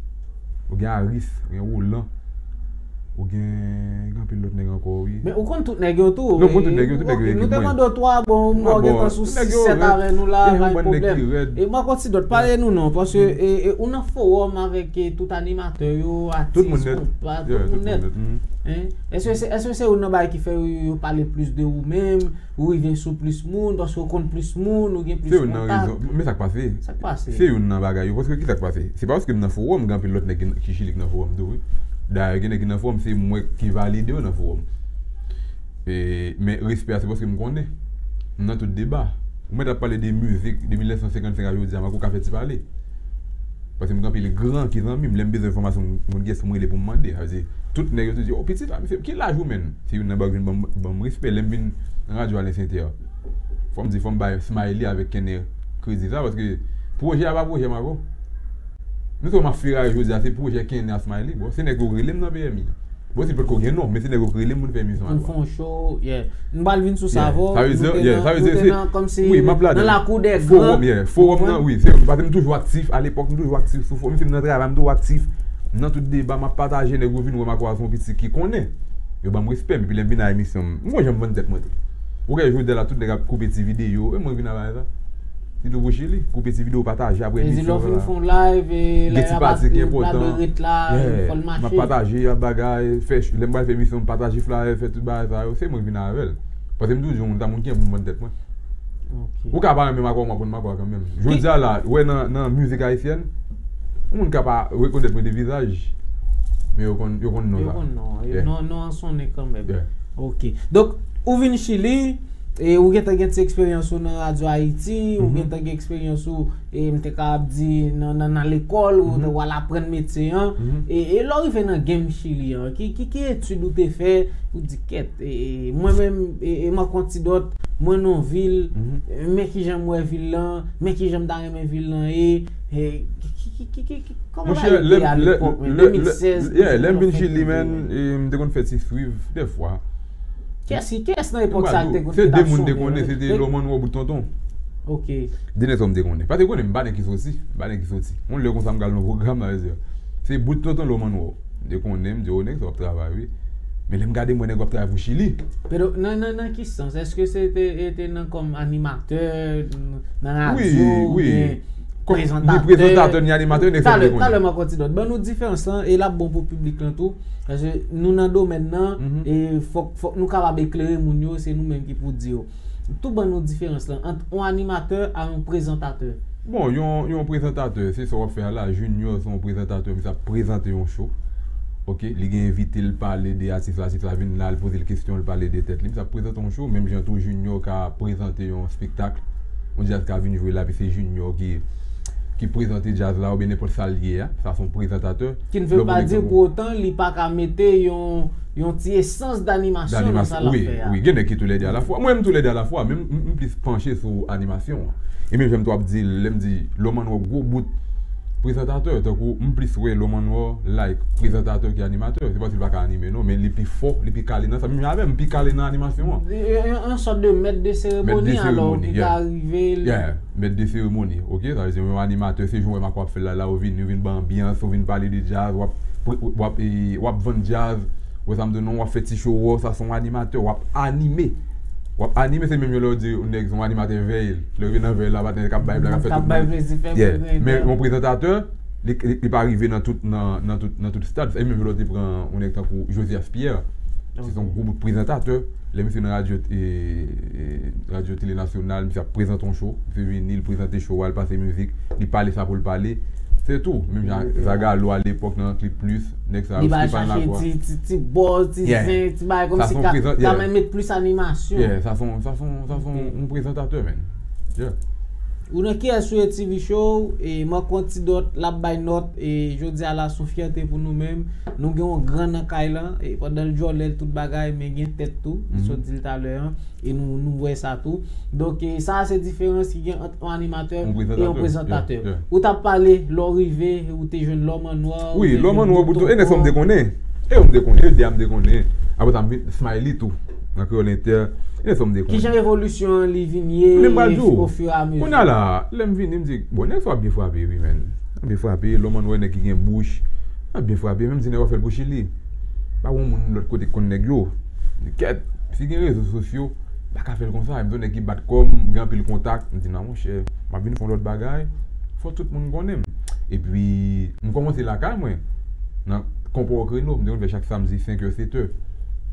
ou gen Aris, ou gen Roland, ou gen, gen anpil lòt nèg ankò, wi. Men ou konn tout nèg yo tou? Non, m konn tout nèg yo, tout nèg yo ekip mwen. Nou te mande w twa, bon, m wè w gentan sou sis sèt avè nou la, pa gen pwoblèm. E Marc Antidote, pale nou non, paske, e, e, ou nan fowòm avèk, e, tout animatè yo, atis, konpa, tout moun nèt. Èske se, èske se youn nan bagay ki fè yo, yo pale plis de ou menm? Ou rive sou plis moun, paske ou konn plis moun, ou gen plis kontak. Se youn nan rezon. Men sa k pase. Sa k pase? Se youn nan bagay yo. Paske ki sa k pase? Se pa paske m nan fowòm, gen anpil lòt nèg ki, ki Chili ki nan fowòm tou, wi. Dayè, gen nèg ki nan fowòm, se mwen ki valide yo nan fowòm. E, men respè a, se paske m konnen. M nan tout deba. Ou mèt ap pale de mizik, de mil nèf san senkannsenk a jodi a, Marco ka fè ti pale. Paske m gen anpil gran ki zanmi m, lè m bezwen enfòmasyon, m konn kiyès pou m rele pou m mande. Sa vle di, tout nèg yo tou di, "O, pitit la, misye, ki laj ou menm?" Se youn nan bagay ki vin ban m, ban m respè lè m vin nan radyo Alen Sentè. Fò m di, fò m bay Smiley avèk Kenner kredi sa, paske pwojè a pa pwojè m ankò. Nou sa m ap feraye jodi a, se pwojè Kenner a Smiley. Bon, se nèg yo rele m nan P M I. Bon, se potko gen non, men se nèg yo k rele m pou n fè emisyon an. Pou n fè yon show, yeah. Nou pral vin sou sa avè w. Nou te nan, nou te nan, kòmsi, nan lakou dè gran. Fowòm, yeah. Fowòm nan, wi. Se, paske m toujou aktif. Alepòk, m toujou aktif sou fowòm. Menm si m nan travay, m toujou aktif. M nan tout deba, m ap pataje, nèg yo vin wè m akwè se yon pitit ki konnen. Yo ban m respè m, epi lè m vin nan emisyon, m, m wè jan m vann tèt mwen tou. Ou wè jodi a la, tout nèg ap koupe ti videyo, e mwen vin avè sa. Sitou pou Chili, koupe ti videyo, pataje apre emisyon an la. Gen ti pati ki enpòtan. Yeah, m ap pataje, y ap bagay, fè, lè m pral fè emisyon, m pataje flyer, fè tout bagay sa yo, se mwen ki vin avè l. Paske m toujou di yon moun, ta moun ki gen pou m vann tèt mwen. Ou ka pa renmen m ankò, mwen konn m ankò kanmenm. Jodi a la, ou wè nan, nan mizik ayisyèn, yon moun ka pa rekonèt mwen de vizaj, men yo konn, yo konn non sa. Yo konn non, non, non an sonnen kanmenm. Ok. Donk, ou vin Chili, e ou gentan gen ti eksperyans ou nan Radyo Ayiti, ou gentan gen eksperyans ou, e m te kapab di, nan, nan, nan lekòl, ou, ou al aprann metye an. E, e lè w rive nan game Chili an, ki, ki, ki etid ou te fè, ou di, kèt, e, e, mwen menm, e, e Marc Antidote, mwen nan vil, men kijan m wè vil lan, men kijan m ta renmen vil lan ye, e, ki, ki, ki, ki, ki, kòman bagay yo te ye alepòk, men, de mil sèz, yeah, lè m vin Chili, men, e, m te konn fè ti swiv, dèfwa. Kiyès, kiyès nan epòk sa a ki te konn, se de moun m te konnen, se te Lòmannwò, Bout Tonton. Ok. De nèg sa m te konnen. Pa te konnen, m pa nèg ki soti, m pa nèg ki soti. Yon lè konsa m pral nan pwogram, sa vle di, se Bout Tonton, Lòmannwò. M te konnen, m di, o, nèg sa w ap travay, wi. Men lè m gade, m wè nèg w ap travay pou Chili. Pero, nan, nan, nan ki sans? Èske se te, e te nan kòm animatè, nan radyo, wi, wi, oubyen kòm ni prezantatè, prezantatè, ni animatè, nèg sa m te konnen. Talè, talè m ap kontinye. Ban nou diferans lan, e l ap bon pou piblik lan tou. Paske nou nan domèn nan, e fòk, fòk nou kapab eklere moun yo, se nou menm ki pou di yo. Tou ban nou diferans lan ant yon animatè a yon prezantatè. Bon, yon, yon prezantatè, se sa w ap fè a la. Junior se yon prezantatè, misye ap prezante yon show. Ok, li gen envite, l pale de atis la, atis la vin la, l poze l kesyon, l pale de tèt li. Misye ap prezante yon show, menm jan tou Junior ka prezante yon espektak. Yon djaz ka vin jwe la, epi se Junior ki, ki prezante djaz la, oubyen nenpòt sa l ye a. Sa se yon prezantatè. Ki n vle pa di pou otan li pa ka mete yon, yon ti esans danimasyon nan sa l ap fè a. Wi, wi, gen nèg ki toulède alafwa. Mwen menm toulède alafwa, men m, m, m plis panche sou animasyon an. E menm jan m tou ap di l, lè m di Lòmannwò gwo bout prezantatè, tankou m plis wè Lòmannwò like prezantatè ki animatè. Se pa si l pa ka anime non, men li pi fò, li pi kale nan sa. Menm jan avè m, m pi kale nan animasyon an. Yon, yon, yon sòt de mèt de seremoni alò ki ka rive. Yeah, mèt de seremoni, ok? Sa vle di yon animatè, se jan w wè Marco ap fè l la, la, ou vin, ou vin ban anbyans, ou vin pale de djaz, w ap, w ap, e, w ap vann djaz, ou wè sa m di w non, w ap fè ti show, sa se yon animatè, w ap anime. W ap anime, se menm jan lè w di yon nèg se yon animatè vèy, lè w rive nan vèy la, maten, k ap bay blag, ap fè tout moun. Yeah, men yon prezantatè, li, li, li pa rive nan tout, nan, nan tout, nan tout stad. E menm jan lè w te pran yon nèg tankou Josias Pierre, se yon gwo bout prezantatè. Lè misye nan radyo, e, e, radyo Tele Nasyonal, misye ap prezante yon show. Misye vini, li prezante show a, li pase mizik, li pale sa pou l pale. Se tou. Menm jan Zagalo alepòk nan Clip Plus, nèg sa yo, Stephane Lacroix. Ti, ti, ti buzz, ti zen, ti bagay kòmsi ka, ka met plis animasyon. Yeah, sa se yon, sa se yon, sa se yon prezantatè, man. Yeah. Ou nan Kiyès Sou Yo TV Show, e Marco Antidot, l ap bay nòt, e jodi a la, se yon fyète pou nou menm. Nou gen yon gran nan kay lan, e pandan l djòlè l tout bagay, men gen tèt tou, m sot di l talè an, e nou, nou wè sa tou. Donk, e sa a se diferans ki gen ant yon animatè e yon prezantatè. Ou t ap pale, lè w rive, ou te jwenn Lòmannwò, ou te jwenn Bout Tonton. Wi, Lòmannwò, Bout Tonton, e nèg sa m te konnen. E yo m te konnen, yo de a m te konnen. Apre sa, m vin Smiley tou, nan Kreyòl Entè. E nèg sa m te konnen. Kijan evolisyon an li vin ye, ofiramezi? Kounye a la, lè m vini, m di, bon, nèg sa ap byen frape, wi, menn. Ap byen frape, Lòmannwò nèg ki gen bouch. Ap byen frape, menm si nèg yo ap fè l pou Chili. Pa gen moun lòt kote k konn nèg yo. Kèt, si gen rezo sosyo, pa ka fè l konsa. M se yon nèg ki bat kò m, m gen anpil kontak. M di, non, monchè, m ap vin fè yon lòt bagay. Fò tout moun konnen m. Epi, m kòmanse lakay mwen. Nan Konpò Kreno, m te konn fè chak samdi, senk è, sèt è.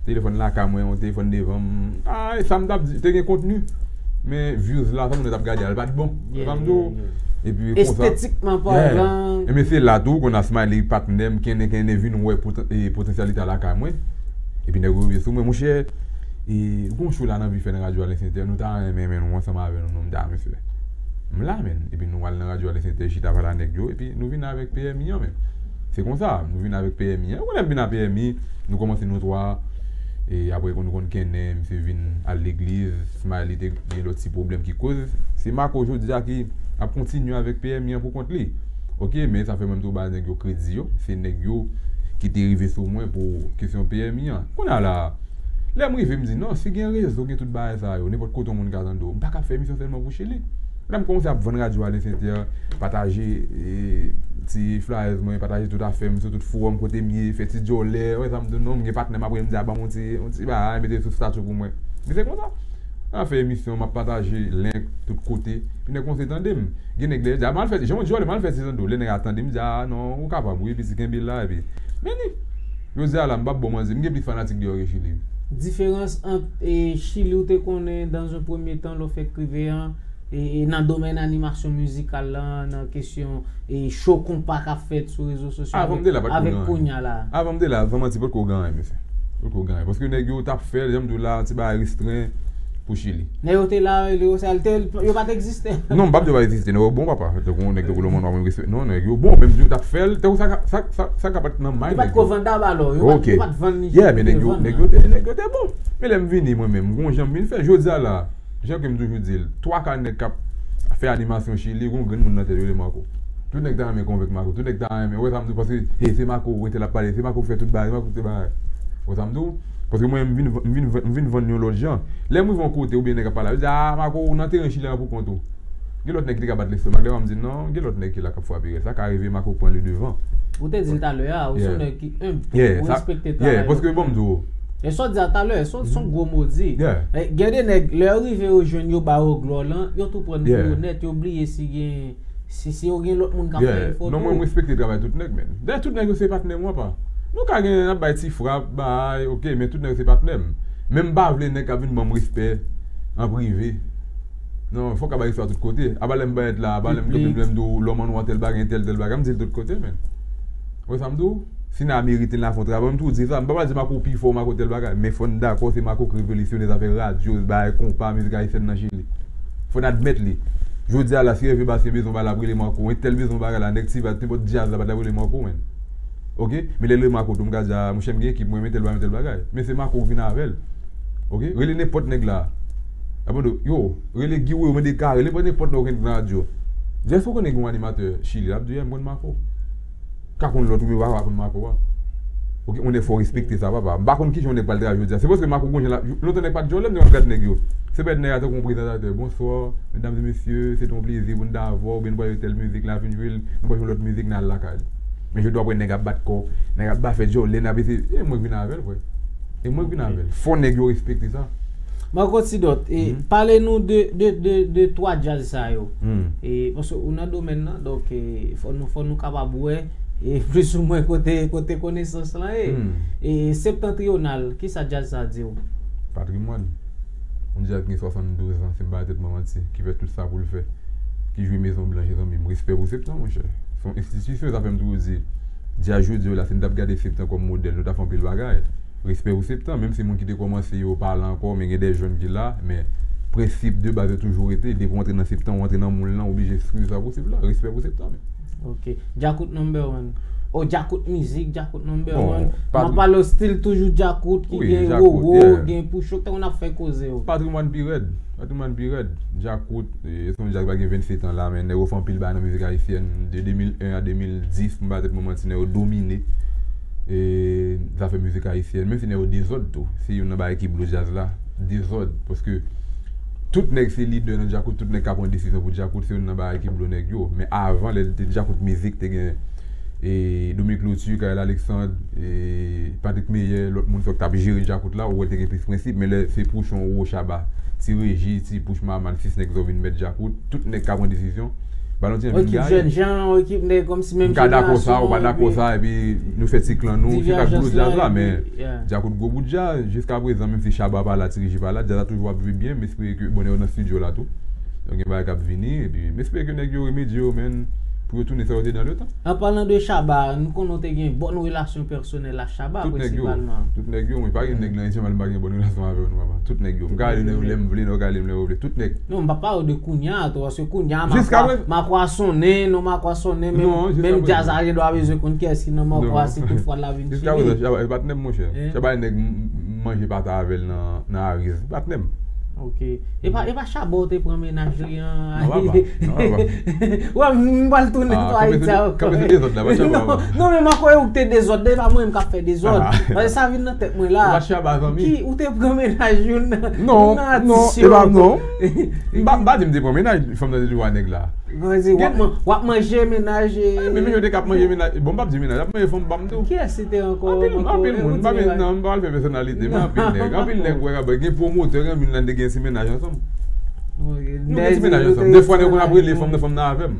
Telefòn lakay mwen, yon telefòn devan m. Ah, e sa m t ap di, te gen kontni. Men views la, sa moun yo t ap gade a, l pa t bon. Sa m di w. Epi konsa. Estetikman palan. E men se la tou, kounye a Smiley patnè m, kennen, kennen vin wè potan-, e, potansyalite a lakay mwen. Epi nèg yo rive sou mwen, monchè, e, gon show la n anvi fè nan radyo Alen Sentè, nou ta renmen, men nou ansanm avè nou, non, m di, a, mesye. M la, menn. Epi nou al nan radyo Alen Sentè, chita pale a nèg yo, epi nou vin avèk P M I an, menn. Se konsa, nou vin avèk P M I an. Ou konnen m vin a P M I, nou kòmanse nou twa, e apre nou konn kennen, misye vin al legliz, Smiley te gen lòt ti pwoblèm ki koz. Se Marco jodi a ki ap kontinye avèk P M I an pou kont li. Ok, men sa fè mwen m tou ba nèg yo kredi yo. Se nèg yo ki te rive sou mwen pou kesyon P M I an. Kounye a la, lè m rive, m di, non, si gen rezo, gen tout bagay sa yo, nenpòt kote yon moun ka tande w. M pa ka fè emisyon sèlman pou Chili. Lè m kòmanse ap vann radyo Alen Sentè, pataje, e, ti flyers mwen, pataje tout afè m sou tout fowòm kote m ye, fè ti djòlè, wè sa m di non, m gen patnè m apre m di a ban m yon ti, yon ti bagay, mete sou statut pou mwen. Men se konsa. An fè emisyon, m ap pataje link tout kote. Epi nèg kòmanse tande m. Gen nèg lè, di a m al fè, jan m di w, m al fè ti zando. Lè nèg a tande m, di a non, ou kapab wi, piti kenbe la, epi. Men ni. Jodi a la, m p ap ba w manti, m gen plis fanatik deyò ke Chili. Diferans ant, e, Chili ou te konnen dans un premier temps, lè w fèk rive an, e, e nan domèn animasyon mizikal lan, nan kesyon, e, show konpa k ap fèt sou rezo sosyo avèk kounye a la. Avan m te la, san manti, potko gen anyen, mesye. Potko gen anyen. Paske nèg yo t ap fè l, jan m di w la, ti bagay restren pou Chili. Nèg yo te la, yo, sa, yo pa t egziste. Non, m p ap di yo pa t egziste. Nèg yo bon, papa. Tankou yon nèg tankou Lòmannwò, mwen respè. Non, nèg yo bon, menm si yo t ap fè l, tankou sa, sa, sa, sa ka pa t nan may nèg yo. Yo pa t ko vandab alò. Yo pa t, yo pa t vann li. Yeah, men nèg yo, nèg yo te, nèg yo te bon. Men lè m vini, mwen menm, gon jan m vin fè. Jodi a la, Jan ke m toujou di l, twa ka nèg k ap fè animasyon Chili, gon grenn moun nan tèt yo rele Marco. Tout nèg ta renmen konvenk Marco. Tout nèg ta renmen, ou wè sa m di w, paske, hey, se Marco, ou entèl ap pale, se Marco k fè tout bagay, se Marco k fè bagay. Ou wè sa m di w? Paske mwen, m vin, m vin, m vin vann yon lòt jan. Lè m rive yon kote, oubyen nèg ap pale, yo di, ah, Marco, ou nan teren Chili an pou kont ou. Gen lòt nèg ki te ka bat lestomak, lè m di non, gen lòt nèg ki la k ap frape rès. Sa ka rive Marco pran le devan. Ou te di l talè a, ou se yon nèg ki enb, ou respekte travay lòt moun. Yeah, paske bon, m di w. E sa w di a talè, se yon, se yon gwo mo di. Yeah. E, gen de nèg, lè yo rive yo jwenn yo ba yo glwa lan, yo tou pran pou yo nèt, yo bliye si gen, si, si yo gen lòt moun k ap fè efò tou. Non, mwen, m respekte travay tout nèg, men. Dayè, tout nèg yo se patnè m, apa. Nou ka gen, n ap bay ti frap, bay, oke, men tout nèg yo se patnè m. Men m pa vle nèg k ap vin ban m respè an prive. Non, fòk ka bay respè a tout kote. Apa lè m parèt la, apa lè m kanpe, lè m di w, lòm an nwa tèl bagay, tèl, tèl bagay, m di l tout kote, men. Ou wè sa m di w? Si n a merite, n a fè yon travay, m toujou di sa. M pa pral di Marco pi fò, Marco tèl bagay. Men fò n dakò, se Marco k revolisyone zafè radyo, bagay konpa, mizik ayisyèn nan Chili. Fò n admèt li. Jodi a la, si Hervé Bastien bezwen bagay la, ap rele Marco. Entèl bezwen bagay la, nèg Ti Vat, nenpòt djaz la, pa t ap rele Marco, men. Oke? Men lè l rele Marco tou, m ka di, ah, monchè, m gen ekip mwen, men tèl bagay, men tèl bagay. Men se Marco k vin avè l. Oke? Rele nenpòt nèg la. Abandon, yo, rele Guy Wewe, mande Carel, rele nenpòt nèg ou konn nan radyo. Jès ou konnen gen yon animatè Chili, l ap di, yeah, m konn Marco. Ka konn lòt ou, men pa konn Marco a. Oke, yon nèg fò respekte sa, papa. M pa konn kijan yon nèg pral travay jodi a. Se paske Marco gon jan la, lontan nèg pa t djòlè, m te konn gad nèg yo. Se pa nèg la tankou yon prezantatè. Bonsoir, mesdames et messieurs, c'est un plaisir pou n ta avè w, oubyen nou pral jwe tèl mizik, la vin jwe l, nou pral jwe lòt mizik, n al lakay li. Men jodi a w ap wè nèg ap bat kò, nèg ap ba fè djòlè, n ap eseye, e mwen k vin avè l, frè. E mwen k vin avè l. Fò nèg yo respekte sa. Marco Tidot, e, pale nou de, de, de, de twa djaz sa yo. E, paske ou nan domèn nan, donk, e, fò nou, fò nou kapab wè, e, plis ou mwen kote, kote konesans lan ye. E, Septentrional, kisa djaz sa di w? Patrimwàn. Yon djaz ki gen swasanndouz an, si m pa tèt mwen manti, ki fè tout sa pou l fè, ki jwe Mezon Blanch, zanmi m, respè pou Septan, monchè. Se yon enstitisyon, sa fè m toujou di, djaz jodi yo la, si n t ap gade Septan kòm modèl, nou ta fè anpil bagay. Respè pou Septan, menm si moun ki te kòmanse yo pa la ankò, men gen de jèn ki la, men prensip de baz yo toujou rete, depi w antre nan Septan, w antre nan moul lan, w oblije swiv sa prensip la, respè pou Septan, men. Ok. Djakout number one. Oh, Djakout mizik, Djakout number one. Bon, m ap pale w stil toujou Djakout, ki gen Roro, gen Pouchok, tankou n ap fè koze yo. Patrimwàn pi rèd, patrimwàn pi rèd. Djakout, e, se yon djaz ki pa gen vennsetan la, men nèg yo fè anpil bagay nan mizik ayisyèn. De de mil en a de mil dis, m pa tèt mwen manti, nèg yo domine, e, zafè mizik ayisyèn. Menm si nèg yo dezòd tou, se youn nan bagay ki blo djaz la, dezòd. Paske tout nèg se lidè nan Djakout, tout nèg ka pran desizyon pou Djakout, se youn nan bagay ki blo nèg yo. Men avan, lè te Djakout mizik, te gen, e, Dominique Lauture, Carel Alexandre, e, Patrick Meyer, lòt moun sa k t ap jere Djakout la, ou wè te gen plis prensip, men lè se Pouchon, Roro, Shabba, Ti Reji, Ti Pouch, Maman, sis nèg sa yo vin mèt Djakout, tout nèg ka pran desizyon. Balon ti vin gaye. Ekip jèn jan, ekip nèg kòmsi menm jenerasyon. M ka dakò sa, ou pa dakò sa, epi nou fè ti klan nou, se sa k blo djaz la, men Djakout gwo bout djaz, jiska prezan, menm si Shabba pa la, Ti Reji pa la, djaz la toujou ap viv byen, m espere ke, bon, yo nan estidyo la tou. Donk, gen bagay k ap vini, epi m espere ke nèg yo remedye yo, men, pou yo tounen sa yo te nan letan. An palan de Shabba, nou konnen w te gen bòn relasyon pèsonèl ak Shabba, prensipalman. Tout nèg yo, mwen pa gen nèg nan Enjè Mal, m pa gen bòn relasyon avè yo, non, papa. Tout nèg yo. M ka rele yo lè m vle, nèg yo ka rele m lè yo vle. Tout nèg. Non, m pa pale w de kounye a, tou, paske kounye a, Makwa sonnen, non, Makwa sonnen, menm, menm djaz la, gen dwa bezwen konn kiyès ki nan Makwa, si tout fwa l la vin chili. Jiska prezan, Shabba, e patnè m, monchè. Shabba, e nèg m manje pata avè l nan, nan Ariz. Patnè m. Ok. E pa, e pa Shabba ou te pran mennaj li an? Non, papa. Non, papa. Wè, m pral tounen sou Ayiti ankò. Kanpe sou dezòd la, pa Shabba, papa. Non, men m kwè ou te dezòd, e pa mwen menm k ap fè dezòd. Paske sa vin nan tèt mwen la. Ou pa Shabba, zanmi. Ki, ou te pran mennaj youn nan, youn nan atis yo? Non, non, e pa, non. M pa, m pa di m te pran mennaj, fanm nan te di w a nèg la. W ap man-, w ap manje mennaj, e, men, men yo te k ap manje mennaj. Bon, m p ap di mennaj, ap manje fanm pa m tou. Kiyès se te ankò? Anpil, anpil moun. M pa, non, m pa pral fè pèsonalite, men anpil nèg. Anpil nèg wè, gen pwomotè, gen moun nan te gen ti mennaj ansanm. Nou gen ti mennaj ansanm. Defwa nèg konn ap rele fanm nan, fanm nan avè m.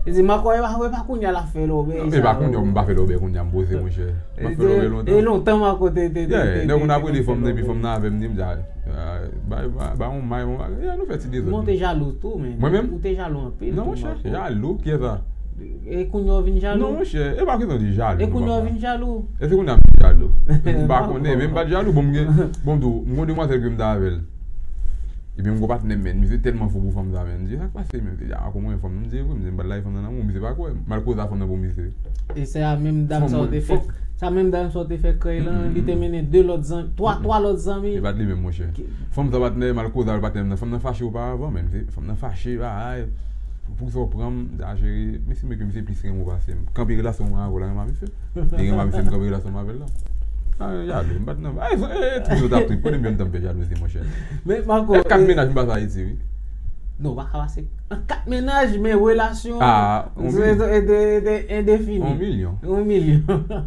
Li di, Marco, e pa, e pa kounye a l ap fè lòbèy sa. E pa kounye a, m pa fè lòbèy kounye a, m poze, monchè. M ap fè lòbèy lontan. E lontan Marco te, te, te, te, nèg konn ap rele fanm nan, epi fanm nan avè m, di m, ah, bay, bay, bay yon may, yon bagay. Ya, nou fè ti dezòd. Men w te jalou tou, men. Mwen menm? Ou te jalou anpil tou, Marco. Non, monchè, jalou, kiyès sa? E kounye a w vin jalou? Non, monchè, e pa kesyon de jalou, non, papa. E kounye a w vin jalou? E se kounye a m vin jalou? M pa konnen, men m pa t jalou. Bon, m gen, bon, m di w, m gen yon demwazèl ke m t avè l. Epi m gon patnè m, men, misye tèlman fou pou fanm sa, men. M di, "Sa k pase, men?" Li di, "A, kòman w wè fanm nan?" M di, "Wi," m di, "M pa t lage fanm nan nan men w, misye pa kwè m. M al koze a fanm nan pou misye." E se a menm dam sa w te fè, sa menm dam sa w te fè krèy lan, li te mennen de lòt zanmi, twa, twa lòt zanmi. E pa t li menm, monchè. Fanm sa patnè, m al koze avè patnè m nan. Fanm nan fache oparavan, men. Fanm nan fache, bagay. Poukisa w pran m? M di, "A, cheri, men si men ke misye plis renmen w pase m. Kanpe relasyon mwen avè w la, renmen misye. Li renmen misye, m kanpe relasyon mwen avè l la." A, jalou, m pa t nan. A, e, e, e, trip yo t ap trip. Kote m jwenn tan m fè jalouzi, monchè? Men, Marco, e kat mennaj m pase Ayiti, wi. Non, pa ka pase. An kat mennaj, men relasyon. Ah, on milyon. De, de, de, endefini. On milyon. On milyon.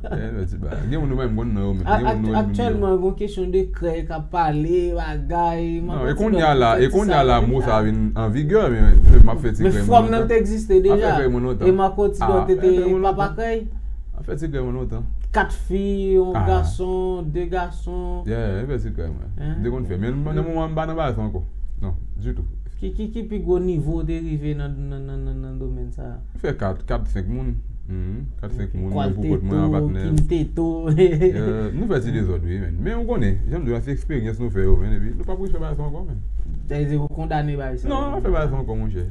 Eh, men ti bagay. Gen moun nou menm, moun nan yo menm. Gen moun nou menm. Aktyèlman, gon kesyon de krèy k ap pale, bagay. Non, e kounye a la, e kounye a la, mo sa vin an vigè, men, men m ap fè ti krèy mwen lontan. Men fòm nan te egziste deja. M ap fè krèy mwen lontan. E Marco Ti Dòt te papa krèy. M ap fè ti krèy mwen lontan. Kat fi, yon gason, de gason. Yeah, m fè ti krèy mwen. M te konn fè. Men nan moman m pa nan bagay sa ankò. Non, ditou. Ki, ki, ki pi gwo nivo w te rive nan, nan, nan, nan, nan domèn sa a? M fè kat, kat, senk moun. Mhm. Kat, senk moun, mwen pou kont mwen, an patnè. Quinteto, Quinteto. Euh, nou fè ti dezòd, wi, men. Men ou konnen, jan m di w la, se eksperyans nou fè yo, men, epi nou p ap refè bagay sa ankò, men. Sa vle di ou kondane bagay sa? Non, m pa fè bagay sa ankò, monchè.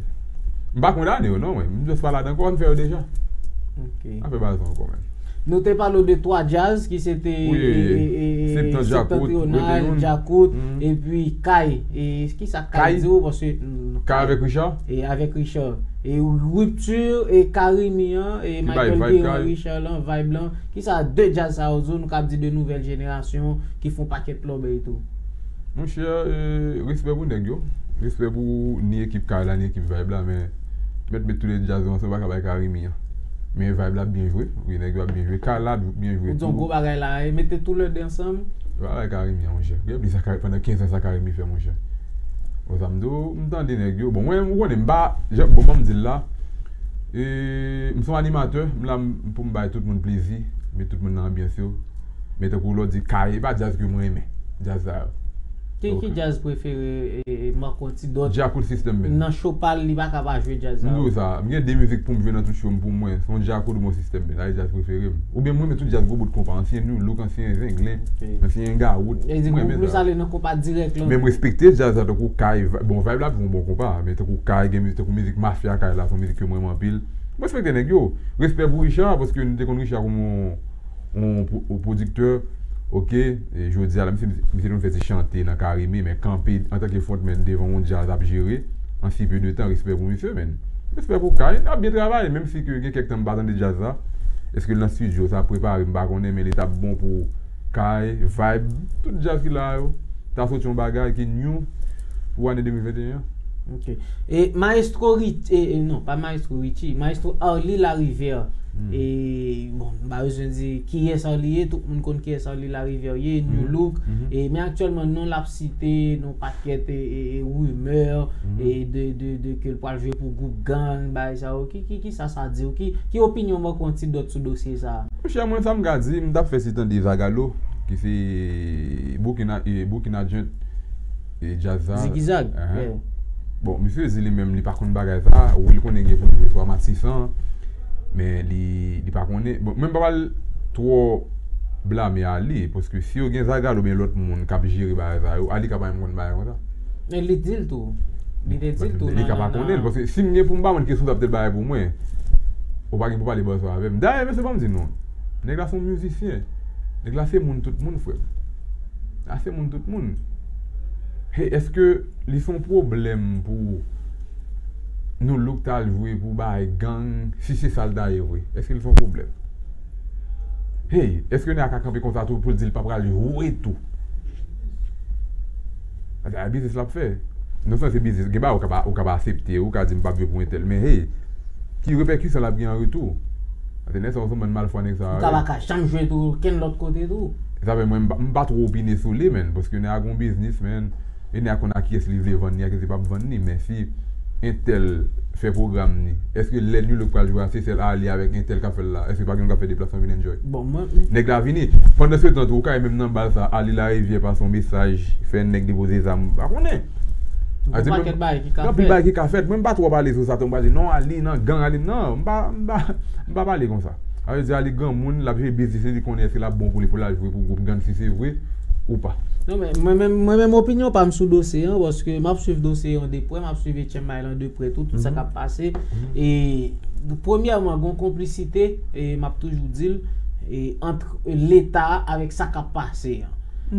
M pa kondane yo, non, mwen. M just pa ladan ankò, m fè yo deja. Ok. M pa fè bagay sa ankò, men. Nou te pale w de twa djaz ki se te, wi, e, e, e, Septantrional, Djakout, epi Kay. E kisa Kay di w? Paske, mm, Kay avèk Richard? E avèk Richard. E Ripti, e Karimi an, e Michael Guérin, Richard lan, Vibe lan. Kisa de djaz sa yo di w? Nou kab di de nouvèl jenerasyon ki fè yon pakèt lòbèy tou. Monchè, e, respè pou nèg yo. Respè pou ni ekip Kay la, ni ekip Vibe la, men mèt met tout de djaz yo ansanm, pa ka bay Karimi an. Men Vibe la ap byen jwe. Wi, nèg yo ap byen jwe. Kay la ap byen jwe tou. Ou di yon gwo bagay la, e mete tou lè de ansanm. Pa bay Karimi an, monchè. Gade sa Kay, pandan kenz an sa Karimi fè, monchè. Bon, sa m di w, m tande nèg yo. Bon, mwen, ou konnen, m pa, jan, bon, ban m di l la. E, m se yon animatè, m la m, pou m bay tout moun plezi, met tout moun nan anbyans yo. Men tankou lè w di Kay, e pa djaz ke mwen renmen. Djaz sa yo. Ki, ki djaz prefere, e, e, Marco Ti Dòt? Djakout System Band. Nan show pa l, li pa ka pa jwe djaz sa yo. M di w sa, m gen de mizik pou m jwe nan tout show m pou mwen. Se yon Djakout oubyen yon System Band. Sa se djaz prefere m. Oubyen mwen renmen tout djaz gwo bout konpa, ansyen Nu Look, ansyen Zenglen, ansyen Gawout. Mwen renmen sa. Ou plis ale nan konpa dirèk lan. Men m respekte djaz sa tankou Kay, bon, Vibe la ap jwe yon bon konpa, men tankou Kay, gen mizik tankou mizik Mafya Kay la, se yon mizik ke mwen renmen anpil. M respekte nèg yo. Respè pou Richard, paske nou te konn Richard kòm yon yon pwo-, yon pwodiktè, oke, e jodi a la, misye, misye te konn fè ti chante nan Karimi, men kanpe antanke frontman devan yon djaz ap jere, an si peu de tan, respè pou misye, men. Respè pou Kay, l ap byen travay, menm si ke gen kèk tan m pa tande djaz la. Èske l nan estidyo, sa ap prepare, m pa konnen, men li t ap bon pou Kay, Vibe, tout djaz ki la yo. Ta soti yon bagay ki new pou ane de mil venteyen an. Ok. E Maestro Rich-, e, e, non, pa Maestro Richie, Maestro Arly Larivière. E, bon, m pa bezwen di kiyès Arly ye, tout moun konn kiyès Arly Larivière ye, Nu Look. E, men aktyèlman, non l ap site, nan pakèt, e, e, e, rimè, e, de, de, de ke l pral jwe pou gwoup gang, bagay sa yo. Ki, ki, kisa sa di w? Ki, ki opinyon Marco Ti Dòt sou dosye sa a? Monchè, mwen, sa m ka di, m t ap fè ti tande Zagalo, ki se Burkina, e, Burkina Gent, e, djaz sa. Zigizag. Bon, misye di li menm, li pa konn bagay sa, wi, li konnen gen pou l jwe swa Matisan, men li, li pa konnen. Bon, mwen m pa pral twò blame Arly, paske si yo gen Zagalo oubyen lòt moun k ap jere bagay sa yo, Arly ka pa menm konn bagay konsa. Men li di l tou. Li te di l tou. Li ka pa konnen l, paske si m gen pou m ba moun kesyon sa, petèt bagay pou mwen. Ou pa gen pou pale bò sa avè m. Dayè, mesye, ban m di nou. Nèg la se yon mizisyen. Nèg la se moun tout moun, frè m. La se moun tout moun. Hey, èske li se yon pwoblèm pou Nou Look ta al jwe pou bay gang, si se sa l ta ye vre? Èske li se yon pwoblèm? Hey, èske nèg la ka kanpe konsa tou pou l di l pa pral jwe tou? Paske a biznis l ap fè. Non sèlman se biznis, gen bagay ou ka pa, ou ka pa aksepte, ou ka di m p ap jwe pou entèl. Men hey, ki repèkisyon l ap gen an retou? Paske nèg sa yo se yon bann malfwa nèg sa yo ye. Ou ka pa ka janm jwe tou, okenn lòt kote tou. Sa fè mwen, m pa, m pa twò opine sou li, men, paske nèg la gon biznis, men. E nèg la konn a kiyès li vle vann li, a kiyès li p ap vann li, men si entèl fè pwogram li, èske lè Nu Look pral jwe a, se sèl Arly avèk entèl k ap fè l la? Èske pa gen moun k ap fè deplasman vin enjoy? Bon, mwen, nèg la vini. Pandan se tan tou, ou ka wè menm nan bal sa, Arly Larivière pase yon mesaj, fè nèg depoze zam, m pa konnen. Gon pakèt bagay ki ka fèt. Anpil bagay ki ka fèt. Mwen, m pa twò pale sou sa, tou m pa di, "Non, Arly nan gang, Arly," non, m pa, m pa, m pa pale konsa. Sa vle di, Arly granmoun, l ap jere biznis li, li konnen èske l ap bon pou li, pou l al jwe pou gwoup gang, si se vre. ou pa? Non, men mwen menm, mwen menm opinyon pa m sou dosye an, paske m ap swiv dosye an de prè, m ap swiv Etchenn Maël an de prè tou, tout sa k ap pase. E premyèman, gon konplisite, e m ap toujou di l, e ant Leta avèk sa k ap pase an.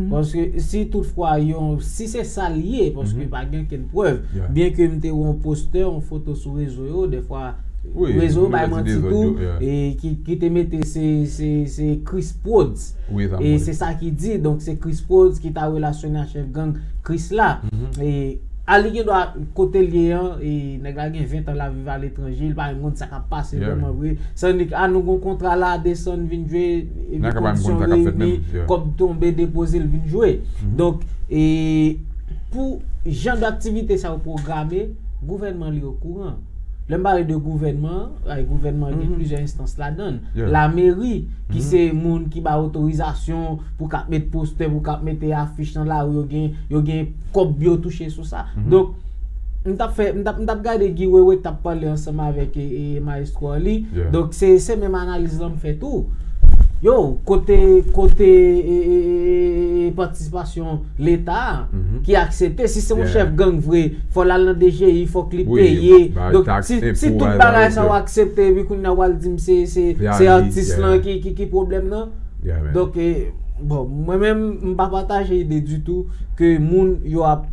Paske si toutfwa yon, si se sa l ye, paske pa gen okenn prèv, byen ke m te wè yon postè, yon foto sou rezo yo, dèfwa rezo yo bay manti tou, e ki, ki te mete se, se, se Chris Prods. E se sa ki di, donk se Chris Prods ki ta relasyone ak chèf gang Chris la. E a li gen dwa kote l ye an, e nèg la gen ven tan l ap viv aletranje, li pa menm konn sa k ap pase vrèman vre. Sannik, a nou gon kontra la, desann vin jwe, epi kondisyon reyini, kòb tonbe, depoze l vin jwe. Donk, e pou jan d aktivite sa yo pwograme, gouvènman li okouran. Lè m pale de gouvènman, ay, gouvènman gen plizyè enstans ladan l. Lameri, ki se moun ki bay otorizasyon pou k ap met postè, pou k ap mete afich nan lari, yo gen, yo gen kòb yo touche sou sa. Donk, m t ap fè, m t ap, m t ap gade Guy Wewe k t ap pale ansanm avèk e, e, maestro Arly. Donk, se, se menm analiz lan m fè tou. Yo, kote, kote e, e, e, e, patisipasyon Leta a ki aksepte, si se yon chèf gang vre, fò l al nan D G I, fòk li peye. Donk, si, si tout bagay sa yo aksepte, epi kounye a w al di m se, se, se atis lan ki, ki, ki pwoblèm nan. Donk, e, bon, mwen menm, m pa pataje ide ditou ke moun yo ap,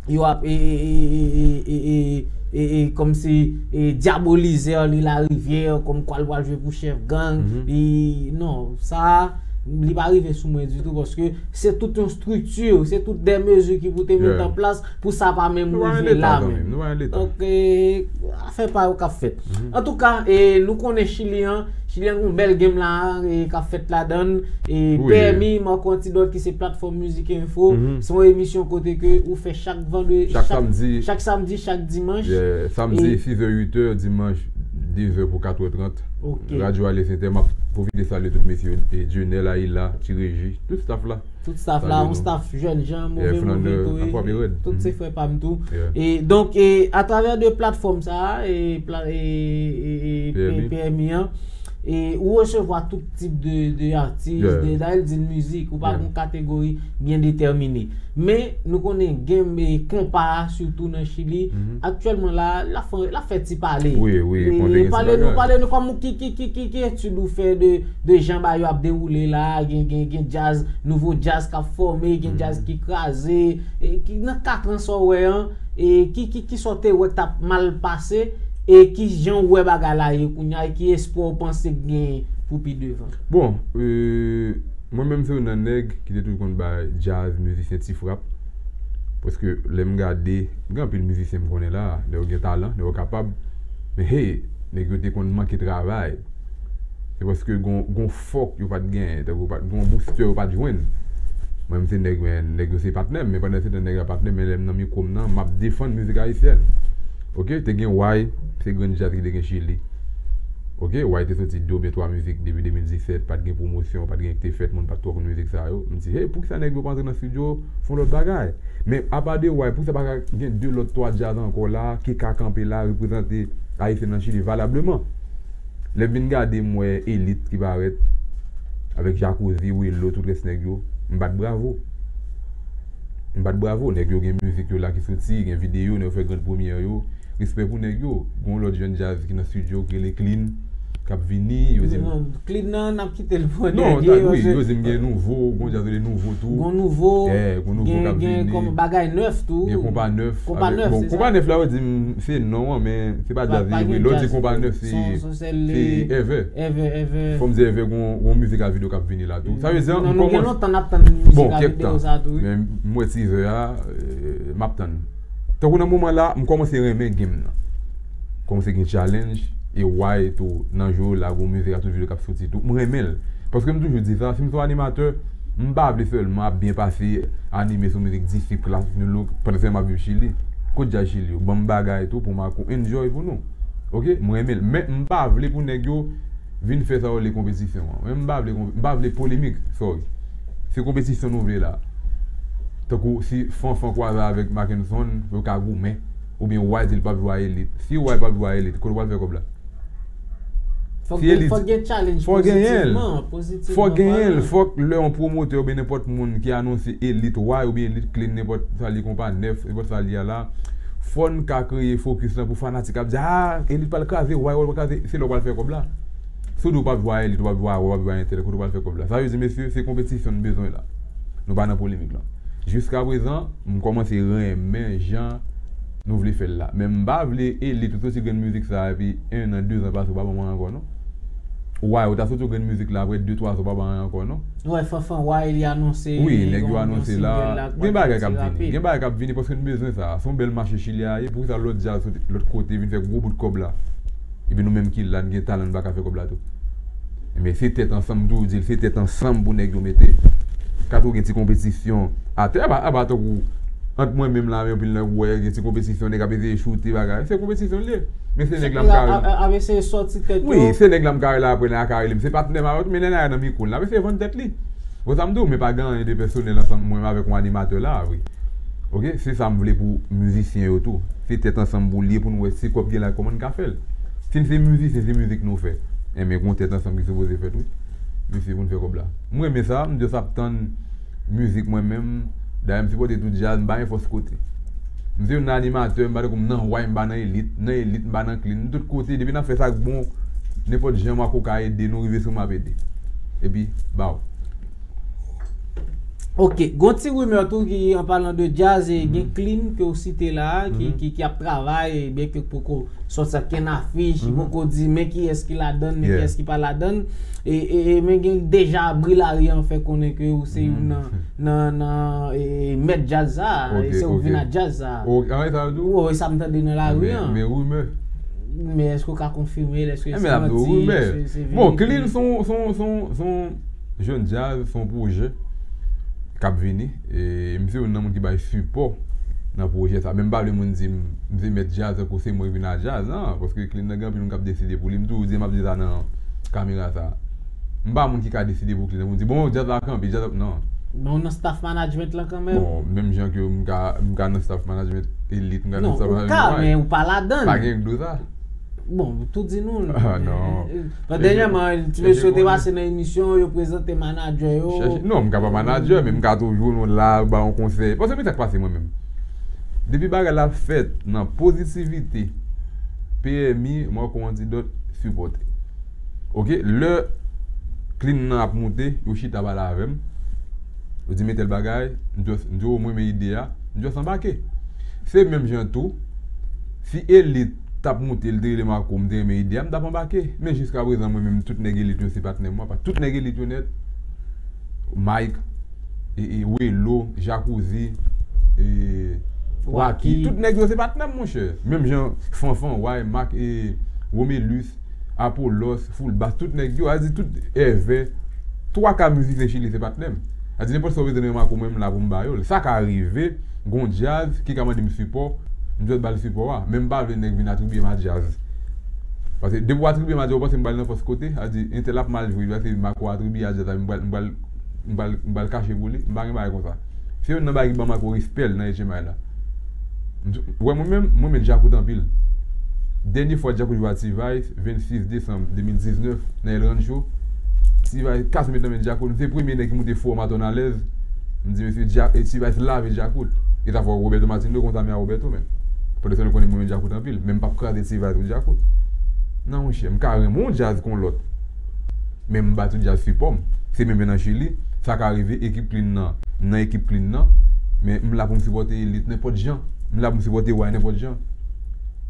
yo ap, e, e, e, e, e, e, e, e, kòmsi, e, dyabolize Arly Larivière, kòmkwa l pral jwe pou chèf gang. Li, non, sa, li pa rive sou mwen ditou, paske se tout yon estrikti, se tout de mezi ki pou te met an plas pou sa pa menm rive la menm. Donk, e, afè pa yo k ap fèt. Antouka, e, nou konnen Chili an, Chili an gon bèl game la, e, k ap fèt ladan l, e, P M I, Marco Antidote ki se platfòm Mizik Enfo, se yon emisyon kote ke ou fè chak vandredi, chak samdi, chak dimanch. Samdi, sis è, uit è, dimanch, de zè pou kat è trant. Radyo Alez Entè, m ap pwofite salye tout mesye yo, e, Dieunel, Ayla, Ti Reji, tout staff la. Tout staff la, yon staff jèn jan, move, move tou, e, tout se frè pa m tou. E donk, e, atravè de platfòm sa a, e, pla- e, e, e, P M I an, e ou resevwa tout tip de, de atis, de, dayè l di l mizik, ou pa gon kategori byen detèmine. Men, nou konnen game, e, konpa a, sitou nan Chili, aktyèlman la, l ap fè, l ap fè ti pale. Wi, wi, pale nou, pale nou kòm ki, ki, ki, ki etid ou fè de, de jan bagay yo ap dewoule la, gen, gen, gen djaz, nouvo djaz k ap fòme, gen djaz ki kraze, e ki nan kat an sa w wè an, e ki, ki, ki sa w te wè k t ap mal pase, e ki jan w wè bagay la ye kounye a, e ki espwa w panse k genyen pou pi devan? Bon, e, mwen menm se youn nan nèg ki te toujou konn bay djaz, mizisyen ti frap. Paske lè m gade, gen anpil mizisyen m konnen la, nèg yo gen talan, nèg yo kapab. Men hey, nèg yo te konn manke travay. Se paske gon, gon fòk yo pa t genyen, tankou pa t, gon booster yo pa t jwenn. Mwen, m se nèg, men nèg yo se patnè m, men pandan se tan nèg la patnè m, men lè m nan mikwo m nan, m ap defann mizik ayisyèn. Oke, te gen Way, se grenn djaz ki te gen Chili. Oke, Way te soti de oubyen twa mizik depi de mil disèt, pa t gen pwomosyon, pa t gen ki te fèt, moun pa t twò konn mizik sa yo. M di, hey, poukisa nèg yo pa antre nan estidyo, fè yon lòt bagay? Men apa de Way, poukisa pa ka gen de lòt twa djaz ankò la, ki ka kanpe la, reprezante Ayisyen nan Chili valableman? Lè m vin gade, m wè Elit ki parèt, avèk Jacuzzi, Welo, tout rès nèg yo, m bat bravo. M bat bravo, nèg yo gen mizik yo la ki soti, gen videyo, nèg yo fè grann premyè yo. Respè pou nèg yo. Gon lòt jèn djaz ki nan estidyo, ki rele Clean, k ap vini, yo di m. Non, Clean nan, n ap kite l pou an dènye, wi, yo di m gen nouvo, gon djaz rele nouvo tou. Gon nouvo, gen, gen bagay nèf tou. Gen konpa nèf. Konpa nèf, bon, konpa nèf la, yo di m, se non an, men se pa djaz li ye vre. Lè w di konpa nèf, se, se Ever. Ever, Ever. Fò m di Ever gon, gon mizik a videyo k ap vini la tou. Sa vle di, non, nou gen lontan n ap tann mizik a videyo sa tou, wi. Men m wè teaser a, e, m ap tann. Tankou nan moman la, m kòmanse renmen game nan. Kòmanse gen challenge, e Way tou, nan jou la, gon mizik a tout videyo k ap soti tou. M renmen l. Paske m toujou di sa, si m se yon animatè, m pa vle sèlman ap byen pase, anime sou mizik disip, klasik, new look, pandan se m ap viv Chili. Kot djaz Chili yo? Ban m bagay tou pou m ak ou enjoy pou nou. Oke? M renmen l. Men m pa vle pou nèg yo vin fè sa yo rele konpetisyon an. Men m pa vle konpe-, m pa vle polemik, sorry. Se konpetisyon nou vle la. Tankou si Fanfan kwaze avèk Mackenson, yo ka goumen. Oubyen Way di l p ap jwe a Elit. Si Way p ap jwe a Elit, kote w pral fè kòb la? Fòk gen, fòk gen challenge. Fòk genyen l. Pozitivman, pozitivman. Fòk genyen l. Fòk lè yon pwomotè oubyen nenpòt moun ki anonse Elite Way oubyen Elite Clean, nenpòt sa li, konpa nèf, nenpòt sa li a la, fò n ka kreye focus lan pou fanatik ap di, ah, Elite pral kraze, Way, Way pral kraze, se lè w pral fè kòb la. Si w di w p ap jwe a Elite, w p ap jwe a Way, w p ap jwe a entèl, kote w pral fè kòb la? Sa vle di, mesye, se konpetisyon n bezwen la. Nou pa nan polemik lan. Jiska prezan, m kòmanse renmen jan nou vle fè l la. Men m pa vle Elite ou soti grenn mizik sa epi en an, de zan pase, ou pa ban mwen ankò non. Way ou ta soti grenn mizik la, apre de twa zan ou pa ban mwen ankò non. Ou wè Fanfan Way li anonse. Wi, nèg yo anonse la. Gen bagay k ap vini. Gen bagay k ap vini paske n bezwen sa. Se yon bèl mache Chili a ye. Poukisa lòt djaz soti lòt kote vin fè gwo bout kòb la? Epi nou menm ki la, n gen talan, n pa ka fè kòb la tou. Men se tèt ansanm, m toujou di l, se tèt ansanm pou nèg yo mete. Ka tou gen ti konpetisyon atè, aba, aba tankou ant mwen menm la, men anpil nan wè gen ti konpetisyon, nèg ap eseye choute bagay. Se konpetisyon l ye. Men se nèg la m ka rele. Ap eseye sòti tèt yo. Wi, se nèg la m ka rele apre, nèg la ka rele m. Se patnè m avè l, men nèg la nan mikwo l, l ap eseye vann tèt li. Bon, sa m di w, men pa gen anyen de pèsonèl ansanm mwen menm avèk yon animatè la, vre. Oke, se sa m vle pou mizisyen yo tou. Se tèt ansanm pou l ye pou n wè se kòb gen la, kòman n ka fè l. Si n se mizisyen, se mizik nou fè. Enben, gon tèt ansanm ki sipoze fèt, wi. Mesye, pou n fè kòb la. M renmen sa, m just ap tann mizik mwen menm. Dayè, m sipòte tout djaz, m pa gen fòs kote. M se youn nan animatè, m pa tankou m nan Way, m pa nan Elite, nan Elite, m pa nan Clean. M tout kote, depi n ap fè sa k bon, nenpòt jan Marco ka ede nou rive sou m ap ede. Epi, baw. Ok, gon ti rimè tou ki, an palan de djaz, e gen Clean ke w site la a, ki, ki, ki ap travay, byen ke poko sòti okenn afich, poko di men kiyès ki ladann, men kiyès ki pa ladann. E, e, e men gen deja bri lari an fè konnen ke ou se youn nan, nan, nan, e, mèt djaz sa a, e se ou k vin ak djaz sa a. Wi, e sa m tande nan lari an. Men rimè. Men èske w ka konfime l, èske se manti, èske se verite? Bon, Clean se yon, se yon, se yon, se yon jèn djaz, se yon pwojè k ap vini. E m se youn nan moun ki bay sipò nan pwojè sa. Men m pa vle moun di m, m se mèt djaz, tankou se mwen ki vin ak djaz, non, paske Clean nan gen anpil moun k ap deside pou li. M toujou di, m ap di sa nan kamera sa. M pa moun ki ka deside pou Clean nan, pou m di, bon, djaz la kanpe, djaz la, non. Men w nan staff management lan kanmenm? Bon, menm jan ke m ka, m ka nan staff management Elite, m ka nan staff management Way. Non, ou ka, men ou pa ladann. Pa gen k di w sa. Bon, tou di nou. Ah, non. Bon, dènyèman, ti mesye yo te pase nan emisyon, yo prezante manadjè yo. Non, m ka pa manadjè, men m ka toujou nou la, ba yon konsèy. Paske men sa k pase mwen menm. Depi bagay la fèt nan pozitivite, P M I, Marco Antidote, sipòte. Ok, lè Clean nan ap moute, yo chita pale avè m. Yo di men tèl bagay, m just, m di yo mwen men ide a, m just anbake. Se menm jan tou, si Elite t ap moute, li te rele Marco, m te renmen ide a, m t ap anbake. Men jiska prezan, mwen menm, tout nèg Elite yo se patnè m, pa tout nèg Elite yo nèt. Mike, e, e, Welo, Jacuzzi, e, Wacky, tout nèg yo se patnè m, monchè. Menm jan Fanfan, Way, Mak, e, Romelus, Apollos, Full Bass, tout nèg yo, a di tout Èvè, twa ka mizisyen Chili se patnè m. A di nenpòt sa w bezwen nan Marco, mwen m la pou m ba yo l. Sa ka rive, gon djaz ki ka mande m sipò, m just ba l sipò a. Men m pa vle nèg vin atribye m a djaz. Paske depi w atribye m a djaz, ou panse m pral nan fòs kote, a di entèl ap mal jwe, paske Marco atribye a djaz la, m pral, m pral, m pral, m pral kache pou li, m pa gen bagay konsa. Se youn nan bagay ki ban Marco respè l nan H M I la. M di, w wè mwen menm, mwen renmen Djakout anpil. Dènye fwa Djakout jwe a T-Vice, vennsis desanm de mil diznèf, nan El Rancho, T-Vice kase met nan men Djakout, m se premye nèg ki moute fò maton alèz. M di, mesye, Dja-, e T-Vice lave Djakout. E sa fò Roberto Martino konn sa men a Roberto, men. Pandan se nou konnen mwen renmen Djakout anpil, men m p ap kraze T-Vice pou Djakout. Non, monchè, m ka renmen yon djaz kon lòt. Men m ba tout djaz sipò m. Se menm jan nan Chili, sa ka rive, ekip Clean nan, nan ekip Clean nan, men m la pou m sipòte Elite nenpòt jan. M la pou m sipòte Way nenpòt jan.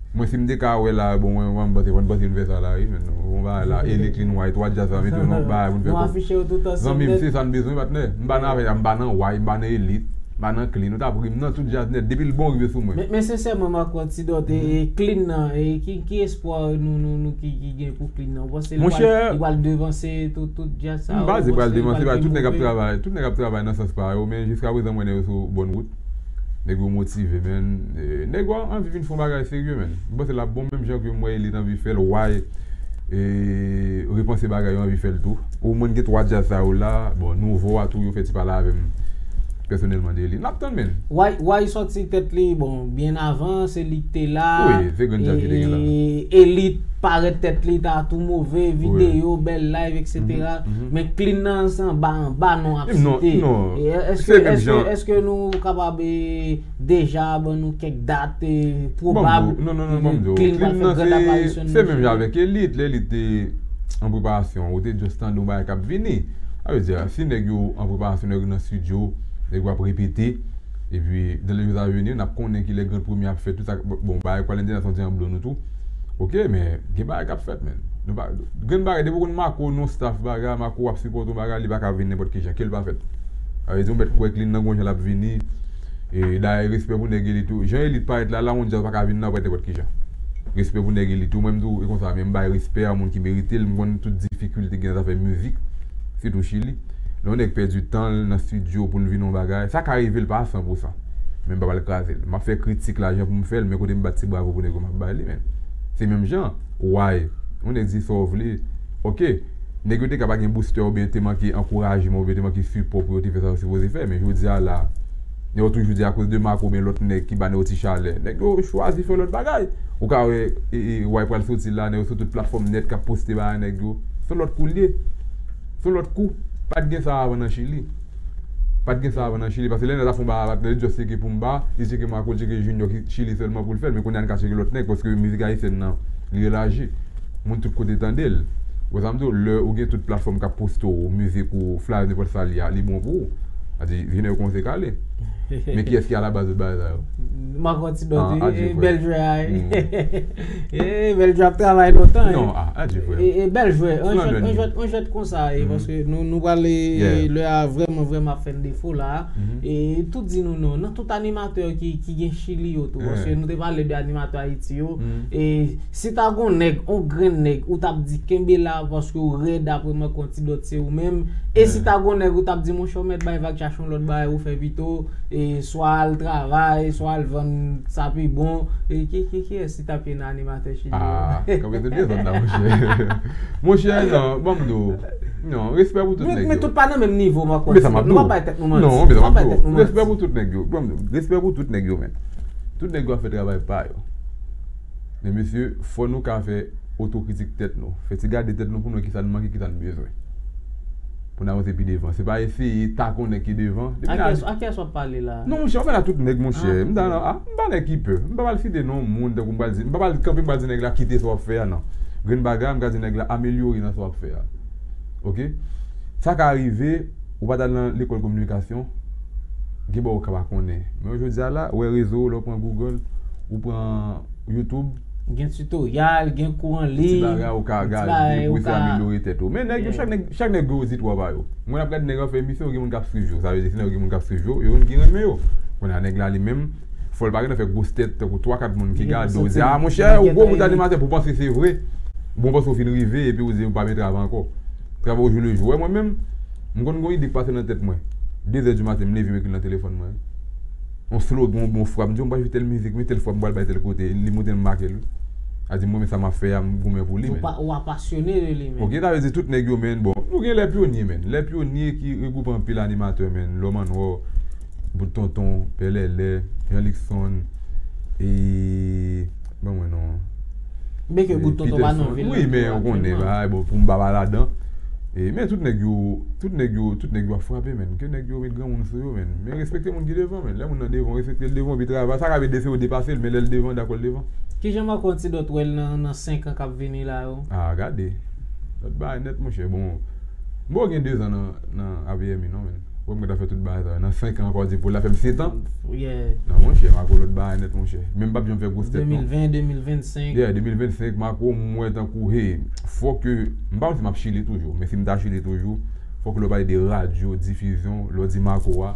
Mwen, si m te ka wè la, bon, mwen, mwen, m panse, mwen panse nou fè sa la, wi, men nou, bon, bagay la, Elite, Clean, Way, twa djaz sa, mete yo nan bagay pou n fè kòb. Nou afiche yo tout ansanm. Zanmi m, se sa n bezwen, patnè. M pa nan afè sa, m pa nan Way, m pa nan Elite, m pa nan Clean, ou t ap ri m nan tout djaz nèt, depi l bon, rive sou mwen. Men, men sensèman, Marco Antidote, e, e Clean nan, e ki, ki espwa nou, nou, nou ki, ki gen pou Clean nan? Ou panse li pral, li pral devanse tout, tout djaz sa yo? M pa di pral devanse, tout nèg ap travay, tout nèg ap travay nan sans pa yo, men jiska prezan, mwen, nèg yo sou bòn wout. Nèg yo motive, men, e, nèg yo anvi vin fè yon bagay serye, men. M panse l ap bon menm jan ke m wè Elite anvi fè l, Way, e, repanse bagay yo, anvi fè l tou. Omwen gen twa djaz sa yo la, bon, nouvo a tou, yo fè ti pale avè m. pèsonèlman de li. N ap tann, men. Way, Way sòti tèt li, bon, byen avan, se li ki te la. Wi, se grenn djaz ki te gen la. E, e li parèt tèt li, ta tou move, videyo, bèl live, et cetera. Men Clean nan, se anba, anba non ap site. Non, non. Se menm jan. Èske nou kapab e, deja ban nou kèk dat e, pwobab Clean pral fè grand aparisyon nan? Se menm jan avèk Elite, lè Elite te an preparasyon, ou te just tande yon bagay k ap vini. Sa vle di, si nèg yo an preparasyon, nèg yo nan estidyo, nèg yo ap repete, epi dans les jours à venir, n ap konnen kilè grand premye ap fèt, tout sa, bon, bagay Kwalendena se yon ti anblo nou tou. Oke, men gen bagay k ap fèt, men. Nou pa, grenn bagay, depi w konn Marco, non staff bagay, Marco ap sipòte yon bagay, li pa ka vin nenpòt ki jan, ke l pa fèt. Sa vle di, ou mèt kwè Clean nan gon jan l ap vini. E dayè, respè pou nèg Elite tou. Jan Elite parèt la, la, yon djaz pa ka vin nan, parèt nenpòt ki jan. Respè pou nèg Elite tou. Mwen, m tou, e konsa, men m bay respè a moun ki merite l, m konn tout difikilte gen nan zafè mizik, sitou Chili. Lè yon nèg pèdi tan l nan estidyo pou l vin yon bagay, sa ka rive l pa a san pou san. Men m pa pral kraze l. M ap fè kritik la jan pou m fè l, men kote m bat ti bravo pou nèg yo, m ap bay li, men. Se menm jan, Way, yon nèg di sa w vle, oke, nèg yo te ka pa gen boustè oubyen te manke ankourajman oubyen te manke sipò pou yo te fè sa yo sipoze fè, men jodi a la, nèg yo toujou di akoz de Marco oubyen lòt nèg ki ba nèg yo ti chalè, nèg yo chwazi fè lòt bagay. Ou ka wè, e, e, Way pral soti la, nèg yo sou tout platfòm nèt k ap poste bagay nèg yo. Se yon lòt kou l ye. Se yon lòt kou. Pa t gen sa avan nan Chili. Pa t gen sa avan nan Chili, paske lè nèg la fè yon bagay avèk nèg, li just tcheke Pumba, li tcheke Marco, li tcheke Junior ki Chili sèlman pou l fè l, men kounye a n ka tcheke lòt nèg, paske mizik ayisyèn nan, li elaji. Moun tout kote tande l. Ou wè sa m di w, lè ou gen tout platfòm k ap poste w, mizik ou, fly, nenpòt sa l ye a, li bon pou ou. Sa di, Junior kòmanse kale. Men kiyès ki alabaz tout bagay sa yo? M ak yon ti dòt, wi. Bèl jwè a, wi. E, bèl jwè ap travay lontan, wi. Non, a, adye, frè. E, e, bèl jwè. An jwèt, an jwèt, an jwèt konsa, e, paske nou, nou pral, e, lè a vrèman, vrèman ap fè n defo la. E, tout di nou non. Nan tout animatè ki, ki gen Chili yo tou, paske nou te pale de animatè Ayiti yo. E, si ta gon nèg, on grenn nèg, ou t ap di kenbe la, paske ou rèd, apre mwen, kon ti dòt se ou menm. E si ta gon nèg, ou t ap di, monchè, ou mèt bay vag, chache yon lòt bagay, ou fè pito, e, swa al travay, swa al vann sa pi bon. E, ki, ki, kiyès ki t ap ye nan animatè Chili yo? Ah, kanpe tout dezòd la, monchè. Monchè, non, ban m di w. Non, respè pou tout nèg yo. Men tout pa nan menm nivo, m ap konsidere. Nou pa bay tèt nou manti. Non, men sa m ap di w. Respè pou tout nèg yo. Ban m di w, respè pou tout nèg yo, men. Tout nèg yo ap fè travay pa yo. Men mesye, fò nou ka fè otokritik tèt nou. Fè ti gade tèt nou pou nou wè kisa n manke, kisa n bezwen. Pou n avanse pi devan. Se pa eseye take yon nèg ki devan. Depi n a... A kiyès w ap pale la? Non, monchè, m ap pale a tout nèg, monchè. M ta nan, a, m pa nèg ki pè. M pa pral site non moun tankou m pral di, m pa pral kanpe m pral di nèg la kite sa w ap fè a, non. Grenn bagay, m ka di nèg la amelyore nan sa w ap fè a. Oke? Sa ka rive, ou pa t al nan lekòl kominikasyon, gen bagay ou ka pa konnen. Men jodi a la, ou wè rezo, lè w pran Google, ou pran YouTube. Gen tutorial, gen kou an liy. Ti bagay ou ka gade pou eseye amelyore tèt ou. Men nèg yo, chak nèg, chak nèg gen oditwa pa yo. Mwen ap gade nèg ap fè emisyon, gen moun k ap swiv yo. Sa vle di, si nèg yo gen moun k ap swiv yo, yo konn ki renmen yo. Kounye a nèg la li menm, fò l pa gentan fè gwos tèt tankou twa kat moun ki gade w, di, "Ah, monchè, ou gwo bout animatè," pou w panse se vre. Bon, panse w fin rive, epi w di, "Ou pa vle travay ankò." Travay au jour le jour. Wè, mwen menm, m konn gen yon ide k pase nan tèt mwen. De zè di maten, m leve, m ekri l nan telefòn mwen. Yon slogan, yon bon frap, m di, "M pral jwe tèl mizik, men tèl frap, m pral bay tèl kote." Li montre m make l, wi. A di, "Mwen, men sa m ap fè a, m goumen pou li, men." Ou apasyone de li, men. Oke, sa vle di tout nèg yo, men, bon, nou gen lè pyonye, men. Lè pyonye ki regwoupe anpil animatè, men. Lòm an nò, Bout Tonton, Pè Lèlè, Jean Luckson, e, ban mwen non. Byenke Bout Tonton pa nan vil la. Wi, men ou konnen, bagay, bon, pou m pa pale ladan. E, men tout nèg yo, tout nèg yo, tout nèg yo ap frape, men. Ke nèg yo met granmoun sou yo, men. Men respekte moun ki devan, men. Lè moun nan devan, respekte l devan, epi travay. Sa ka vin de se yo depase l, men lè l devan, dakò l devan. Kijan Marco Antidote wè l nan, nan senk an k ap vini la yo? Ah, gade. Lòt bagay nèt, monchè. Bon, m poko gen de zan nan, nan A P M I, non, men. Wè m gentan fè tout bagay sa yo. Nan senk an ankò, di pou l la fè m sèt an. Non, monchè, Marco lòt bagay nèt, monchè. Men m p ap janm fè gwos tèt, non. De mil ven, de mil vennsenk. Yeah, de mil vennsenk, Marco, m wè tankou, hey, fòk, m pa konn si m ap Chili toujou, men si m ta Chili toujou, fòk lè w pale de radyo, difizyon, lè w di Marco a,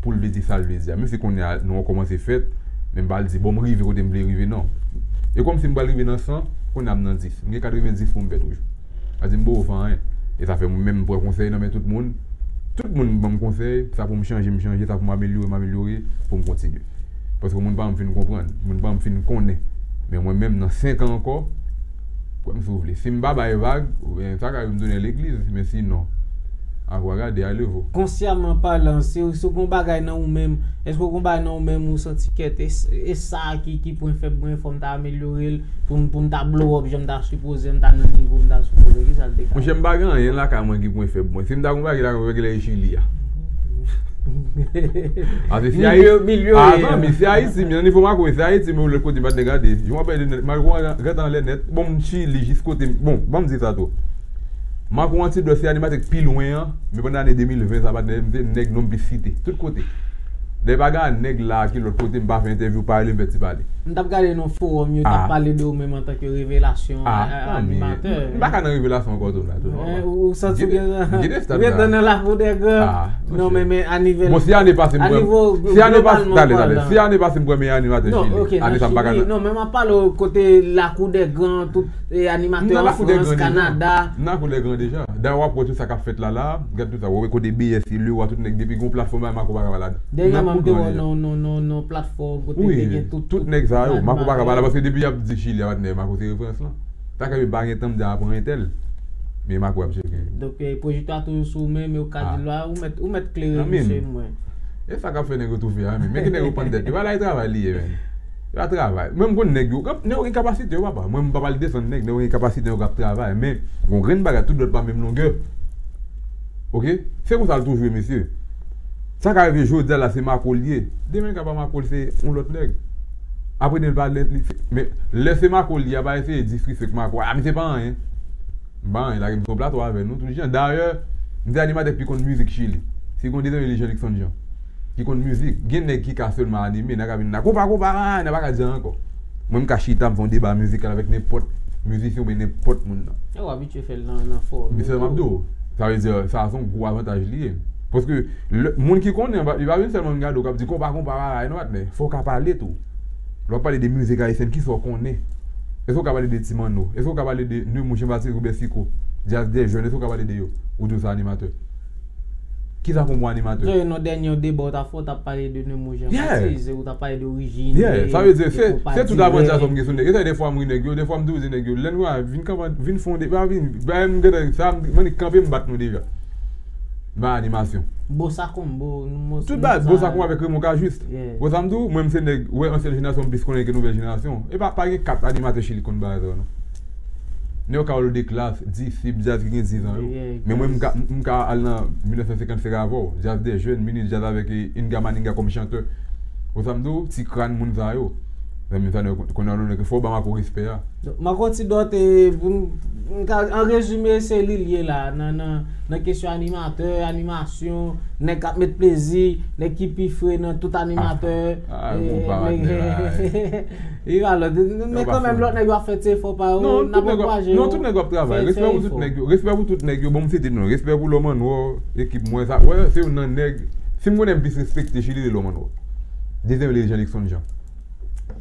pou l vle di sa l vle di a. Menm si kounye a, nou an kòmanse fèt, men m pral di, bon, m rive kote m vle rive, non. E kòmsi m pral rive nan san, kounye a m nan dis. M gen katrevenndis pou m fè toujou. Sa di m poko fè anyen. E sa fè mwen menm m pran konsèy nan men tout moun. Tout moun ban m konsèy, sa pou m chanje, m chanje, sa pou m amelyore, m amelyore, pou m kontinye. Paske moun pa janm fin konprann, moun pa janm fin konnen. Men mwen menm, nan senk an ankò, kwè m si w vle. Si m pa bay vag, oubyen sa ka rive m tounen legliz, men sinon, Apre w a gade, ale vo. Konsyaman palan, si, si w gen yon bagay nan ou menm, èske w gen yon bagay nan ou menm ou santi kèt, e, e sa ki, ki pwen fèb mwen, fò m ta amelyore l, pou m, pou m ta blow up, jan m ta sipoze, m ta nan nivo m ta sipoze, ki sa l te ka? Monchè, m pa gen anyen lakay mwen ki pwen fèb mwen. Si m ta gen yon bagay lakay mwen, gen lè e Chili a. Paske si Ayiti, a, zanmi, si Ayiti, m nan nivo Marco, si Ayiti, m lòt kote, m pa t gade. Je m'appelle Marco, gentan anlè nèt. Bon, m Chili, jis kote, bon, ban m di sa tou. Marco Antidote, se animatè k pi lwen an, men pandan ane de mil ven, sa pa t nèg, m te nèg non m pi site, tout kote. Lè pa gen nèg la ki lòt kote, m pa fè entèvyou, pale, m fè ti pale. M t ap gade nan fowòm, yo t ap pale de ou menm antanke revelasyon, a, a, animatè. M pa ka nan revelasyon ankò tou la, tou. Ou santi gen, gen de stad la. Ou gentan nan lakou dè gran. Non, men, men a nivel, bon, si ane pase m pran, si ane pase, talè, talè, si ane pase m pran meyè animatè Chili, ane sa m pa ka nan. Non, men m ap pale w kote lakou dè gran, tout, e, animatè an Frans, Kanada. M nan lakou dè gran deja. Dayè w ap wè tout sa k ap fèt la la, gad tout sa, w wè kote B S, le wa, tout nèg depi gen yon platfòm la, Marco pa ka pa ladan. Dènyèman m te wè nan, nan, nan, nan platfòm kote te gen tout, tout nèg sa yo, Marco pa ka pa la, paske depi y ap di Chili, a patnè, Marco se referans lan. Sa ka yo pa gen tan m di a pran entèl. Men Marco ap cheke. Donk, e, pwojekte a toujou sou ou menm, e ou ka di l la, ou mèt, ou mèt klere misye mwen. E sa k ap fè nèg yo toufe a, men. Men ki nèg yo pann tèt, yo pa la e travay li ye, men. Yo pa travay. Mwen m konn nèg yo, nèg yo gen kapasite yo, papa. Mwen m pa pral desann nèg, nèg yo gen kapasite yo k ap travay, men gon grenn bagay, tout dòt pa menm longè. Oke? Se konsa l toujou ye, mesye. Sa ka rive jodi a la, se Marco l ye. Demen l ka pa Marco l, se yon lòt nèg. Apre demen l pa lè, li, men lè se Marco l ye, a pa eseye disrespect Marco. A, misye pa anyen. M pa anyen, lage m sou yon plato avè nou, tout jan. Dayè, m se animatè k pi konn mizik Chili. Si gon dezanmi li Jean Luckson Jean. Ki konn mizik. Gen nèg ki ka sèlman anime, nan ka vin nan konpa konpa, nan pa ka di anyen ankò. Mwen, m ka chita, m fè yon deba mizikal avèk nenpòt mizisyen oubyen nenpòt moun nan. E w abitye fè l nan, nan fò. Men sèlman m ap di w, sa vle di, sa se yon gwo avantaj li ye. Paske lè, moun ki konnen, li pa vin sèlman vin gade w k ap di konpa konpa, bagay, non, patnè. Fò w ka pale tou. Lè w ap pale de mizik ayisyèn, kisa w konnen? Èske w ka pale de Ti Manno? Èske w ka pale de Nemours Jean Baptiste, Robert Sicot, Djaz dè Jèn? Èske w ka pale de yo? Ou di w se animatè. Kisa k yon bon animatè? Dayè, nan dènye deba w t ap fè, w t ap pale de Nemours Jean Baptiste, ou t ap pale de orijin, yeah, sa vle di, se, se tout avantaj m gen sou nèg. E sa, defwa m ri nèg yo, defwa m toujou di nèg yo, lè nou a, vin kanpe, vin fè yon deba, vin, ba m gentan, sa, m, m annik kanpe, m bat nou deja. Ba animasyon. Bossa Combo, nou mwen tout baz, Bossa Combo avèk Raymond Cajuste. Yeah. Wè sa m di w, mwen, m se nèg, wè, ansyen jenerasyon m plis konnen ke nouvèl jenerasyon. E pa, pa gen kat animatè Chili konn bagay sa yo, non. Neo Carlo de Classe, Disip, djaz ki gen diz an yo. Yeah, men mwen, m ka, m ka al nan mil nèf san senkant sèk avè w. Djaz dè jèn, Mini Djaz avèk, e, Inga Maninga kòm chantè. Wè sa m di w, Ti Crâne, moun sa yo. Zanmi m sa, nèg yo konn, konn, fò w ban Marco respè a. Donk, Marco Antidote, e, pou m, m ka, an rezime, se li l ye la, nan, nan, nan kesyon animatè, animasyon, nèg k ap met plezi, nèg ki pi fre nan tout animatè. Ah, ah, e, bon, pa nèg, li pa lòt. Men kanmenm, lòt nèg yo ap fè ti efò pa yo, n ap ankouraje yo. Non, tout nèg yo ap travay. Respè pou tout nèg yo. Respè pou tout nèg yo. Bon, m site non. Respè pou Lòm An Nò, ekip mwen sa. Wè, se youn nan nèg, si m konnen m plis respekte Chili, se Lòm An Nò. Dezyèm, se Jean Luckson Jean.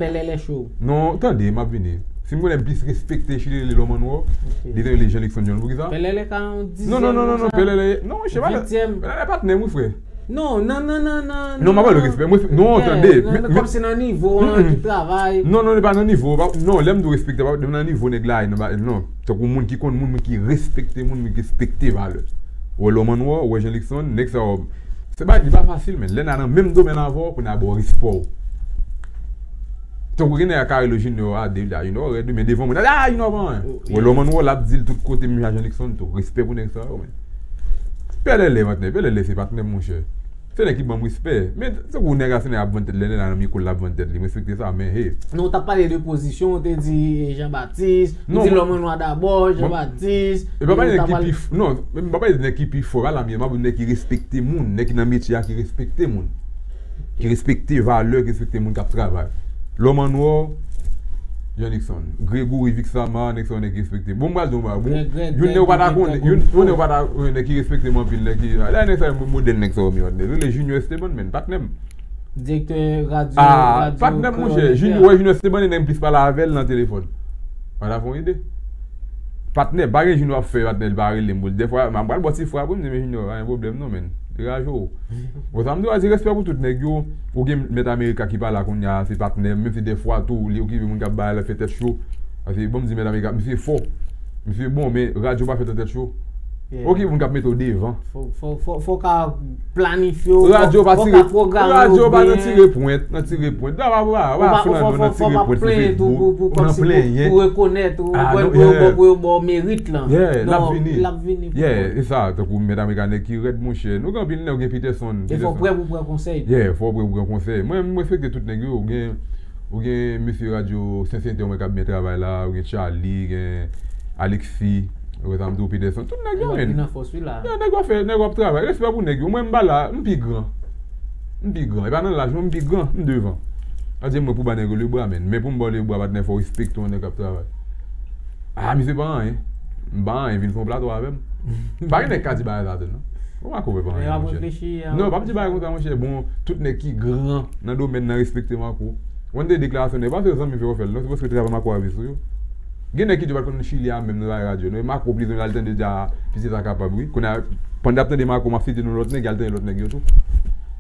Pèlèlè Show. Non, tande, m ap vini. Si m konnen m plis respekte Chili, se Lòm An Nò. Ok. Dezyèm, se Jean Luckson Jean. Poukisa? Pèlèlè ka yon dizyèm. Non, non, non, non, non, konsa. Pèlèlè, non, monchè, pa, Vityèm. Pèlèlè patnè m, wi, frè. Non, non, non, non, non. Non, m ap pale respè. Mwen, non, tande. Nan, men, nan, men, kòmsi nan nivo, nan tout travay. Non, non, li pa nan nivo. Pa, non, lè m di w respekte, pa nan nivo nèg la, non, pa, non. Tankou moun ki konn moun, moun ki respekte moun, moun ki respekte valè. Ou wè Lòm An Nò, ou wè Jean Luckson, nèg sa yo. Se pa, li pa fasil, men. Lè n a nan menm domèn avè w, pou n a ba w respè w. Tankou gen nèg a Carelo Junior a, David a Junior, rèd, men devan moun, a Junior pa anyen. Ou wè Lòm An Nò, l ap di l tout kote, menm jan Jean Luckson tou. Respè pou nèg sa yo, men. Pèlèlè, patnè, Pèlèlè se patnè m, monchè. Se nèg ki ban m respè. Men, tankou nèg la, se nèg ap vann tèt, lè nèg la nan mikwo, l ap vann tèt li. M respekte sa, men, hey. Non, w t ap pale de pozisyon, w te di, e, Jean Baptiste, ou di Lòm An Nò dabò, Jean Baptiste. E pa pale nèg ki pi f-, non, m pa pale nèg ki pi fò, pa la m ye, m ap di nèg ki respekte moun, nèg ki nan metye a ki respekte moun. Ki respekte valè, ki respekte moun k ap travay. Lòm An Nò, Jean Luckson. Gregory Vixama, nèg sa yo nèg ki respekte. Bon, m pral di w, bon, youn nèg ou pa ta konnen, youn, youn nèg ou pa ta konnen, nèg ki respekte m anpil, nèg ki, la nèg sa yo modèl nèg sa yo, men, rele Junior Esteban, men, patnè m. Direktè radyo, ah, radyo patnè m, monchè, Junior, wè, Junior Esteban, nèg m plis pale avè l nan telefòn. Pa ta fè yon ide. Patnè, pa gen jou nou ap fè, patnè, li pa rele m pou l. Dèfwa, m ap pral ba w ti frap, wi, m di, men Junior, pa gen pwoblèm non, men. Degaje w. Bon, sa m di w a, se respè pou tout nèg yo. Ou gen Mèt Amerika ki pa la kounye a, se patnè m. Menm si dèfwa tou, li okipe moun k ap bay alè, fè tèt cho. Paske, bon, m di Mèt Amerika, misye fò. Misye bon, men radyo pa fè tèt cho. Ok, moun k ap mete w devan. Fò w ka planifye w, fò w ka pwograme w byen. Radyo pa nan tire pwent, nan tire pwent. Ou pa flann nan tire pwent sou Facebook, ou nan plenyen. Pou rekonèt ou, pou yo ba w merit lan. Non, l ap vini. Yeah, e sa, tankou Mèt Amerika nèg ki rèd, monchè. Nou gen anpil nèg, ou gen Peterson. E fò w prè pou pran konsèy. Yeah, fò w prè pou pran konsèy. Mwen, m respekte tout nèg yo. Ou gen, ou gen mesye radyo Sen Sentè, mwen k ap byen travay la. Ou gen Charlie, gen Alexis. Ou gen sa m di w, Peterson. Tout nèg yo, men. Yeah, nèg w ap fè, nèg w ap travay. Respè pou nèg yo. Mwen, m pa la, m pi gran. M pi gran. E pa nan laj, non, m pi gran. M devan. Sa di mwen pou ba nèg yo lebra, men. Men pou m ba w lebra, patnè, fò w respekte yon nèg k ap travay. Ah, misye pa anyen. M pa anyen, vin fè yon plato avè m. Pa gen nèg ka di bagay sa tou, non. Ou pa kouvè pa anyen, monchè. Non, pa di bagay konsa, monchè. Bon, tout nèg ki gran nan domèn nan respekte Marco. Wande deklarasyon nèg, pa se zanmi fè yo fè l, non, se paske travay Marco a vi sou yo. Gen nèg ki di yo pa t konn Chili a menm nan radyo, non, e Marco plis al tande di a, pitit sa kapab, wi. Kounye a, pandan y ap tande Marco, m ap site non lòt nèg, y al tande lòt nèg yo tou.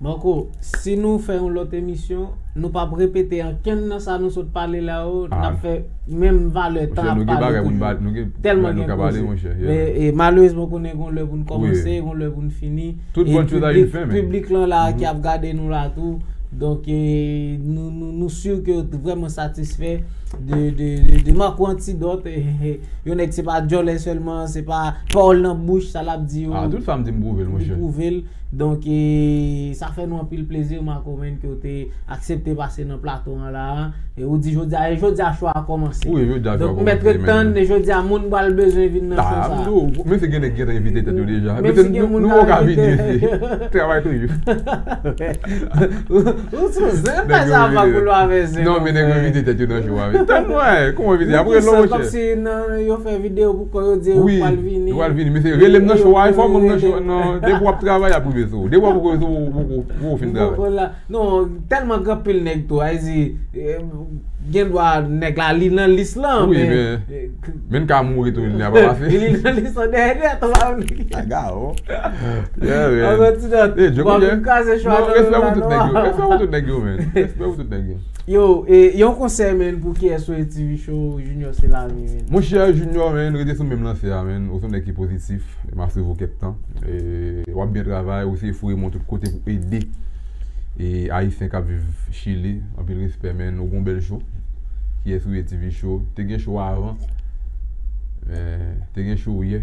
Marco, si nou fè yon lòt emisyon, nou p ap repete ankenn nan sa nou sot pale la yo, n ap fè menm valè tan ap pale toujou. Tèlman gen koze. Men, e, malerezman, konnen gen yon lè pou n kòmanse, gen yon lè pou n fini. E piblik, piblik lan la ki ap gade nou la tou. Donk, e, nou, nou, nou si ke yo vrèman satisfè de, de, de, de Marco Antidòt. E, e, e, yon nèg se pa djòlè sèlman, se pa pawòl nan bouch, sa l ap di yo. Ah, tout sa m di m pwouve l, monchè. Li pwouve l. Donk, e, sa fè nou anpil plezi, Marco, menm ke w te aksepte pase nan plato an la. E ou di jodi a, e jodi a cho a kòmanse. Wi, jodi a cho a kòmanse. Donk, mèt ret tann, e jodi a moun pral bezwen vin nan cho sa. Ah, m di w, men se gen nèg ki gentan envite tèt yo deja. Men se gen moun ki envite. Travay toujou. Ou sou zen, pa sa pa koulwa avè zen. Non, men nèg yo envite tèt yo nan cho a, wi. Tann mwen, kòman envite? Apre lò, monchè. Kòmsi nan, yo fè videyo pou kò yo di yo pral vini. Yo pral vini, men se rele m nan cho a, fò m nan cho a. Non, depi w ap travay, y ap rive sou ou. Depi w ap rive sou ou, ou, ou, ou fin travay. Non, tèlman gen anpil nèg tou, a di, eh, gen dwa nèg la, li nan lis lan, men, men, men ka mouri tou, li a pa pase. Li nan lis lan dèyè nèt, ou pa konn ki. Aga, oh. Yeah, man. Ankò ti nòt. Eh, Djo, bon, vin kraze cho a nan nou la, non. Respè pou tout nèg yo, respè pou tout nèg yo, man. Respè pou tout nèg yo. Yo, e, yon konsèy, man, pou kiyès ou ye, T V Show, Junior, se la, man. Monchè, Junior, man, rete sou menm lansè a, man. Ou se yon nèg ki pozitif. M ap swiv ou kèk tan. E, w ap byen travay, ou se foure men w tout kote pou ede, e, Ayisyen k ap viv Chili. Anpil respè, man. Ou gon bèl show. Kiyès ou ye, T V Show? Te gen show avan. Men, te gen show yè.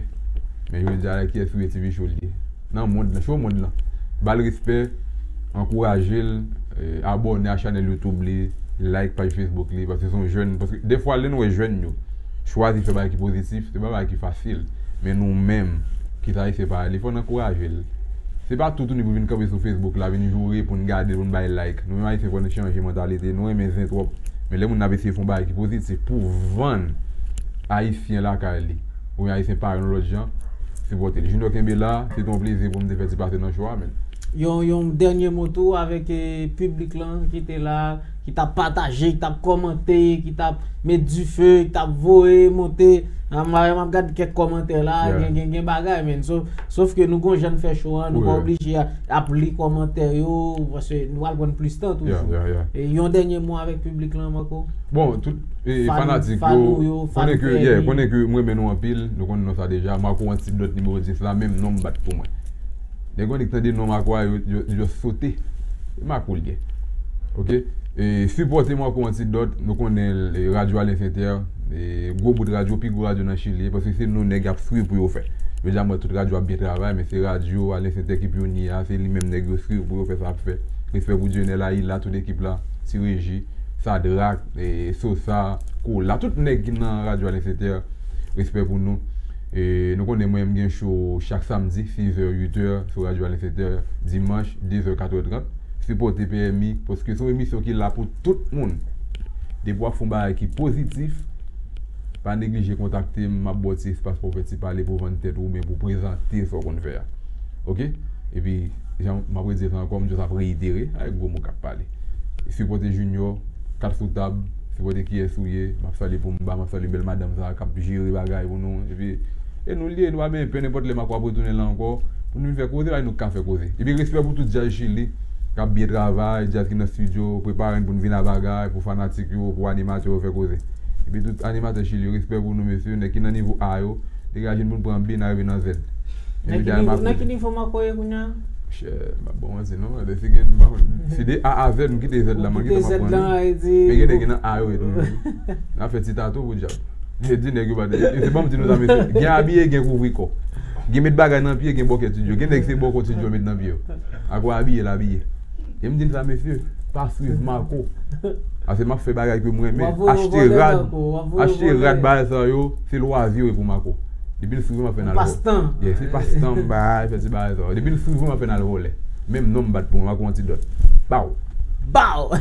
Men jodi a la, kiyès ou ye, T V Show li ye. Nan mond lan, show mond lan. Ba l respè, ankouraje l, e, abòne a chanèl YouTube li, like paj Facebook li, paske se yon jèn, paske defwa lè nou wè jèn yo chwazi fè bagay ki pozitif, se pa bagay ki fasil. Men nou menm ki se Ayisyen parèy li, fò n ankouraje l. Se pa tout moun pou vin kanpe sou Facebook la, vin joure pou n gade l, pou n bay like. Nou menm Ayisyen fò n chanje mantalite, nou renmen zen twòp. Men lè moun nan ap eseye fè yon bagay ki pozitif pou vann Ayisyen lakay li, oubyen Ayisyen parèy nou lòt jan, sipòte l. Junior kenbe la, se te yon plezi pou m te fè ti pase nan show a, man. Yon, yon dènye mo tou avèk, eh, piblik lan ki te la, ki t ap pataje, ki t ap kòmante, ki t ap met dife, ki t ap voye monte. Ah, m ap gad kèk kòmantè la, gen, gen, gen bagay, man. Sof, sof ke nou gon jan n fè show an, nou pa oblije ap li kòmantè yo, paske nou pral pran plis tan toujou. E yon dènye mo avèk piblik lan, Marco? Bon, tout, e, fanatik yo, konnen ke, yeah, konnen ke m renmen nou anpil, nou konn non sa deja. Marco Antidòt nimewo dis la, menm non m bat pou mwen. Nèg yo annik tande non Marco a, yo, yo, yo sote. E Marco l ye. Ok? E sipòte Marco Antidòt, nou konnen, e, radyo Alen Sentè, e gwo bout radyo, pi gwo radyo nan Chili, paske se nou nèg y ap swiv pou yo fè. Yo deja mwen tout radyo ap byen travay, men se radyo Alen Sentè ki pyonye a, se li menm nèg yo swiv pou yo fè sa ap fè. Respè pou Dionel Ayila, tout ekip la, Ti Reji, Sadrak, e, Sosa, Kola, tout nèg ki nan radyo Alen Sentè, respè pou nou. E, nou konnen mwen, m gen show chak samdi, sis è, uit è, sou radyo Alen Sentè, dimanch, de zè, kat è trant. Sipòte P M I, paske se yon emisyon ki la pou tout moun. Depi w ap fè yon bagay ki pozitif, pa neglije kontakte m, m ap ba w ti espas pou w fè ti pale, pou w vann tèt ou, oubyen pou w prezante sa w konn fè a. Ok? Epi, jan m ap redi sa ankò, m just ap reyitere, avèk gwo mo k ap pale. Sipòte Junior, kat sou tab, sipòte kiyès ou ye, m ap salye Poumba, m ap salye bèl madanm sa a k ap jere bagay pou nou. Epi, e nou l ye, nou pa benyen pè, nenpòt lè Marco ap retounen la ankò, pou nou vin fè koze, la nou ka fè koze. Epi respè pou tout djaz Chili, k ap byen travay, djaz ki nan estidyo, prepare n pou n vin a bagay, pou fanatik yo, pou animatè yo fè koze. Epi tout animatè Chili yo, respè pou nou, mesye, nèg ki nan nivo A yo, degaje n pou n pran B, n a rive nan Z. Nan ki nivo, nan ki nivo Marco ye kounye a? Chè, m ap bon manti non, si gen, m pa konn, si de A a Z, m kite Z la, man, kite Z la, e di. Men gen nèg ki nan A yo ye toujou. N ap fè ti tatou pou dyab. E di nèg yo pa de, e se bon m di nou sa, mesye. Gen abiye, gen kouvri kò. Gen met bagay nan pye, gen bòkèt studio. Gen nèg se bòkò studio met nan pye yo. Akoz abiye l abiye. E m di n sa, mesye, pa swiv Marco. Ase m ap fè bagay ke m renmen. Achte rad, achte rad bagay sa yo, se lwazi yo pou Marco. Depi l swiv m ap fè n al vòlè. Yes, se pastan m bay, fè ti bagay sa yo. Depi l swiv m ap fè n al vòlè. Menm non m bat pou Marco Antidot. Baw. Baw!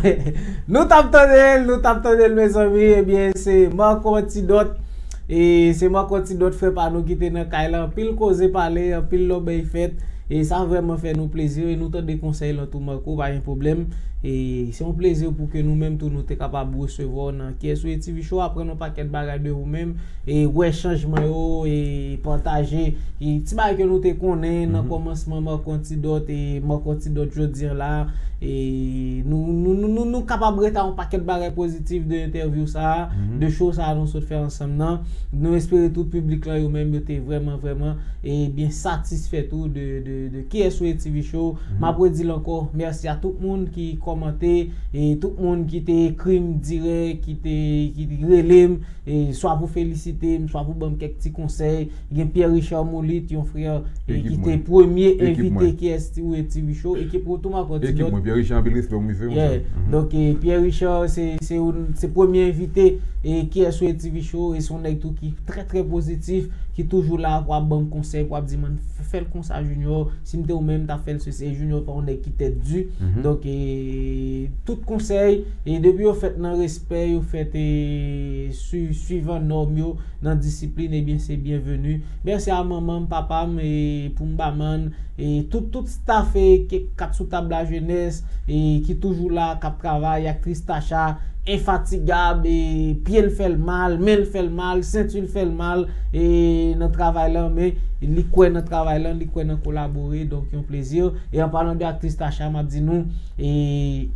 Nou t ap tande l, nou t ap tande l, mezanmi. Ebyen, se Marco Antidot. E se Marco Antidot, frè pa nou ki te nan kay la. Anpil koze pale, anpil lòbèy fèt. E sa vrèman fè nou plezi. E nou tande konsèy lan tou, Marco, pa gen pwoblèm. E se yon plezi pou ke nou menm tou nou te kapab resevwa w nan K S O A T V Show, aprann yon pakèt bagay de ou menm, e wè chanjman yo, e pataje, e ti bagay ke nou te konnen nan kòmansman Marco Antidot, e Marco Antidot jodi an la, e nou, nou, nou, nou, nou kapab retire yon pakèt bagay pozitif de entèvyou sa a, de show sa a nou sot fè ansanm nan. Nou espere tou piblik lan yo menm yo te vrèman, vrèman, e byen satisfè tou de, de, de K S O A T V Show. M ap redi l ankò, mèsi a tout moun ki kòmante, e tout moun ki te ekri m dirèk, ki te, ki rele m, e swa pou felisite m, swa pou ban m kèk ti konsèy. Gen Pierre Richard Moulit, yon frè, e ki te premye envite K S O A T V Show, ekip ou tou, Marco Antidot. Ekip mwen, Pierre Richard, anpil respè pou misye, monchè. Donk, e, Pierre Richard, se, se, se premye envite, e K S O A T V Show, e se yon nèg tou ki trè, trè pozitif, ki toujou la pou ap ban m konsèy, pou ap di, "Man, f-, fè l konsa, Junior. Si m te ou menm, m t ap fè l sesi." E Junior pa yon nèg ki tèt di. Donk, e, tout konsèy, e depi yo fèt nan respè, yo fèt, e, sui-, suivan nòm yo, nan disiplin, ebyen, se byenveni. Mèsi a manman m, papa m, e, pou m ba man, e, tout, tout staff, e, ke, Kat sou tab la jenès, e, ki toujou la, k ap travay, aktris Tacha, enfatigab, e, pye l fè l mal, men l fè l mal, senti l fè l mal, e, nan travay lan, men li kwè nan travay lan, li kwè nan kolabore, donk yon plezi. E an palan de aktris Tacha, m ap di nou, e,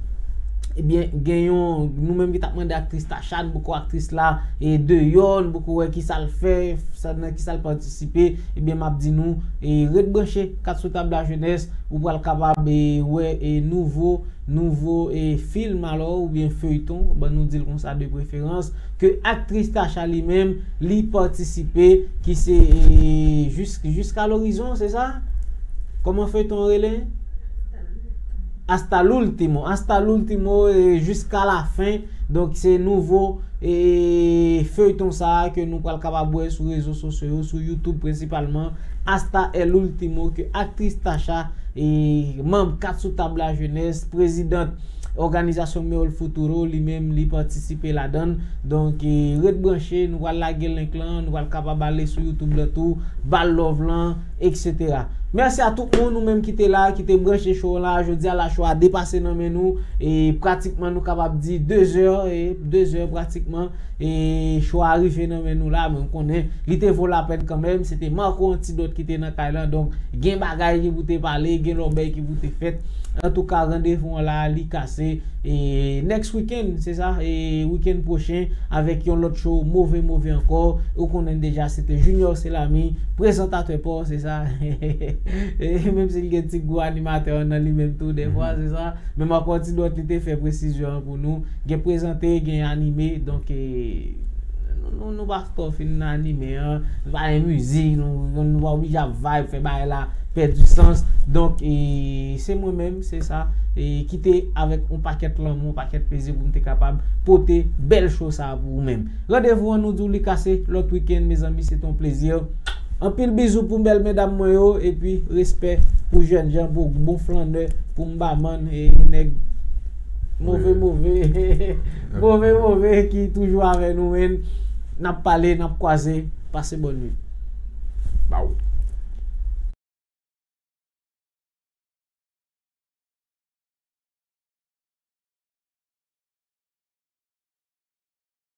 ebyen, gen yon, nou menm ki t ap mande aktris Tacha, n poko aktris la, e, deyò, n poko wè ki sa l fè, sa, nan ki sa l patisipe, ebyen, m ap di nou, e, ret branche, Kat sou tab la jenès, ou pral kapab, e, wè, e, nouvo, nouvo, e, fim alò, oubyen feyton, ban nou di l konsa de preferans, ke aktris Tacha li menm, li patisipe, ki se, e, jis-, Jusqu'à l'horizon, se sa? Kòman feyton an rele? Hasta l'último, Hasta l'último, e, jiska la fen. Donk, se nouvo, e, feyton sa a ke nou pral kapab wè sou rezo sosyo yo, sou YouTube prensipalman. Hasta el último, ke aktris Tacha, e, manm Kat sou tab la jenès, prezidant òganizasyon Mejor Futuro, li menm, li patisipe ladan l. Donk, e, ret branche, nou pral lage link lan, nou pral kapab ale sou YouTube lan tou, ba l love lan, et cetera. Mèsi a tout moun, ou menm ki te la, ki te branche show la. Jodi a la, show a depase nan men nou. E pratikman, nou kapab di de zè, e de zè pratikman. E show a rive nan men nou la, men m konnen li te vo lapèn kanmenm. Se te Marco Antidot ki te nan kay lan. Donk, gen bagay ki pou te pale, gen lòbèy ki pou te fèt. Antouka, randevou an la, li kase. E next weekend, se sa, e weekend pwochen, avèk yon lòt show, move, move ankò. Ou konnen deja, se te Junior Selami, prezantatè pa w, se sa. E menm si l gen ti gou animatè an nan li menm tou, dèfwa, se sa. Men Marco Antidot, li te fè presizyon an pou nou. Gen prezante, gen anime, donk, e, nou, nou, nou pa twò fin nan anime an, nou pa gen mizik, nou, nou pa oblije ap vibe, fè bagay la pèdi sans. Donk, e, se mwen menm, se sa, e, ki te avèk yon pakèt lanmou, yon pakèt plezi pou m te kapab pote bèl show sa a pou ou menm. Randevou an, nou di w li kase lòt weekend, mezanmi, se te yon plezi. Anpil bizou pou bèl medam mwen yo, epi respè pou jèn jan, pou bon flannè, pou m ba man, e, nèg move, move, move, move, ki toujou avè nou, menn. N ap pale, n ap kwaze, pase bòn nwit. Baw.